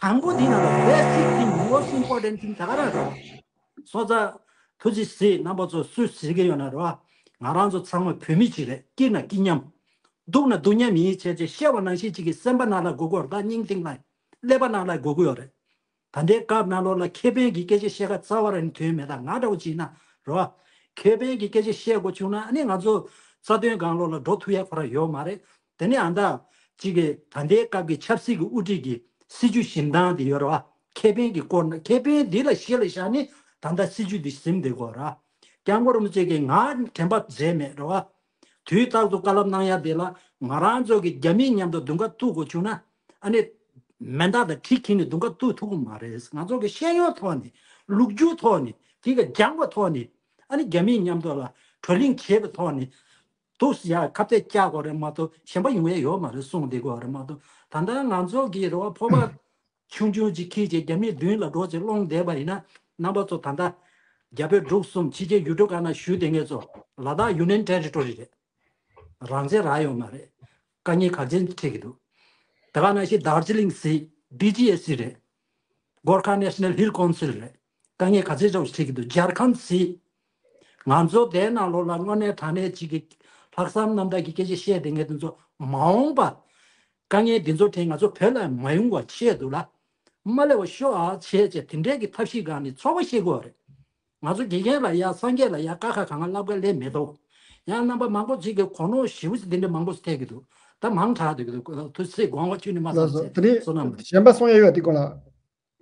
དང་པོ་འདི་ནང་ལ་basic thing, most important thing ད་ག་རང་རེད། སོང་ཙང་ཐུགས་རྗེ་གཟིགས། རྣམ་པ་ཚོ་སུས་གཟིགས་ཀྱི་ཡོད་ན་རེད་བ། ང་རང་ཚོ་ཚང་མ་བོད་མི་ཅིག་རེད། སྐྱིད་ན་སྐྱིད་མཉམ། སྡུག་ན་སྡུག་མཉམ་ཡིན་བྱས་བྱས་བཤད་པ་ནང་བཞིན་ཅིག་གི་སེམས་པ་ནང་ལ་དགོས་དགོས་རེད། ད་སྙིང་ཐིག་ལ། ཀླད་པ་ནང་ལ་དགོས་ཀྱི་ཡོད་རེད། ད་ལྟའི་སྐབས་ནང་ལོགས་ལ་ཁེ་ཕན་གྱི་སྐད་ཆ་བཤད་ག་རྩ་བ་རང་ནས་ཐོན་མེད། ད་ང་འདྲ་བོ་ཅིག་ཡིན་ན་རེད་བ། ཁེ་ཕན་གྱི་སྐད་ཆ་བཤད་དགོས་བྱུང་ན་ཨ་ནི་ང་ཚོ་རྩ་དོན་སྒང་ལོགས་ལ་འགྲོ་ཐུབ་ཡ་ཁོ་རང་ཡོད་མ་རེད། དེ་ནས་ཨ་མདའ་གཅིག་གི་ད་ལྟའི་སྐབས་ཀྱི་ཆབ་སྲིད་ཀྱི་དབུ་ཁྲིད་ཀྱི་སྲིད་བྱུས་བཞིན་སྟངས་དེ་ཡོད་རེད་བ། ཁེ་ཕན་གྱི་སྐོར་ན་ཁེ་ཕན་འདི་ལ་གཞི་ལ་བཞག་ནས་ད་ལྟ་སྲིད་བྱུས་འདི་ཟིན་བསྡད་ཀྱི་ཡོད་རེད། སྐྱབས་མགོན་རིན་པོ་ཆེ་གིས་ང་དྲན་པ་བརྗེད་མེད་རེད་བ། དུས་རྟག་ཏུ་བཀའ་སློབ་གནང་ཡ་དེ་ལ་ང་རང་ཚོ་གི་རྒྱ་མིའི་མཉམ་དུ་མདུན་ཁ་གཏུག་དགོས་བྱུང་ན་ཨ་ནི་མེ་མདའ་དང་གྲི་འཁྱེར་ནས་མདུན་ཁ་གཏུག་ཐུབ་ཀྱི་མ་རེད། ང་ཚོ་གི་ཤེས་ཡོན་ཐོག་ནས་ལུགས་རྒྱུ་ཐོག་ནས་དེ་ག་སྦྱངས་པ་ཐོག་ནས་ཨ་ནི་རྒྱ་མིའི་མཉམ་དུ་ལ་བགྲོ་གླེང་བྱེད་པའི་ཐོག་ནས་འདུག་ཡ་ཁ་གཏད་བཅག་དགོས་རེད་མ་གཏོགས་གཞན་པ་ཡོང་ཡ་ཡོད་མ་རེད། གསུངས་བསྡད་དགོས་རེད་མ་གཏོགས་ད་ལྟ་ང་ཚོ་གི་རེ་བ་ཕོར་པ་ཆུང་ཆུང་ཅིག་འཁྱེར་བྱས་རྒྱ་མིའི་མདུན་ལ་འགྲོ་བྱས་སློང་བསྡད་པ་ཡིན་ན་རྣམ་པ་ཚོ་ད་ལྟ་རྒྱ་བོད་འབྲུག་གསུམ་ཕྱི་རྒྱལ་ཡུལ་གྲུ་ཁག་ན་བཞུགས་བསྡད་མཁན་ཚོ་ལ་དྭགས་ཡུ་ནི་ཡན་ཊེ་རི་ཊོ་རི་རེད། རང་བཙན་རག་ཡོད་མ་རེད། དཀའ་ངལ་ག་ཚོད་འཕྲད་ཀྱི་འདུག་ད་ག་ནང་བཞིན་དར་ཇི་ལིང་སྲིད། ཌི་ཇི་ཨེ་སི་རེད། གོར་ཁ་ནེ་ཤ་ནལ་ཧིལ་ཀོན་སིལ་རེད། དཀའ་ངལ་ག་ཚོད་ཙམ་འཕྲད་ཀྱི་འདུག་ཇར་ཁན་སྲིད། ང་ཚོ་དེའི་ནང་ལོགས་ལ་དངོས་གནས་དྲང་གནས་ཅིག་གི་ལྷག་བསམ་རྣམ་དག་གི་སྐད་ཆ་བཤད་བསྡད་མཁན་དེ་ཚོ་མ་འོངས་པ་དཀའ་ངལ་འདི་ཚོ་དྲན་ང་ཚོ་བོད་ལ་མ་ཡོང་བ་ཆེད་དུ་ལ་མ་སླེབས་པ་ཤོག་ཨ་བྱས་བྱས་དེ་འདྲའི་གི་ཐབས་ཤེས་སྒང་ནས་ཚོགས་པ་ཤེས་དགོས་རེད། ང་ཚོ་དགེ་རྒན་ལ་ཡ་སངས་རྒྱས་ལ་ཡ་ཀ་ཁ་གང་ལབ་ག་ལས་མེད་དོ། ཡང་རྣམ་པ་མང་པོ་ཅིག་གིས་གོ་ནོར་ཞེ་པོ་ཅིག་འདི་འདྲ་མང་པོ་ཞིག་ཐེབས་ཀྱི་འདུག་ད་མང་དྲགས་འདུག་གི་འདུག་དུ་ཚེ་དགོངས་པ་ཁྱོད་ནི་མ་ལགས་སོ། བསམ་དེ་ནི་བསོད་ནམས་རེད། གཞན་པ་གསུང་ཡ་ཡོད་དེ་གོ་ལ།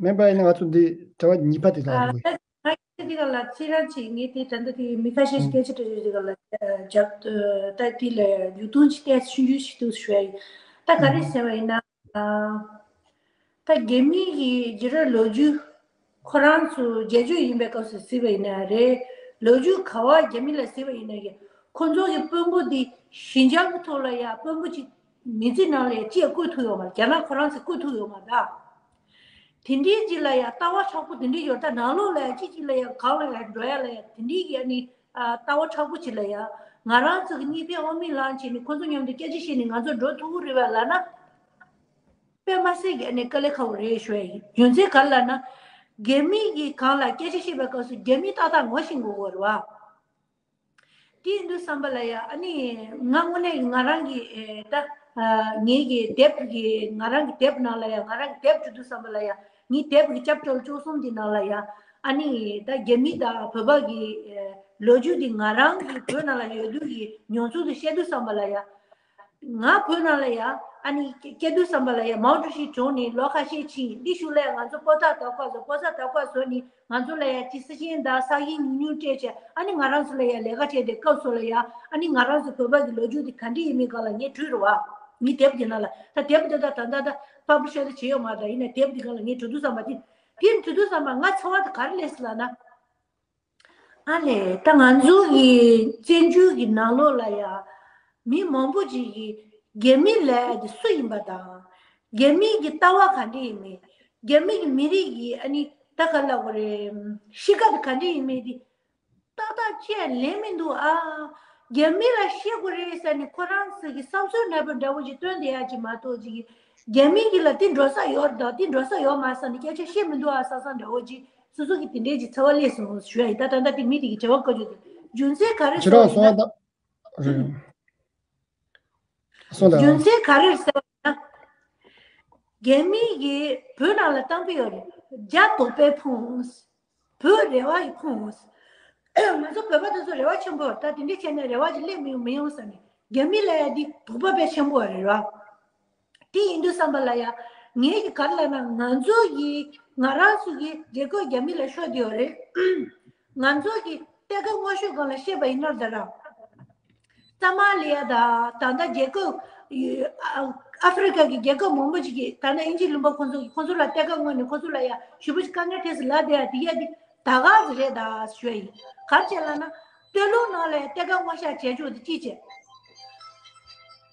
མེད་པ་ཡིན་ན་ང་ཚོ་འདི་དྲི་བ་གཉིས་པ་དེ་ལ་ཨ་ཡོང་གི། ད་ད་དེ་ག་ལ་ཚེ་རང་ཆེ་ངས་དེ་ད་ལྟ་དེ་མི་ཁ་ཤས་ཤིག་སྐད་ཆ་དྲི་རེད་དེ་ག་ལ་རྒྱབ་ད་དེ་ལ་ཡུ་ཏུང་ཅིག་ཏེ་ཆུང་ཆུང་ཞིག་ཏུ་ཞུ་ཡ་ཡིན། ད་ག་རེ་ཟེར་བ་ཡིན་ན། ད་རྒྱ་མི་གི་རྒྱུད་རབས་ལོ་རྒྱུས་ཁོ་རང་ཚོ་རྒྱལ་རྒྱུད་ཡིན་པའི་སྐབས་སུ་གཟིགས་པ་ཡིན་ན་རེད། ལོ་རྒྱུས་ག་བ་རྒྱ་མི་ལ་གཟིགས་པ་ཡིན་ན་ཡང་ཁོ་ཚོ་གི་དཔོན་པོ་འདི་ཞི་འཇམ་གི་ཐོག་ལ་ཡང་དཔོན་པོ་ཅིག་མི་ཚེ་ནང་ལ་ཡང་ཅིག་བསྐོས་ཐུབ་ཡོད་མ་རེད། རྒྱ་ནག་ཁོ་རང་ཚོས་བསྐོས་ཐུབ་ཡོད་མ་རེད། དེ་འདྲའི་ཅིག་ལ་ཡང་ལྟ་བ་མཁྲེགས་པོ་དེ་འདྲའི་ཡོད། ད་ནང་ལོགས་ལ་ཡང་ཅིག་ཅིག་ལ་ཡང་གང་ལ་ཡང་འགྲོ་ཡ་ལ་ཡང་དེ་འདྲའི་གི་ཨ་ནི་ལྟ་བ་མཁྲེགས་པོ་ཅིག་ལ་ཡང་ང་རང་ཚོ་གི་གཉིས་ཕན་དབུ་མའི་ལམ་བྱས་ནས་ཁོ་ཚོ་མཉམ་དུ་སྐད་ཆ་བཤད་ནས་ང་ཚོ་འགྲོ་ཐུབ་ཀྱི་རེད་པས་ལབ་ན། དཔེ་མ་སྲིད་ཀྱི་ཨ་ནི་དཀའ་ལས་ཁག་པོ་རེད་ཞུ་ཡ་ཡིན། རྒྱུ་མཚན་ག་རེ་ལབ་ན། རྒྱ་མི་གི་སྒང་ལ་སྐད་ཆ་བཤད་པའི་སྐབས་སུ་རྒྱ་མི་ཏག་ཏག་ངོ་ཤེས་དགོས་ཀྱི་རེད་པ། དེ་ཡིན་དུས་ཙམ་པ་ལ་ཡ་ཨ་ནི་ང་དངོས་གནས་ང་རང་གི་ཨེ་ད་ཨ་ངེད་ཀྱི་དེབ་ཀྱི་ང་རང་གི་དེབ་ནང་ལ་ཡ་ང་རང་གི་དེབ་འབྲི་དུས་ཙམ་པ་ལ་ཡ་ངའི་དེབ་ཀྱི་སྐྱབས་བཅོལ་བཅུ་གསུམ་གྱི་ནང་ལ་ཡ་ཨ་ནི་ད་རྒྱ་མི་དང་བོད་པ་གི་ཨེ་ལོ་རྒྱུས་འདི་ང་རང་གི་བོད་ནང་ལ་ཡོད་དུས་ཀྱི་མྱོང་ཚོར་དུ་བཤད་དུས་ཙམ་པ་ལ་ཡ། ང་བོད་ནང་ལ་ཡ་ཨ་ནི་སྐྱེ་སྐྱེ་དུས་ཙམ་པ་ལ་ཡ་མའོ་ཀྲུའུ་ཞི་གྲོངས་ནས་ལོ་ཁ་ཤས་ཕྱིན། འདི་ཤུལ་ལ་ཡ་ང་ཚོ་པོ་ཏ་དར་ཁ་བཟོ། པོ་ཏ་དར་ཁ་བཟོས་ནས་ང་ཚོ་ལ་ཡ་ཅི་སི་ཤན་དང་ས་ཡིན་ཉུང་ཉུང་སྤྲད་བྱས་ཨ་ནི་ང་རང་ཚོ་ལ་ཡ་ལས་ཀ་བྱས་ཏེ་སྐབས་སུ་ལ་ཡ་ཨ་ནི་ང་རང་ཚོ་བོད་པ་གི་ལོ་རྒྱུས་དེ་ག་འདྲ་ཡིན་མིན་སྒང་ལ་ངས་བྲིས་རེད་པ། ངའི་དེབ་དེ་ནང་ལ་ད་དེབ་དེ་ད་ད་ད་ད་པབ་ལི་ཤར་དེ་བྱས་ཡོད་མ་རེད། ད་ཡིན་ན་དེབ་དེ་སྒང་ལ་ངས་བྲིས་དུས་ཙམ་པ་དེ་དེ་བྲིས་དུས་ཙམ་པ་ང་ཚོར་བ་དེ་ག་རེ་སླེབས་སོང་ལབ་ན། ཨ་ལས་ད་ང་ཚོ་གི་བཙན་བྱོལ་གྱི་ནང་ལོགས་ལ་ཡ་མི་མང་པོ་ཅིག་གིས་རྒྱ་མི་ལབ་ཡ་དེ་སུ་ཡིན་པ་དང་། རྒྱ་མི་གི་ལྟ་བ་ག་འདྲ་ཡིན་མིན། རྒྱ་མི་གི་མི་རིགས་ཀྱི་ཨ་ནི་ད་ག་ལབ་དགོས་རེད། གཤིས་ཀ་དེ་ག་འདྲ་ཡིན་མིན་དེ་ཏག་ཏག་ཅིག་ལན་མི་འདུག་ཨ། རྒྱ་མི་ལ་བཤད་དགོས་རེད་ཟེར་ནས་ཁོ་རང་ཚོ་གི་བསམ་ཚུལ་འདྲ་པོ་འདྲ་པོ་ཅིག་བཏོན་བསྡད་ཡ་ཅིག་མ་གཏོགས་ཅིག་རྒྱ་མི་གི་ལ་དེ་འགྲོ་ས་ཡོད་དང་དེ་འགྲོ་ས་ཡོད་མ་རེད་ཟེར་ནས་སྐད་ཆ་བཤད་མི་འདུག་ཨ་བསམ་བསམ་འདྲ་པོ་ཅིག་སོ་སོ་གི་དེ་འདྲའི་ཅིག་ཚོར་བ་སླེབས་སོང་ཞུ་ཡ་ཡིན། ད་ད་ལྟ་དེ་མི་དེ་གི་དྲི་བ་བཀོད་རྒྱུ་དེ་རྒྱུ་མཚན་ག་རེ་ཁྱེད་རང་སོང་བ་ད། སོང་ད། རྒྱུ་མཚན་ག་རེ་ཟེར་བ་ན། རྒྱ་མི་གིས་བོད་ནང་ལ་གཏམ་དཔེ་ཡོད་རེད། རྒྱ་དོག་པས་ཕུང་། བོད་རེ་བ་ཡིས་ཕུང་། ང་ཚོ་བོད་པ་དེ་ཚོ་རེ་བ་ཆེན་པོ་ད་དེ་འདྲ་བྱས་ན་རེ་བ་ཅིག་སླེབས་མི་ཡོང་མི་ཡོང་བསམ་ནས་རྒྱ་མི་ལ་ཡ་འདི་དོགས་པ་དཔེ་ཆེན་པོ་རེད་ར། དེ་ཡིན་དུས་བསམ་པ་ལ་ཡ། ངས་ཀྱི་ག་རེ་ལབ་ན་ང་ཚོ་གི་ང་རང་ཚོ་གི་རྒྱལ་ཁབ་རྒྱ་མི་ལ་ཤོར་བསྡད་ཡོད་རེད། ང་ཚོ་གི་གཏེར་ཁ་དངོས་ཤུགས་སྒང་ལ་བཤད་པ་ཡིན་ན་ད་ར། ས་མ་ལི་ཡ་དང་ད་ལྟ་རྒྱལ་ཁབ་ཨ་ཧྥེ་རི་ཁ་གི་རྒྱལ་ཁབ་མང་པོ་ཅིག་གིས་ད་ལྟ་དབྱིན་ཇི་ལུང་པ་ཁོང་ཚོ་གིས་ཁོང་ཚོ་ལ་གཏེར་ཁ་དངོས་ནས་ཁོང་ཚོ་ལ་ཡ་ཞེ་པོ་ཅིག་དཀའ་ངལ་འཕྲད་སྲིད་ལབ་བསྡད་ཡ་དེ་ཡ་དེ་ད་ག་ཟེ་རེད་ད་ཞུ་ཡ་ཡིན། ག་རེ་བྱས་ལབ་ན་སྟོད་ལུང་ནང་ལ་ཡ་གཏེར་ཁ་དངོས་ཤག་བྱེད་ཆོག་དེ་ཅི་བྱེད།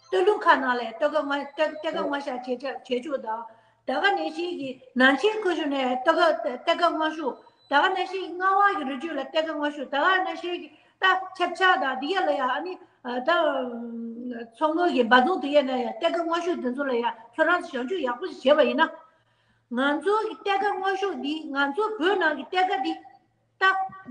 སྟོད་ལུང་ཁ་ནང་ལ་ཡ་གཏེར་ཁ་དངོས་གཏེར་གཏེར་ཁ་དངོས་ཤག་བྱེད་ཆོག་བྱེད་ཆོག་དང་། ད་ག་ནང་བཞིན་གྱི་ནང་ཆེན་ཁུལ་ཤུལ་ནས་གཏེར་ཁ་གཏེར་ཁ་དངོས་ཤུགས། ད་ག་ནང་བཞིན་རྔ་བ་གི་རི་རྒྱུད་ལ་གཏེར་ཁ་དངོས་ཤུགས། ད་ག་ནང་བཞིན་གྱི་ད་ཆབ་ཆ་དང་འདི་ཡ་ལ་ཡ་ཨ་ནི་ད་མཚོ་སྔོན་གྱི་འབའ་རྫོང་འདི་ཡ་ན་ཡ་གཏེར་ཁ་དངོས་ཤུགས་འདི་ཚོ་ལ་ཡ་ཁྱོད་རང་ཚོ་ཞབས་ཞུ་ཡག་པོ་ཞིག་བྱས་པ་ཡིན་ན། ང་ཚོ་གི་གཏེར་ཁ་དངོས་ཤུགས་འདི་ང་ཚོ་བོད་ནང་གི་གཏེར་ཁ་འདི། ད་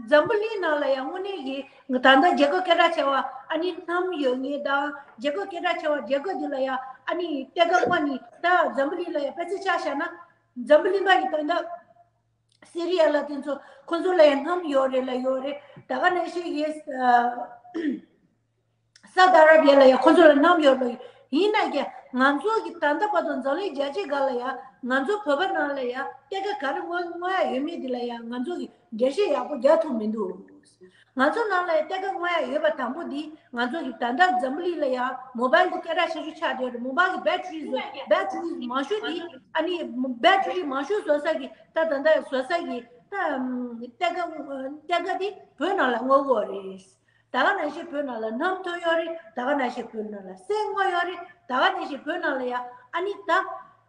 འཛམ་བུ་གླིང་ནང་ལ་ཡང་དངོས་གནས་ཀྱི་ད་ལྟ་རྒྱལ་ཁབ་སྐད་གྲགས་ཆེ་བ་ཨ་ནི་གནམ་ཡོད་ངེས་དང་རྒྱལ་ཁབ་སྐད་གྲགས་ཆེ་བ་རྒྱལ་ཁབ་འདི་ལ་ཡང་ཨ་ནི་གཏེར་ཁ་དངོས་ནི་ད་འཛམ་བུ་གླིང་ལ་ཡང་དཔེ་ཆ་ཆ་བཞག་ན་ འཛམ་བུ་གླིང་པ་ཡི་ད་ལྟ་སི་རི་ཡ་ལ་དེ་ཚོ་ཁོ་ཚོ་ལ་ཡང་སྣུམ་ཡོད་རེད་ལ་ཡོད་རེད། ད་ག་ནང་བཞིན་གྱི་ས་ཨུ་སའུ་ཏི་ཨ་ར་བི་ཡ་ལ་ཡང་ཁོ་ཚོ་ལ་སྣུམ་ཡོད་རེད། ཡིན་ན་ཀྱང་ང་ཚོ་གི་ད་ལྟ་བར་དུ་འཛམ་གླིང་རྒྱལ་སྤྱིའི་སྒང་ལ་ཡང་ང་ཚོ་བོད་པ་ནང་ལ་ཡང་གཏེར་ཁ་ག་རེ་དངོས་དངོས་ཡ་ཡོད་མེད་དེ་ལ་ཡང་ང་ཚོ་གི་འགྲེལ་བཤད་ཡག་པོ་རྒྱག་ཐུབ་མི་འདུག་ང་ཚོ་ནང་ལ་ཡང་གཏེར་ཁ་དངོས་ཡ་ཡོད་པ་དང་པོ་འདི་ང་ཚོ་གི་ད་ལྟ་འཛམ་བུ་གླིང་ལ་ཡང་མོ་བལ་གི་སྐད་གྲགས་ཆེ་ཤོས་ཆགས་བསྡད་ཡོད་རེད། མོ་བལ་གི་བེ་ཊི་རི་བཟོ་བེ་ཊི་རི་མང་ཤོས་འདི་ཨ་ནི་བེ་ཊི་རི་མང་ཤོས་བཟོ་ས་གི་ད་ད་ལྟ་བཟོ་ས་གི་ད་གཏེར་ཁ་གཏེར་ཁ་འདི་བོད་ནང་ལ་དངོས་པོ་རེད། ད་ག་ནང་བཞིན་བོད་ནང་ལ་སྣུམ་ཐོན་ཡོད་རེད། ད་ག་ནང་བཞིན་བོད་ནང་ལ་སེན་དངོས་ཡོད་རེད། ད་ག་ནང་བཞིན་བོད་ནང་ལ་ཡང་ཨ་ནི་ད་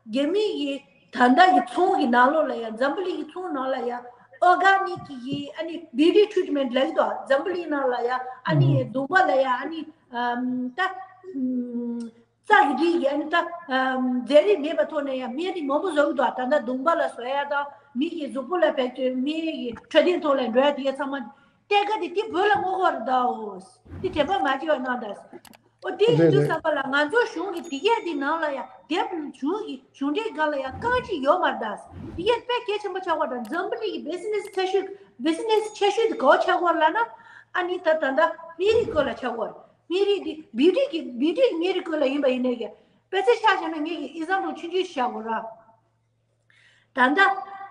རྒྱ་མི་གི་ད་ལྟ་གི་ཚོང་གི་ནང་ལོགས་ལ་ཡང་འཛམ་བུ་གླིང་གི་ཚོང་ནང་ལ་ཡང་ཨོར་ག་ནིག་གི་ཨ་ནི་བིའུ་ཊི་ཊི་རི་ཊི་མེན་ཊི་ལབ་ཀྱི་འདུག་འཛམ་བུ་གླིང་ནང་ལ་ཡང་ཨ་ནི་གདོང་པ་ལ་ཡང་ཨ་ནི་ཨམ་ད་ཨམ་རྩ་གི་རིགས་ཀྱི་ཨ་ནི་ད་ཨམ་རྫས་རིགས་མེད་པ་ཐོག་ནས་ཡང་སྨན་རིགས་མང་པོ་བཟོ་གི་འདུག་ད་ལྟ་གདོང་པ་ལ་བཟོ་ཡ་དང་མི་གི་གཟུགས་པོ་ལ་བེད་སྤྱོད་མི་གི་འཕྲོད་བསྟེན་ཐོག་ལ་འགྲོ་ཡ་དེ་ག་ཚང་མ། གཏེར་ཁ་དེ་དེ་བོད་ལ་དངོས་པོ་རེད་ད། འོ། དེ་དྲན་པ་མ་བརྗེད་པ་གནང་དང་། འོ་དེ་ཡིན་རེད་དུས་རེད། བསམ་པ་ལ་ང་ཚོ་གཞུང་གི་དེ་གས་དེ་ནང་ལ་ཡང་དེབ་གཞུང་གི་གཞུང་འབྲེལ་སྒང་ལ་ཡང་རྐང་གཅིག་ཡོད་མ་རེད་ད། དེ་གས་དཔེ་གལ་ཆེན་པོ་ཆགས་པ་དང་འཛམ་བུ་གླིང་གི་བི་ཛི་ནེ་སི་ཆེ་ཤོས་བི་ཛི་ནེ་སི་ཆེ་ཤོས་དེ་ག་པར་ཆགས་ཀྱི་ཡོད་རེད་ལབ་ན། ཨ་ནི་ད་ད་ལྟ་སྨན་རིགས་སྐོར་ལ་ཆགས་ཀྱི་ཡོད་རེད། སྨན་རིགས་དེ་བིའུ་ཊི་གི་བིའུ་ཊི་གི་སྨན་རིགས་སྐོར་ལ་ཡིན་པ་ཡིན་ནའི་གི་དཔེ་ཆ་ཆ་བཞག་ན་ངེད་ཀྱི་ཨེག་ཛམ་པལ་ཆུང་ཆུང་ཞིག་བཞག་དགོས་རེད། ད་ལྟ་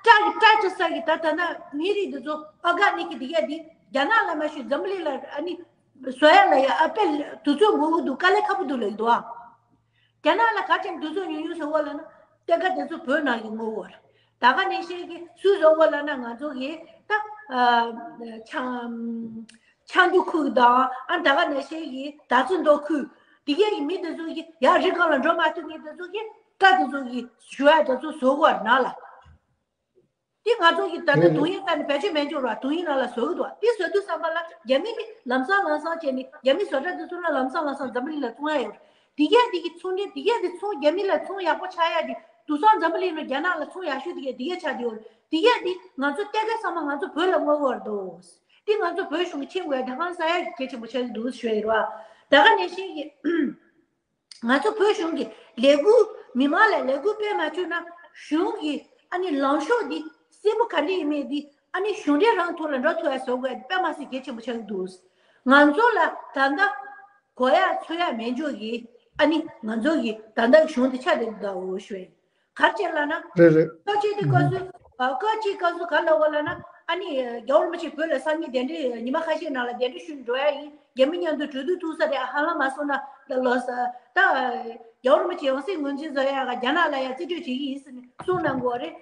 སྐྲ་གི་སྐྲ་བྲི་ས་གི་ད་ད་ལྟ་སྨན་རིགས་འདི་ཚོ་ཨོར་ག་ནིག་གི་འདི་གས་འདི་རྒྱ་ནག་ལ་མ་ཞུ་འཛམ་བུ་གླིང་ལ་ཨ་ནི་བཟོ་ཡ་ལ་ཡ་ཨ་དཔེ་དུས་ཚོད་འགོར་གི་འདུག་དཀའ་ལས་ཁག་པོ་འདུག་ལབ་ཀྱི་འདུག་ཨ། རྒྱ་ནག་ལ་ག་ཅིག་དུས་ཚོད་ཉུང་ཉུང་བཟོ་བ་ལབ་ན་གཏེར་ཁ་དེ་ཚོ་བོད་ནང་གི་དངོས་པོ་རེད། ད་ག་ནང་བཞིན་གི་སུས་བཟོ་བ་ལབ་ན་ང་ཚོ་གི་ད་ཨ་ཆང་ཆང་རྒྱུག་ཁུལ་དང་ཨ་ད་ག་ནང་བཞིན་གི་དར་ཚོན་འདོགས་ཁུལ་དེ་གས་ཀྱི་མི་དེ་ཚོ་གི་ཡ་རི་སྒང་ལ་འགྲོ་མ་ཐུབ་མཁན་དེ་ཚོ་གི་སྐྲ་དེ་ཚོ་གི་ཞུ་ཡ་དེ་ཚོ་བཟོ་དགོས་རེད་ནང་ལ། དེ་ང་ཚོ་གི་ད་ལྟ་རེད་རེད། དུང་ཡིག་ལྟ་ནས་བེད་སྤྱོད་མེད་འཇོག་ར་དུང་ཡིག་ནང་ལ་བཟོ་གི་འདུག་དེ་བཟོ་དུས་བསམ་པ་ལ་རྒྱ་མི་གི་ལམ་སང་ལམ་སང་བྱས་ནས་རྒྱ་མི་བཟོ་གྲྭ་དེ་ཚོ་ལ་ལམ་སང་ལམ་སང་འཛམ་བུ་གླིང་ལ་བཙོང་ཡ་ཡོད་རེད། དེ་གས་དེ་གི་ཚོང་འབྲེལ་དེ་གས་དེ་ཚོང་རྒྱ་མི་ལ་ཚོང་ཡག་པོ་ཆགས་ཡ་དེ་དུས་སང་འཛམ་བུ་གླིང་ལ་རྒྱ་ནག་ལ་ཚོང་ཡག་ཤོས་དེ་གས་དེ་གས་ཆགས་དེ་ཡོད་རེད། དེ་གས་དེ་ང་ཚོ་གཏེར་ཁ་ཚང་མ་ང་ཚོ་བོད་ལ་དངོས་པོ་རེད་དོ། དེ་ང་ཚོ་བོད་གཞུང་གི་མཁྱེན་དགོས་ཡ་དེ་ཧང་སང་ཡ་གལ་ཆེན་པོ་ཆགས་ཀྱི་འདུག་ཞུ་ཡ་ཡོད་རེད་བ། ད་ག་ནང་བཞིན་གི་ང་ཚོ་བོད་གཞུང་གིས་ལས་འགུལ་མི་མང་ལ་ལས་འགུལ་སྤེལ་མ་བཅུག་ན་གཞུང་གི་ཨ་ནི་ལངས་ཕྱོགས་འདི་གསལ་པོ་ག་འདྲ་ཡིན་མིན་འདི་ཨ་ནི་གཞུང་འབྲེལ་རང་ཐོག་ལ་འགྲོ་ཐུབ་ཡ་བཟོ་དགོས་ཡ་དཔེ་མ་སྲིད་གལ་ཆེན་པོ་ཆགས་ཀྱི་འདུག་ང་ཚོ་ལ་ད་ལྟ་གོ་ཡ་ཚོར་ཡ་མེད་འཇོག་གི་ཨ་ནི་ང་ཚོ་གི་ད་ལྟ་གཞུང་འདི་ཆགས་བསྡད་འདུག་ད་འོ་ཞུ་ཡ་ཡིན། ག་རེ་བྱས་ལབ་ན། རེད་རེད། སྐབས་གཅིག་དེ་སྐབས་སུ། ཨ་སྐབས་གཅིག་སྐབས་སུ་ག་ལབ་པ་ལབ་ན། ཨ་ནི་རྒྱལ་བ་རིན་པོ་ཆེ་བོད་ལ་སང་ཉིན་གདན་འདྲེན་ཉི་མ་ཁ་ཤས་ནང་ལ་གདན་འདྲེན་ཞུ་འགྲོ་ཡ་ཡིན། རྒྱ་མི་མཉམ་དུ་གྲོས་བསྡུར་ཐུག་ས་རེད། ཧ་ལམ་མ་སོང་ན་ད་ལོ་ས་ད། རྒྱལ་བ་རིན་པོ་ཆེ་ཡང་སྲིད་ངོས་འཛིན་བཟོ་ཡ་ག་རྒྱ་ནག་ལ་ཡ་རྩིས་སྤྲོད་བྱེད་ཀྱི་ཡིན་ཟེར་ནས་གསུངས་གནང་གི་ཡོད་རེད།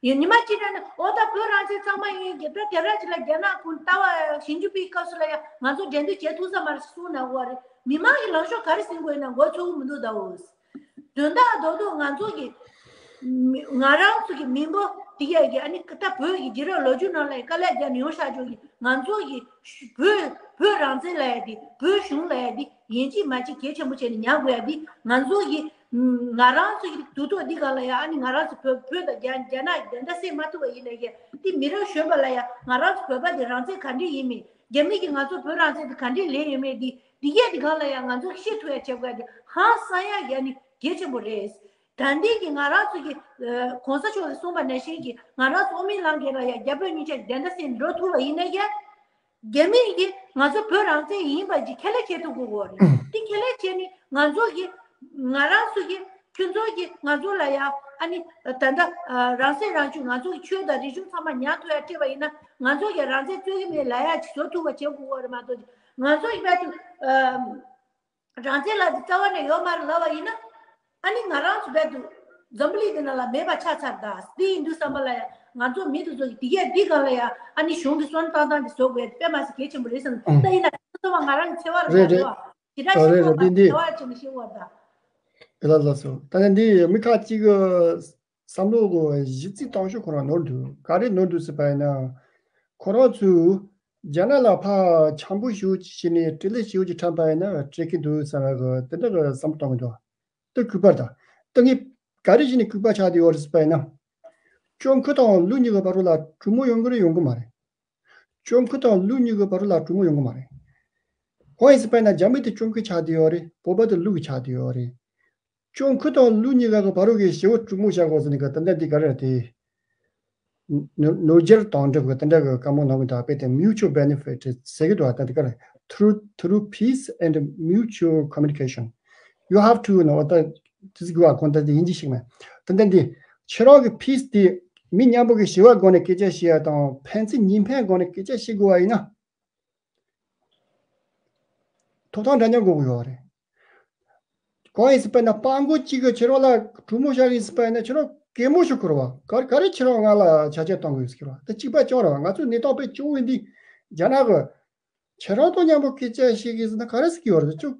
ཡིན་ཉི་མ་གཅིག་ནང་ནས་འོ་ད་བོད་རང་བཙན་གཙང་མ་ཡིན་གྱི་ད་དེ་རང་ཅིག་ལ་རྒྱ་ནག་གུན་ལྟ་བ་ཞིབ་འཇུག་པའི་སྐབས་སུ་ལ་ཡ་ང་ཚོ་འགྲན་བསྡུར་བྱེད་ཐུབ་ས་མ་རེད་གསུངས་གནང་གི་ཡོད་རེད། མི་མང་གི་ལངས་ཕྱོགས་ག་རེ་ཟིན་དགོས་ན་མགོ་ཚོས་ཀྱི་མི་འདུག་ད་འོ། དོན་དག་རྡོག་རྡོག་ང་ཚོ་གི་མི་ང་རང་ཚོ་གི་མི་འབོར་དེ་གས་ཀྱི་ཨ་ནི་ད་བོད་ཀྱི་རྒྱལ་རབས་ལོ་རྒྱུས་ནང་ལ་དཀའ་ལས་བརྒྱབ་ནས་ཡོང་བཞག་ཆོག་གི་ང་ཚོ་གི་བོད་བོད་རང་བཙན་ལབ་ཡ་དེ་བོད་གཞུང་ལབ་ཡ་དེ་ཡིན་གཅིག་མིན་གཅིག་གལ་ཆེན་པོ་བྱས་ནས་ཉར་དགོས་ཡ་དེ་ང་ཚོ་གི་ང་རང་ཚོ་གི་དུས་ཐོག་འདི་ག་ལ་ཡ་ཨ་ནི་ང་རང་ཚོ་བོད་བོད་དང་རྒྱ་རྒྱ་ནག་གི་བདེན་མཐའ་གསལ་མ་ཐུབ་པ་ཡིན་ནའི་གི་དེ་མི་རབས་གཞོན་པ་ལ་ཡ་ང་རང་ཚོ་བོད་པ་དེ་རང་བཙན་ག་འདྲས་ཡིན་མིན་རྒྱ་མི་གིས་ང་ཚོ་བོད་རང་བཙན་དེ་ག་འདྲས་ལེན་ཡོད་མེད་དེ། འདི་གས་འདི་གང་ལ་ཡང་ང་ཚོ་ཤེས་ཐུབ་ཡ་བྱེད་དགོས་ཡ་དེ་ཧང་སང་ཡ་ཡ་ནི་གལ་ཆེན་པོ་རེད། ད་འདི་གི་ང་རང་ཚོ་གི་གོང་ས་མཆོག་གིས་གསུངས་པ་ནང་བཞིན་གྱི་ང་རང་ཚོ་དབུ་མའི་ལམ་གྱི་ལ་ཡ་རྒྱ་བོད་གཉིས་ཆ་གི་བདེན་མཐའ་གསལ་འགྲོ་ཐུབ་པ་ཡིན་ན་ཡ། རྒྱ་མི་གིས་ང་ཚོ་བོད་རང་བཙན་ཡིན་པ་ཅིག་ཁས་ལེན་བྱེད་ཐུབ་དགོས་ཀྱི་རེད། འདི་ཁས་ལེན་བྱས་ནས་ང་ཚོ་གི་ང་རང་ཚོ་གི་ཁྱོད་ཚོ་གི་ང་ཚོ་ལ་ཡ་ཨ་ནི་ད་ལྟ་རང་སྲིད་རང་སྐྱོང་ང་ཚོ་གི་ཆོས་དང་རིག་གཞུང་ཚང་མ་ཉར་ཐུབ་ཡ་སྤྲད་པ་ཡིན་ན་ང་ཚོ་གི་རང་བཙན་རྩོད་ཀྱི་མེད་ལབ་ཡ་ཅིག་བཟོ་ཐུབ་པ་བྱེད་དགོས་ཀྱི་རེད་མ་གཏོགས་ང་ཚོ་ཡིན་པ་དེ་རང་བཙན་ལབ་དེ་རྩ་བ་ནས་ཡོད་མ་རེད་ལབ་པ་ཡིན་ན་ཨ་ནི་ང་རང་ཚོ་རྦད་དུ་འཛམ་བུ་གླིང་འདི་ནང་ལ་མེད་པ་ཆགས་ཚར་ད། དེ་ཡིན་དུས་བསམ་པ་ལ་ཡ་ང་ཚོ་མི་དེ་ཚོ་གི་དེ་གས་འདི་གང་ལ་ཡ་ཨ་ནི་གཞུང་གི་སོན་བཏང་སྟངས་དེ་བཟོ་དགོས་དཔེ་མ་སྲིད་གལ་ཆེན་པོ་རེད་བསམ། ཨང་། ད་ཡིན་ན་ཚོ་བ་ང་རང་གི་འཚེ་བ་རེད་རེད་མ་རེད་བ། དེ་འདྲ་ཞིག་རེད་རེད་འདི་འདི། འཚེ་བ་ཅིག་མི་ཤེས་བ་ད། ལ་ལ་སོ་ད་ནི་འདི་མི་ཁ་ཅིག་བསམ་བློ་གཞི་རྩའི་སྟེང་ཤོག་ཁོ་རང་ནོར་འདུག་ག་རེ་ནོར་འདུག་ཟེར་བ་ཡིན་ན། ཁོ་རང་ཚོས་རྒྱ་ནག་ལ་ཕར་འཆམ་པོ་ཞེ་པོ་ཅིག་བྱས་ནས་འཕྲིན་ལས་ཞེ་པོ་ཅིག་འཁྲབ་པ་ཡིན་ན་འགྲིག་གི་འདུག་བསམ་པའི་དེ་འདྲ་གི་བསམ་བློ་གཏོང་གི་འདུག་དེ་གུས་པར་དང་། དེ་ངས་ག་རེ་བྱས་ནས་གུས་པ་ཆགས་བསྡད་ཡོད་རེད་ཟེར་བ་ཡིན་ན། ཅོམ་ཁུ་དང་ལུག་གཉིས་ཀྱི་བར་ལ་གྲོས་མོལ་ཡོང་གི་རེད་ཡོང་གི་མ་རེད། ཅོམ་ཁུ་དང་ལུག་གཉིས་ཀྱི་བར་ལ་གྲོས་མོལ་ཡོང་གི་མ་རེད། གང་ཡིན་ཟེར་བ་ཡིན་ན་རྒྱ་མི་དེ་ཅོམ་ཁུ་ཆགས་བསྡད་ཡོད་རེད། བོད་པ་དེ་ལུག་ཆགས་བསྡད་ཡོད་རེད། སྐྱོང་ཁུལ་དང་ལུགས་གཉིས་ཀ་གི་བར་གྱི་ཞི་བ་གྲོས་མོལ་བྱ་དགོས་ཟེར་ནས་གི་ད་ལྟ་འདི་ག་རེ་དེ། ནོར་ནོར་འགྱར་དང་འབྲེལ་གི་དེ་འདྲ་གི་བཀའ་མོལ་གནང་གི་འདུག་དཔེ་དེ་mutual benefit ཟེར་གི་འདུག་ད་འདི་ག་རེ། Through through peace and mutual communication, you have to know ད་དེ་ཟིག་གི་བ་གོང་ད་དེ་ཡིན་གྱི་ཞིག་མེད། ད་ལྟ་འདི་ཁྱེད་རང་གི་peace དེ་མི་མཉམ་པོ་གི་ཞི་བ་སྒོ་ནས་སྐད་ཆ་བཤད་ཡ་དང་ཕན་ཚུན་གཉིས་ཕན་སྒོ་ནས་སྐད་ཆ་བཤད་དགོས་བ་ཡིན་ན། ཐོབ་ཐང་འདྲ་མཉམ་དགོས་ཀྱི་ཡོད་རེད། གང་ཡིན་ཟེར་བ་ན་དཔའ་མགོ་གཅིག་གིས་ཁྱེད་རང་ལ་གྲོས་མོལ་བྱ་གི་ཡིན་ཟེར་བ་ཡིན་ན་ཁྱེད་རང་གད་མོ་ཤོར་ཀྱི་རེད་བ། ག་ག་རེ་ཁྱེད་རང་ང་ལ་ཆ་རྐྱེན་གཏོང་གི་ཡོད་ཟེར་གྱི་རེད་བ། ད་གཅིག་པ་བྱུང་རེད་བ། ང་ཚོའི་གནས་སྟངས་དཔེ་སྐྱོ་བོ་འདི་རྒྱ་ནག་གི་ཁྱེད་རང་དང་མཉམ་པོ་སྐད་ཆ་བཤད་གི་ཡིན་ཟེར་ན་ག་རེ་ཟེར་གྱི་ཡོད་རེད། ཁྱོད་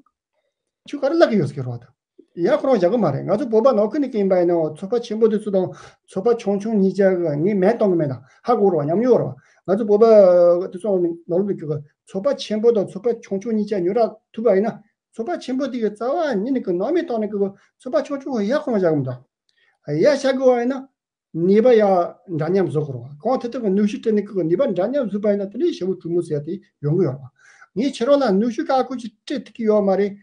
ཁྱོད་ག་རེ་ལབ་ཀྱི་ཡོད་ཟེར་གྱི་རེད་བ། ད་ཡ་ཁོ་རང་བཞག་གི་མ་རེད། ང་ཚོ་བོད་པ་ནང་ཁུལ་ནས་ཀྱི་ཡིན་པ་ཡིན་ན་ཚོད་དཔག་ཆེན་པོ་དེ་ཚོ་དང་ཚོད་དཔག་ཆུང་ཆུང་གཉིས་ཆ་གི་ངས་མེད་གཏོང་གི་མེད་ད་ཧ་གོ་རེད་བ། ཉམས་མྱོང་རེད་བ། ང་ཚོ་བོད་པ་དེ་ཚོ་ནང་ལོགས་ནས་ཀྱི་ཚོད་དཔག་ཆེན་པོ་དང་ཚོད་དཔག་ཆུང་ཆུང་གཉིས་ཆ་ཉོ་ར་ཐུབ་པ་ཡིན་ན། ཚོད་དཔག་ཆེན་པོ་དེ་གི་རྩ་བ་ཉིད་ནས་ཀྱི་ནང་མི་བཏང་ནས་ཀྱི་ཚོད་དཔག་ཆུང་ཆུང་ཡ་ཁོ་རང་བཞག་གི་མི་འདུག་ཡ་བཞག་དགོས་བ་ཡིན་ན། ནུས་པ་ཡང་འདྲ་མཉམ་བཟོ་དགོས་རེད་བ། གང་ཐད་ཐད་ཀྱི་ནུས་ཤུགས་སྤྲད་ནས་ཀྱི་ནུས་པ་འདྲ་མཉམ་བཟོས་པ་ཡིན་ན་དེ་ནས་ཞི་བའི་གྲོས་མོལ་ཟེར་ཡ་དེ་ཡོང་གི་ཡོད་རེད་བ། ངས་ཁྱེད་རང་ལ་ནུས་ཤུགས་ག་ཁོ་ཅིག་སྤྲད་ཐུབ་ཀྱི་ཡོད་མ་རེད།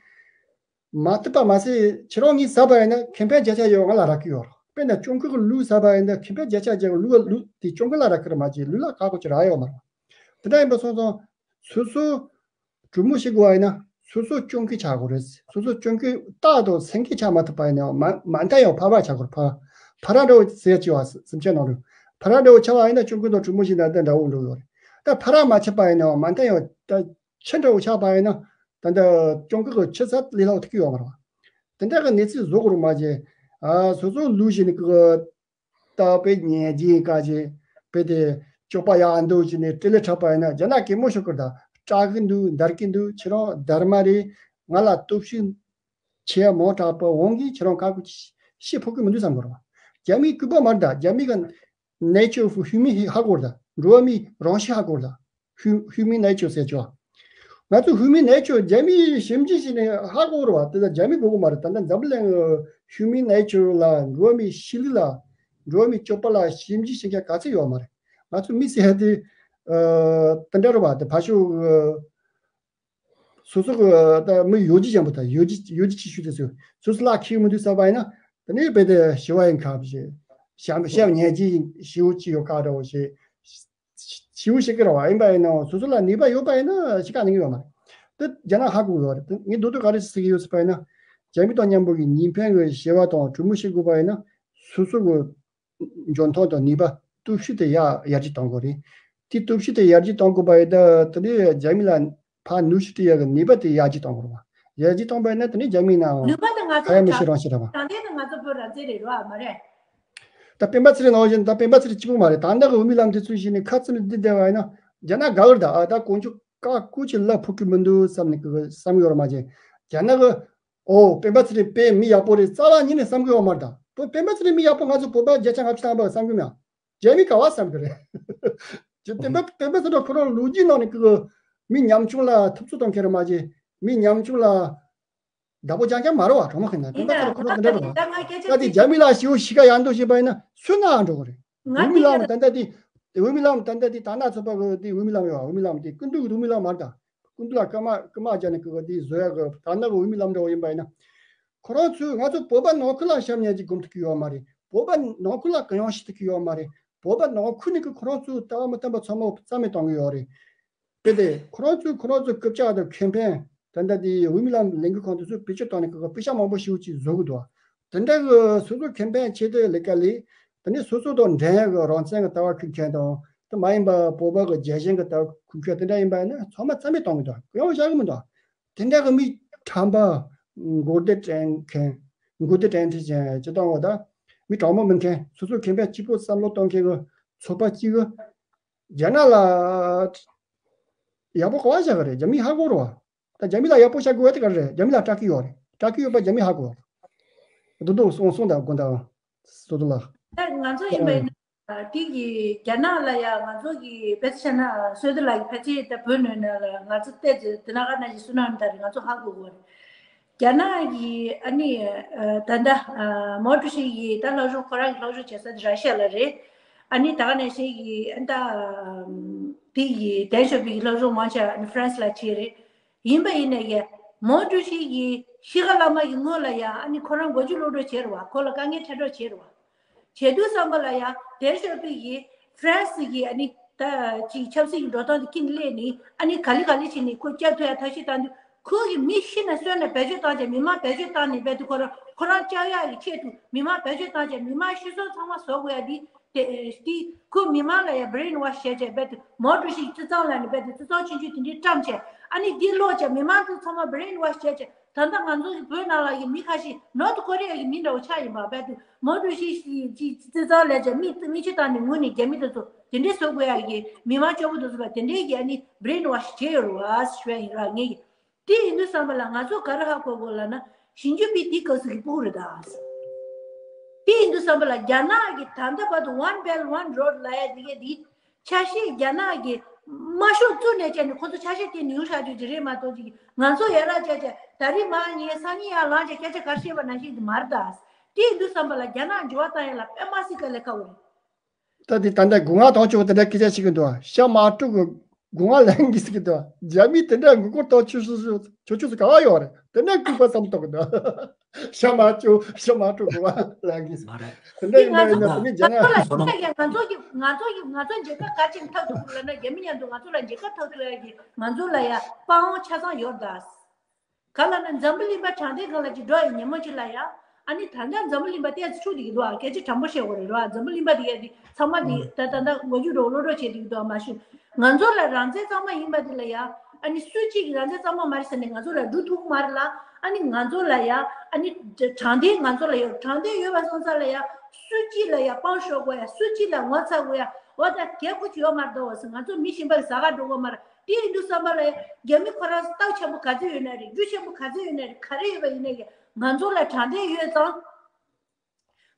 མ་ཐུབ་པ་མ་ཟད་ཁྱེད་རང་གཉིས་ཟ་བ་ཡིན་ན་ཁེ་ཕན་བརྒྱ་ཆ་ཡོད་ང་ལ་རག་གི་ཡོད་རེད། དཔེར་ན་སྐྱོང་ཁུལ་གྱི་ལུག་ཟ་བ་ཡིན་ན་ཁེ་ཕན་བརྒྱ་ཆ་བརྒྱ་གི་ལུག་ལུག་དེ་སྐྱོང་ཁུལ་ལ་རག་གི་རེད་མ་གཞི་ལུག་ལ་ག་ཁོ་ཅིག་རག་ཡོད་མ་རེད། དེ་འདྲ་ཡིན་པ་སོང་ཙང་སོ་སོ་གྲོས་མོལ་བྱེད་དགོས་པ་ཡིན་ན་སོ་སོ་སྐྱོང་མཁན་ཆགས་དགོས་རེད། སོ་སོ་སྐྱོང་མཁན་རྟག་ཏུ་སེམས་ཁུར་ཆགས་མ་ཐུབ་པ་ཡིན་ན་མ་མ་མཐའ་ཡང་ཕ་བ་ཆགས་དགོས་རེད། ཕ་ཕ་ར་འདྲ་བོ་ཟེར་གྱི་བ་སེམས་ཅན་ནང་དུ་ཕ་ར་འདྲ་བོ་ཆགས་པ་ཡིན་ན་སྐྱོང་མཁན་དང་གྲོས་མོལ་བྱེད་ན་འདི་འདྲ་བོ་འགྲོ་གི་ཡོད་རེད། ད་ཕ་ར་མ་ཆགས་པ་ཡིན་ན་མ་མཐའ་ཡང་ད་ཁྱི་འདྲ་བོ་ཆགས་པ་ཡིན་ན་ད་ལྟ་སྐྱོང་མཁན་གྱི་ཁྱི་ཚ་ལས་སླ་བོ་ཐུག་གི་ཡོད་མ་རེད་བ། དེ་འདྲ་གི་གནས་ཚུལ་བཟོ་དགོས་རེད་མ་གཞི། ཨ་སོ་སོ་ལུག་བཞིན་གི་ད་དཔེ་ཉལ་རྒྱུ་ག་ཅི་དཔེ་དེ་སྐྱོ་པ་ཡག་འདུག་ཅི་ནས་སྤྲེལ་ལད་འཁྲབ་པ་ཡིན་ན་རྒྱ་ནག་གད་མོ་ཤོར་གི་རེད་ད། སྐྲག་གི་འདུག་འདར་གི་འདུག་ཁྱེད་རང་སྡར་མ་རེད། ང་ལ་སྟོབས་ཤུགས་ཆེ་མང་དྲག་པོ་འོང་གི་ཁྱེད་རང་ག་གི་ཤི་ཕོད་གི་མི་འདུག་བསམ་གི་རེད་བ། རྒྱ་མིའི་སྐུད་པ་མ་རེད་ད། རྒྱ་མི་གི་nature of human ཧ་གོ་རེད་ད། འགྲོ་བ་མིའི་རང་གཤིས་ཧ་གོ་རེད་ད། ཧུ་ཧུ་མི་ནེ་ཅར་ཟེར་ཆོག་ང་ཚོ་ཧུ་མི་ནེ་ཅར་རྒྱ་མིའི་ཞིབ་འཇུག་བྱས་ནས་ཧ་གོ་རེད་བ། དེ་ལ་རྒྱ་མི་དགོས་ཀྱི་མ་རེད། ད་ལྟ་འཛམ་བུ་གླིང་གི་ཧུ་མི་ནེ་ཅར་ལ་འགྲོ་བ་མིའི་གཤིས་ལུགས་ལ་འགྲོ་བ་མིའི་སྤྱོད་པ་ལ་ཞིབ་འཇུག་བྱེད་མཁན་ག་ཚོད་ཡོད་མ་རེད། ང་ཚོ་མི་ཟེར་ཡ་དེ་ཨ་དེ་འདྲ་རེད་བ། དེ་ཕ་ཤུག་སོ་སོ་གི་ད་མི་ཡོད་ཀྱི་ཅན་པོ་ད་ཡོད་ཀྱི་ཡོད་ཀྱི་ཅི་ཞུ་དེ་ཚོ་སོ་སོ་ལ་ཁེ་མི་འདུག་ཟེར་བ་ཡིན་ན་དེ་ནས་རྦད་དེ་ཞི་བ་ཡིན་ཁ་བྱེད་ཞབས་ཞབས་ཉན་གྱི་ཞི་བ་ཅི་ཡོད་ཁ་འདྲ་བོ་བྱེད། ཞི་བ་ཞིག་གི་རེད་བ། ཡིན་པ་ཡིན་ནའང་སོ་སོ་ལ་ནུས་པ་ཡོད་པ་ཡིན་ན་ཞིག་ག་ནས་ཡོད་མ་རེད། དེ་རྒྱ་ནག་ཧ་གོ་ཡོད་རེད། དེ་ངས་མདོར་བསྡུས་ག་རེ་ཟེར་གྱི་ཡོད་ཟེར་བ་ཡིན་ན་རྒྱ་མི་དང་མཉམ་པོ་གི་གཉིས་ཕན་གྱི་ཞི་བ་དང་གྲོས་མོལ་བྱེད་དགོས་པ་ཡིན་ན་སོ་སོ་གི་འཇོན་ཐང་དང་ནུས་པ་སྟོབས་ཤུགས་དེ་ཡར་ཡར་རྒྱས་གཏོང་དགོས་རེད། དེ་སྟོབས་ཤུགས་དེ་ཡར་རྒྱས་གཏོང་དགོས་པ་ཡིན་ད་དེ་ནས་རྒྱ་མི་ལ་ཕར་ནུས་ཤུགས་སྤྲད་ཡག་གི་ནུས་པ་དེ་ཡར་རྒྱས་གཏོང་དགོས་རེད་བ། ཡར་རྒྱས་གཏོང་པ་ཡིན་ན་དེ་ནས་རྒྱ་མི་ནའང་ནུས་པ་དེ་ང་ཚོ་ཕ་ཡ་མི་ཤི་རང་ཤི་ར་བ། དྲང་བདེན་དེ་ང་ཚོ་བོད་རང་བཙན་རེད་རོ་ཨ་མ་རེད། ད་སྤེན་པ་ཚེ་རིང་ནང་བཞིན་ད་སྤེན་པ་ཚེ་རིང་གཅིག་པུ་མ་རེད། ད་ལྟ་གི་འོས་མི་ལམ་དེ་ཚོ་ཞིག་ནས་ཁ་ཚིག་ནས་འདི་བསྡད་པ་ཡིན་ན་རྒྱ་ནག་དགའ་གི་རེད་ད། ཨ་ད་དཀོན་མཆོག་བཀའ་བཀོད་ཀྱི་ལ་ཕུག་གི་མི་འདུག་བསམ་ནས་གི་བསམ་གི་ཡོད་ར་མ་བྱེད། རྒྱ་ནག་གི་ཨོ་སྤེན་པ་ཚེ་རིང་དཔེ་མི་ཡག་པོ་རེད་རྩ་བ་ཉིད་ནས་བསམ་གི་ཡོད་མ་རེད་ད། བོད་སྤེན་པ་ཚེ་རིང་མི་ཡག་པོ་ང་ཚོ་བོད་པ་བརྒྱ་ཆ་ལྔ་བཅུ་ཐམ་པ་བསམ་གི་མེད། རྒྱ་མི་ག་བ་བསམ་གི་རེད། ཅི་སྤེན་པ་སྤེན་པ་ཚེ་རིང་ཁོ་རང་ལོ་རྒྱུས་ནང་ནས་གི་མི་ཉམ་ཆུང་ལ་ཐུབ་ཚོད་གཏོང་མཁན་ར་མ་བྱེད། མི་ཉམ་ཆུང་ལ་བདག་པོ་རྐྱང་རྐྱང་མ་རེད་བ། གྲོགས་མོ་ཁེ་ན་སྤེན་པ་ཚེ་རིང་ཁོ་རང་དེ་འདྲ་རེད་བ། ད་ང་སྐད་ཆ་ད་དེ་གཅིག་རྒྱ་མི་ལ་ཞི་བོ་ཞི་ཁ་ཡར་འདུག་བྱས་པ་ཡིན་ན་སུ་ན་འགྲོ་གི་རེད། ང་འོས་མི་ལམ་ད་ལྟ་དེ་འོས་མི་ལམ་ད་ལྟ་དེ་ད་ན་ཚོད་པ་གི་དེ་འོས་མི་ལམ་ཡོད་འོས་མི་ལམ་དེ་སྐུ་མདུན་གི་འོས་མི་ལམ་མ་རེད་ད། སྐུ་མདུན་ལ་སྐུ་མ་སྐུ་མ་རྒྱ་ནི་གི་དེ་བཟོ་ཡ་གི་ད་ན་གི་འོས་མི་ལམ་འདྲ་བོ་ཡིན་པ་ཡིན་ན། ཁོ་རང་ཚོས་ང་ཚོ་བོད་པ་ནང་ཁུལ་ལ་ཞབས་ཉན་གྱི་སྒོམ་ཐུབ་ཀྱི་ཡོད་མ་རེད། བོད་པ་ནང་ཁུལ་ལ་གུ་ཡངས་བྱེད་ཐུབ་ཀྱི་ཡོད་མ་རེད། བོད་པ་ནང་ཁུལ་ནས་ཀྱི་ཁོ་རང་ཚོའི་ལྟ་བ་མི་མཐུན་པ་ཚང་མ་རྩ་མེད་གཏོང་གི་ཡོད་རེད། དེ་དེ་ཁོ་རང་ཚོས་ཁོ་རང་ཚོའི་རྐུབ་ཀྱག་དང་ཁེ་ཕན་ད་ལྟ་དེ་འོས་མི་ལམ་ལས་འགུལ་ཁང་དེ་ཚོས་བེད་སྤྱོད་བཏང་ནས་ཀྱི་པེ་ཤ་མང་པོ་ཞེ་པོ་ཅིག་བཟོ་གི་འདུག་དེ་འདྲ་གི་སོ་སོ་ཁེ་ཕན་ཆེད་དུ་ལས་ཀ་ལས་དེ་ནས་སོ་སོ་དང་འགྲན་ཡ་གི་རང་བཙན་གྱི་ལྟ་བ་ཁུར་མཁན་དང་དེ་མ་ཡིན་པ་བོད་པ་གི་རྒྱལ་ཞེན་གྱི་ལྟ་བ་ཁུར་མཁན་དེ་འདྲ་ཡིན་པ་ཡིན་ན་ཚང་མ་རྩ་མེད་གཏོང་གི་འདུག་གུ་ཡངས་བཞག་གི་མི་འདུག་དེ་འདྲ་གི་མི་ཁྲམ་པ་མགོ་བདེ་དྲན་མཁན་མགོ་བདེ་དྲན་ཐེ་ཅན་སྤྱི་བཏང་བ་དང་མི་དྲང་མོ་མིན་མཁན་སོ་སོ་ཁེ་ཕན་གཅིག་པོ་བསམ་བློ་གཏོང་མཁན་གི་ཚོགས་པ་གཅིག་གི་རྒྱ་ནག་ལ་ཡག་པོ་ག་བ་བཞག་གི་རེད། རྒྱ་མི་ཧ་གོ་རེད་བ། ད་རྒྱ་མི་ལ་ཡག་པོ་བྱ་དགོས་པ་དེ་ག་རེ་རེད། རྒྱ་མི་ལ་སྐྲག་གི་ཡོད་རེད། སྐྲག་གི་ཡོད་པ་རྒྱ་མི་ཧ་གོ་རེད། དོ་དོ་སོང་སོང་དང་དགོན་དང་སོ་དོ་ལ། ད་ང་ཚོ་ཡིན་པ་ཡིན་ན་དེ་གི་རྒྱ་ནག་ལ་ཡ་ང་ཚོ་གི་ཕལ་ཆེར་ན་སོ་དོ་ལ་གི་ཕལ་ཆེར་ད་བོད་ནང་ན་ལ་ང་ཚོ་ལྟས་ཙི་དེ་ན་ག་ན་ཞིག་སུ་ན་ད་རེད། ང་ཚོ་ཧ་གོ་གོ་རེད། རྒྱ་ནག་གི་ཨ་ནི་ད་ལྟ་མའོ་ཀྲུའུ་ཞི་ཡི་ད་སློབ་སྦྱོང་ཁོ་རང་གི་སློབ་སྦྱོང་བྱེད་ས་དེ་ར་ཤ་ཡ་ལ་རེད། ཨ་ནི་ད་ག་ན་ཞིག་གི་ཨ་ད་དེ་གི་ཏེང་ཞའོ་ཕིང་གི་སློབ་སྦྱོང་མང་ཆེ་ཨ་ནི་ཧྥ་རན་སི་ལ་བྱས་རེད། ཡིན་པ་ཡིན་ནའི་ཡ་མའོ་ཀྲུའུ་ཞི་གི་ ཤི་ཁ་བླ་མ་གི་སྔོན་ལ་ཡ་ཨ་ནི་ཁོ་རང་མགོ་མཇུག་སློག་འགྲོ་བྱེད་རེད་བ། ཁོ་ལ་དཀའ་ངལ་འཕྲད་འགྲོ་བྱེད་རེད་བ། བྱེད་དུས་ཙམ་པ་ལ་ཡ་དེར་ཤོར་པའི་གི་ཧྥ་རན་སི་གི་ཨ་ནི་ད་ཅིག་ཆབ་སྲིད་ཀྱི་འགྲོ་སྟངས་དེ་ཁྱིམ་སླེབས་ནས་ཨ་ནི་ག་ལེ་ག་ལེ་བྱས་ནས་ཁོ་སྐྱབས་ཐུབ་ཡ་ཐབས་ཤེས་བཏང་དུས། ཁོ་གི་མི་ཤི་ན་གསོན་ན་བེད་སྤྱོད་བཏང་བྱས། མི་མང་བེད་སྤྱོད་བཏང་ནས་རྦད་དེ་ཁོ་རང་ཁོ་རང་སྐྱབས་ཡག་གི་ཆེད་དུ་མི་མང་བེད་སྤྱོད་བཏང་བྱས། མི་མང་ཤི་སོང་ཚང་མ་བཟོ་དགོས་ཡ་དེ་དེ་དེ་ཁོ་མི་མང་ལ་ཡ་brainwash བྱས་བྱས། རྦད་དེ་མའོ་ཀྲུའུ་ཞི་བཙོན་ལ་ནས་རྦད་དེ་བཙོན་ཆུང་ཆུང་དེ་འདྲའི་བཀྲམ་བྱས། ཨ་ནི་འདི་ཀློག་བྱས་མི་མང་དེ་ཚང་མ་brainwash བྱས་བྱས། ད་ལྟ་ང་ཚོ་གི་བོད་ནང་ལ་གི་མི་ཁ་ཤས་ནོར་ཐི་ཀོ་རི་ཡ་གི་མི་འདྲ་བོ་ཆགས་ཡིན་པ། རྦད་དེ་མའོ་ཀྲུའུ་ཞི་ཞི་ཅིག་བཙོན་ལ་བྱས་མི་མི་ཆུ་བཏང་ནས་ངུ་ནས་རྒྱ་མི་དེ་ཚོ་དེ་འདྲའི་བཟོ་དགོས་ཡ་གི་མི་མང་སྐྱོ་པོ་དེ་ཚོ་ལ་དེ་འདྲའི་གི་ཨ་ནི་brainwash བྱས་ཡོད་རེད་བ་ཞུ་ཡ་ཡིན་ར། ངས་གི་དེ་ཡིན་དུས་ཙམ་པ་ལ་ང་ཚོ་ག་རེ་ཧ་གོ་དགོས་ལབ་ན། ཞིང་ཆུ་པི་དེ་སྐབས་སུ་གི་ཕྲུ་གུ་རེད་ད། དེ་ཡིན་དུས་ཙམ་པ་ལ་རྒྱ་ནག་གི་ད་ལྟ་བར་དུ་One Belt One Road ལབ་ཡ་དེ་ག་དེ་ཆ་ཤས་རྒྱ་ནག་གི་དམར་ཤོག་བཙུགས་ནས་བྱས་ནས་ཁོ་ཚོ་ཆ་ཤས་དེ་ནས་ཡོང་བཞག་རྒྱུ་ཅིག་རེད་མ་གཏོགས། ཅིག་ང་ཚོ་ཡར་ལ་བྱས་བྱས་ད་རེས་མར་ཉལ་སང་ཉིན་ཡར་ལངས་བྱས་སྐད་ཆ་ག་རེ་བཤད་པ་ནང་བཞིན་དེ་མ་རེད་ད། དེ་ཡིན་དུས་ཙམ་པ་ལ་རྒྱ་ནག་འགྱུར་བ་བཏང་ཡ་ལ་དཔེ་མ་སྲིད་དཀའ་ལས་ཁག་པོ་རེད། ད་དེ་ད་ལྟ་སྒོ་ང་དང་ཆོག་དེ་འདྲ་སྐད་ཆ་བཤད་གི་འདུག་ཤ་མ་དཀྲུག་གི་སྒོ་ང་ལེན་གི་ཟེར་གི་འདུག་རྒྱ་མི་དེ་འདྲ་མགོ་སྐོར་དང་ཆུ་ཆུ་ཆུ་ཆུ་ཆུ་ག་བ་ཡོད་རེད། དེ་འདྲ་སྐུད་པ་ཙམ་གཏོང་གི་འདུག་ཤ་མ་བཅུ་ཤ་མ་དཀྲུག་སྒོ་ང་ལེན་གི་ཟེར། མ་རེད། དེ་འདྲ་དེ་ཡིན་ང་པ་ཡིན་ན་ཚོ་དེ་ནི་རྒྱ་ནག་ང་ཚོ་ལ་ང་ཚོ་གི་ང་ཚོ་གི་ང་ཚོ་མཇལ་ཁ་ག་ཅིག་ཐབས་ཐུབ་ལ་ན་རྒྱ་མི་མཉམ་དུ་ང་ཚོ་ལ་མཇལ་ཁ་ཐབས་ཐུབ་ཡ་གི་ང་ཚོ་ལ་ཡ་དཔའ་བོ་ཆ་ཚང་ཡོད་ད། ག་ལ་ན་འཛམ་བུ་གླིང་པ་དྲང་བདེན་སྒང་ལ་ཅིག་འགྲོ་ཡི་ཉིན་མོ་ཅིག་ལ་ཡ། ཨ་ནི་ད་ལྟ་འཛམ་བུ་གླིང་པ་ཏོག་ཙམ་འཁྲུག་བསྡད་ཀྱི་འདུག་ཨ་སྐད་ཆ་དྲང་པོ་བཤད་དགོས་རེད་རོ། འཛམ་བུ་གླིང་པ་དེ་ག་དེ་ཚང་མ་དེ་ད་ད་ལྟ་མགོ་མཇུག་འགྲོ་བློ་འགྲོ་བྱེད་བསྡད་ཀྱི་འདུག་ཨ་མ་ཤི། ང་ཚོ་ལ་རང་བཙན་གཙང་མ་ཡིན་པ་དེ་ལ་ཡ། ཨ་ནི་སུ་གཅིག་གིས་རང་བཙན་གཙང་མ་མ་རེད་ཟེར་ནས་ང་ཚོ་ལ་འགྲོ་ཐུབ་ཀྱི་མ་རེད་ལ། ཨ་ནི་ང་ཚོ་ལ་ཡ། ཨ་ནི་དྲང་བདེན་ང་ཚོ་ལ་ཡོད། དྲང་བདེན་ཡོད་པ་སོང་ཙང་ལ་ཡ། སུ་གཅིག་ལ་ཡ་དཔང་ཤོར་དགོས་ཡ། སུ་གཅིག་ལ་ངོ་ཚ་དགོས་ཡ། འོ་ད་རྒྱལ་ཁུ་ཅི་ཡོད་མ་རེད་དོ་ཟེར། ང་ཚོ་མི་གཞན་པ་གི་ཟ་ག་འགྲོ་དགོས་མ་རེད། དེ་ཡིན་དུས་ཙམ་པ་ལ་ཡ་རྒྱ་མི་ཁོ་རང་སྟོབས་ཆེན་པོ་ག་ཚོད་ཡོད་ན་རེད། རྒྱུ་ཆེན་པོ་ག་ཚོད་ཡོད་ན་རེད། ག་རེ་ཡོད་པ་ཡིན་ན་ཡ་ང་ཚོ་ལ་དྲང་བདེན་ཡོད་ཙང་།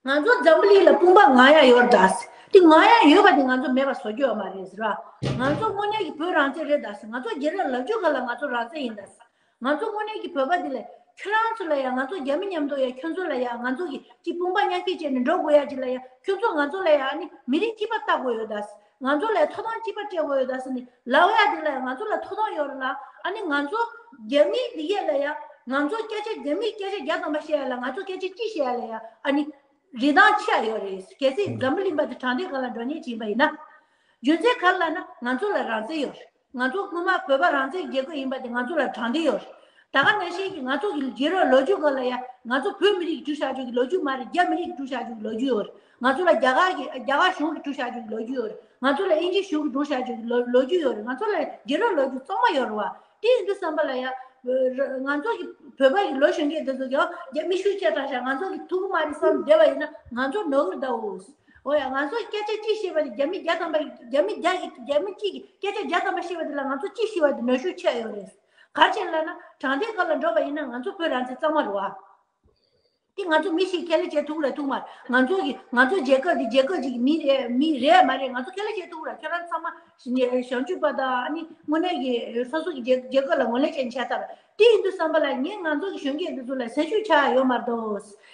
ང་ཚོ་འཛམ་བུ་གླིང་ལ་དཔུང་པ་ང་ཡ་ཡོད་ད་ཟེར། དེ་ང་ཡ་ཡོད་པ་དེ་ང་ཚོ་མེད་པ་བཟོ་རྒྱུ་ཡོད་མ་རེད་ཟེར་བ། ང་ཚོ་དངོས་གནས་ཀྱི་བོད་རང་བཙན་རེད་ད་ཟེར། ང་ཚོ་རྒྱལ་རབས་ལབ་རྒྱུ་ག་ལ་ང་ཚོ་རང་བཙན་ཡིན་ད་ཟེར། ང་ཚོ་དངོས་གནས་ཀྱི་བོད་པ་དེ་ལས་ཁྱོད་རང་ཚོ་ལ་ཡ་ང་ཚོ་རྒྱ་མི་མཉམ་དུ་ཡ་ཁྱོད་ཚོ་ལ་ཡ་ང་ཚོ་གི་ཅིག་དཔུང་པ་མཉམ་སྐྱེད་བྱས་ནས་འགྲོ་དགོས་ཡ་ཅིག་ལ་ཡ་ཁྱོད་ཚོ་ང་ཚོ་ལ་ཡ་ཨ་ནི་མི་རིགས་གཅིག་པ་ལྟ་དགོས་ཡོད་ད་ཟེར། ང་ཚོ་ལ་ཡ་ཐོབ་ཐང་གཅིག་པ་སྤྲད་དགོས་ཡོད་ད་ཟེར་ནས་ལབ་ཡ་དེ་ལ་ཡ་ང་ཚོ་ལ་ཐོབ་ཐང་ཡོད་རེད་ལ། ཨ་ནི་ང་ཚོ་རྒྱ་མི་འདི་གས་ལ་ཡ་ང་ཚོ་སྐད་ཆ་རྒྱ་མི་སྐད་ཆ་བརྒྱ་ཐམ་པ་བཤད་ཡ་ལ་ང་ཚོ་སྐད་ཆ་གཅིག་བཤད་ཡ་ལ་ཡ་ཨ་ནི་རིན་ཐང་ཆེ་ཡ་ཡོད་རེད། གལ་སྲིད་འཛམ་བུ་གླིང་པ་དེ་དྲང་བདེན་སྒང་ལ་འགྲོ་མཁན་ཅིག་ཡིན་པ་ཡིན་ན། རྒྱུ་མཚན་ག་རེ་ལབ་ན་ང་ཚོ་ལ་རང་བཙན་ཡོད་རེད། ང་ཚོ་སྔོན་མ་བོད་པ་རང་བཙན་གྱི་རྒྱལ་ཁབ་ཡིན་པ་དེ་ང་ཚོ་ལ་དྲང་བདེན་ཡོད་རེད། ད་ག་ནང་བཞིན་གྱི་ང་ཚོ་གི་རྒྱལ་རབས་ལོ་རྒྱུས་སྒང་ལ་ཡ་ང་ཚོ་བོད་མི་རིགས་ཀྱི་གྲུ་བཞག་རྒྱུ་གི་ལོ་རྒྱུས་མ་རེད། རྒྱ་མི་རིགས་ཀྱི་གྲུ་བཞག་རྒྱུ་གི་ལོ་རྒྱུས་ཡོད་རེད། ང་ཚོ་ལ་རྒྱ་གར་གྱི་རྒྱ་གར་གཞུང་གི་གྲུ་བཞག་རྒྱུ་གི་ལོ་རྒྱུས་ཡོད་རེད། ང་ཚོ་ལ་དབྱིན་ཇི་གཞུང་གི་གྲུ་བཞག་རྒྱུ་གི་ལོ་ལོ་རྒྱུས་ཡོད་རེད། ང་ཚོ་ལ་རྒྱལ་རབས་ལོ་རྒྱུས་གཙང་མ་ཡོད་རེད་བ། དེ་ཡིན་དུས་ཙམ་པ་ལ་ཡ། ང་ཚོ་གི་བོད་པ་གི་ལོ་གཞོན་སྐྱེས་དེ་ཚོ་གི་རྒྱ་མི་ཤུགས་ཆེ་དྲགས་ཤག་ང་ཚོ་གི་ཐུག་གི་མ་རེད་བསམ་བསྡད་པ་ཡིན་ན་ང་ཚོ་ནོར་གི་རེད་ད་འོ། འོ་ཡ་ང་ཚོ་སྐད་ཆ་གཅིག་བཤད་པ་དེ་རྒྱ་མི་བརྒྱ་ཐམ་པ་རྒྱ་མི་བརྒྱ་གི་རྒྱ་མི་གཅིག་གི་སྐད་ཆ་བརྒྱ་ཐམ་པ་བཤད་པ་དེ་ལ་ང་ཚོ་གཅིག་ཤི་བ་དེ་ནོར་ཤུགས་ཆེ་ཡོད་རེད། ག་རེ་བྱས་ལབ་ན་དྲང་བདེན་སྒང་ལ་འགྲོ་བ་ཡིན་ན་ང་ཚོ་བོད་རང་བཙན་གཙང་མ་རེད་བ། དེ་ང་ཚོ་མི་ཞིག་ཁས་ལེན་བྱེད་ཐུབ་རེད་ཐུབ་མ་རེད། ང་ཚོ་གི་ང་ཚོ་རྒྱལ་ཁབ་འདི་རྒྱལ་ཁབ་ཅིག་གི་མི་རེད་མི་རེད་མ་རེད་ང་ཚོ་ཁས་ལེན་བྱེད་ཐུབ་རེད། ཁྱོད་རང་ཚང་མ་ཞི་བྱང་ཆུབ་པ་དང་ཨ་ནི་དངོས་གནས་ཀྱི་སོ་སོ་གི་རྒྱལ་རྒྱལ་ཁབ་ལ་ངོས་ལེན་བྱེད་བྱས་ཚར། དེ་ཡིན་དུས་ཙམ་པ་ལ་ངས་ང་ཚོ་གི་གཞོན་སྐྱེས་འདི་ཚོ་ལ་སེམས་ཤུགས་ཆག་ཡོད་མ་རེད་དོ།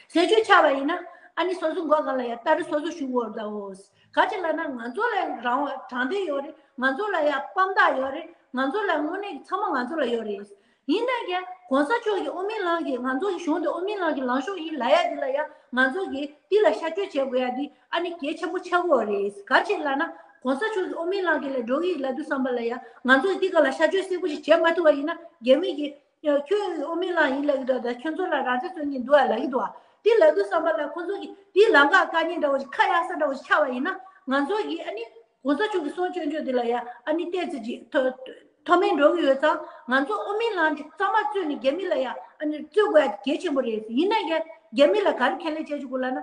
སེམས་ཤུགས་ཆག་པ་ཡིན་ན་ཨ་ནི་སོ་སོ་མགོ་སྒང་ལ་ཡ་སྟ་རེ་སོ་སོ་གཞུ་དགོས་རེད་དོ། ག་ཅི་ལབ་ན་ང་ཚོ་ལ་རང་དབང་དྲང་བདེན་ཡོད་རེད། ང་ཚོ་ལ་ཡ་དཔང་རྟགས་ཡོད་རེད། ང་ཚོ་ལ་དངོས་གནས་ཀྱི་ཚང་མ་ང་ཚོ་ལ་ཡོད་རེད། ཡིན་ན་ཡང་གོང་ས་མཆོག་གིས་ཨོ་མི་ལང་གིས་ང་ཚོ་གི་གཞུང་འདི་ཨོ་མི་ལང་གི་ལངས་ཕྱོགས་ཡིན་ལབ་ཡ་འདི་ལ་ཡ་ང་ཚོ་གིས་འདི་ལ་ཤར་བསྐྱོད་བྱེད་དགོས་ཡ་འདི་ཨ་ནི་གལ་ཆེན་པོ་ཆགས་ཀྱི་ཡོད་རེད། ག་རེ་བྱས་ལབ་ན་གོང་ས་མཆོག་གིས་ཨོ་མི་ལང་གི་ལ་འགྲོ་གི་ཡིན་ལབ་དུས་ཙམ་པ་ལ་ཡ་ང་ཚོ་གིས་འདི་སྒང་ལ་ཤར་བསྐྱོད་གསལ་པོ་ཞིག་བྱེད་མ་ཐུབ་པ་ཡིན་ན་རྒྱ་མི་གིས་ཡ་ཁྱོད་ཨོ་མི་ལང་ཡིན་ལབ་ཀྱི་འདུག་ད་ཁྱོད་ཚོ་ལ་རང་བཙན་རྩོད་མཁན་འདུག་ཨ་ལབ་ཀྱི་འདུག་ཨ། འདི་ལབ་དུས་ཙམ་པ་ལ་ཁོ་ཚོ་གིས་འདི་ལམ་ཁ་བཀག་མཁན་འདྲ་བོ་ཞིག་ཁ་གཡར་ས་འདྲ་བོ་ཞིག་ཆགས་པ་ཡིན་ན་ང་ཚོ་གིས་ཨ་ནི། གོང་ས་མཆོག་གི་གསུང་ཆོས་ཆོས་འདི་ལ་ཡ་ཨ་ནི་ཏོག་ཙམ་ཅིག་མཐོ་མཐོ་དམན་འགྲོ་གི་ཡོད་ཙང་ང་ཚོ་ཨོ་མི་ལང་འདི་གཙང་མ་རྩོད་ནས་རྒྱ་མི་ལ་ཡ་ཨ་ནི་རྩོད་དགོས་ཡ་གལ་ཆེན་པོ་རེད། ཡིན་ན་ཡང་རྒྱ་མི་ལ་ག་རེ་ཁས་ལེན་བྱེད་ཆོག་གི་ལབ་ན་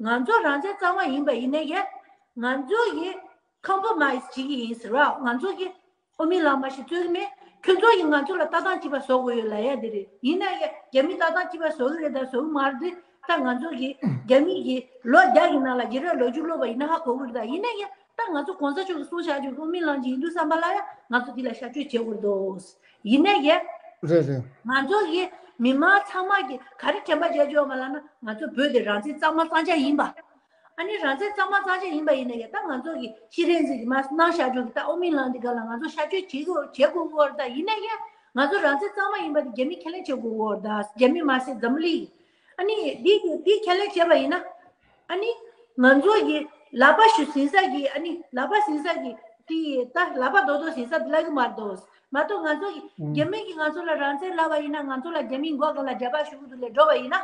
ང་ཚོ་རང་བཙན་གཙང་མ་ཡིན་པ་ཡིན་ན་ཡང་ང་ཚོ་ཡི་ཀོམ་པོ་མའིས་བྱེད་ཀྱི་ཡིན་ཟེར་བ། ང་ཚོ་གི་ཨོ་མི་ལང་མ་ཞིག་རྩོད་ཀྱི་མེད། ཁྱོད་ཚོ་ཡིས་ང་ཚོ་ལ་ལྟ་སྟངས་གཅིག་པ་བཟོ་དགོས་ཡོད་ལབ་ཡ་འདི་རེད། ཡིན་ན་ཡང་རྒྱ་མི་ལྟ་སྟངས་གཅིག་པ་བཟོ་གི་རེད་ད་བཟོ་གི་མ་རེད་དེ། ད་ང་ཚོ་གིས་རྒྱ་མི་གིས་ལོ་བརྒྱ་གི་ནང་ལ་རྒྱལ་རབས་ལོ་རྒྱུས་ཀློག་པ་ཡིན་ན་ཧ་གོ་གི་རེད་ད། ཡིན་ན་ཡང་ད་ང་ཚོ་གོང་ས་མཆོག་གིས་གསུངས་བཞག་རྒྱུ་ཨོ་མི་ལང་ཅིག་ཡིན་དུས་ཙམ་པ་ལ་ཡང་ང་ཚོ་འདི་ལ་ཤར་བསྐྱོད་བྱེད་དགོས་རེད་དོ། ཡིན་ན་ཡང་རེད་རེད། ང་ཚོ་གིས་མི་མང་ཚང་མ་གིས་ག་རེ་དྲན་པ་བརྒྱབ་བྱས་ཡོད་མ་ལབ་ན་ང་ཚོ་བོད་དེ་རང་བཙན་གཙང་མ་གཙང་རྐྱང་ཡིན་པ། ཨ་ནི་རང་བཙན་གཙང་མ་གཙང་རྐྱང་ཡིན་པ་ཡིན་ན་ཡང་ད་ང་ཚོ་གི་ཤི་རན་ཟིན་གི་མ་གནང་བཞག་རྒྱུ་གི་ད་ཨོ་མི་ལང་འདི་ག་ལ་ང་ཚོ་ཤར་བསྐྱོད་བྱེད་དགོས་བྱེད་དགོས་ཀྱི་ཡོད་རེད་ད། ཡིན་ན་ཡང་ ང་ཚོ་རང་བཙན་གཙང་མ་ཡིན་པ་དེ་རྒྱ་མིས་ཁས་ལེན་བྱེད་དགོས་ཀྱི་ཡོད་རེད་ད། རྒྱ་མི་མ་ཟད་འཛམ་བུ་གླིང་། ཨ་ནི་འདི་གི་འདི་ཁས་ལེན་བྱས་པ་ཡིན་ན། ཨ་ནི་ང་ཚོ་གི་ལག་པ་ཞུ་ཟིན་ས་གི་ཨ་ནི་ལག་པ་ཟིན་ས་གི་དེ་ད་ལག་པ་རྡོག་རྡོག་ཟིན་ས་དེ་ལབ་ཀྱི་མ་རེད་དོ། མ་གཏོགས་ང་ཚོ་གི་ཨང་རྒྱ་མི་གིས་ང་ཚོ་ལ་རང་བཙན་ལབ་པ་ཡིན་ན། ང་ཚོ་ལ་རྒྱ་མིའི་མགོ་སྒང་ལ་རྒྱབ་ཕྱོགས་ཞུ་གི་འདུག་ལབ་འགྲོ་བ་ཡིན་ན།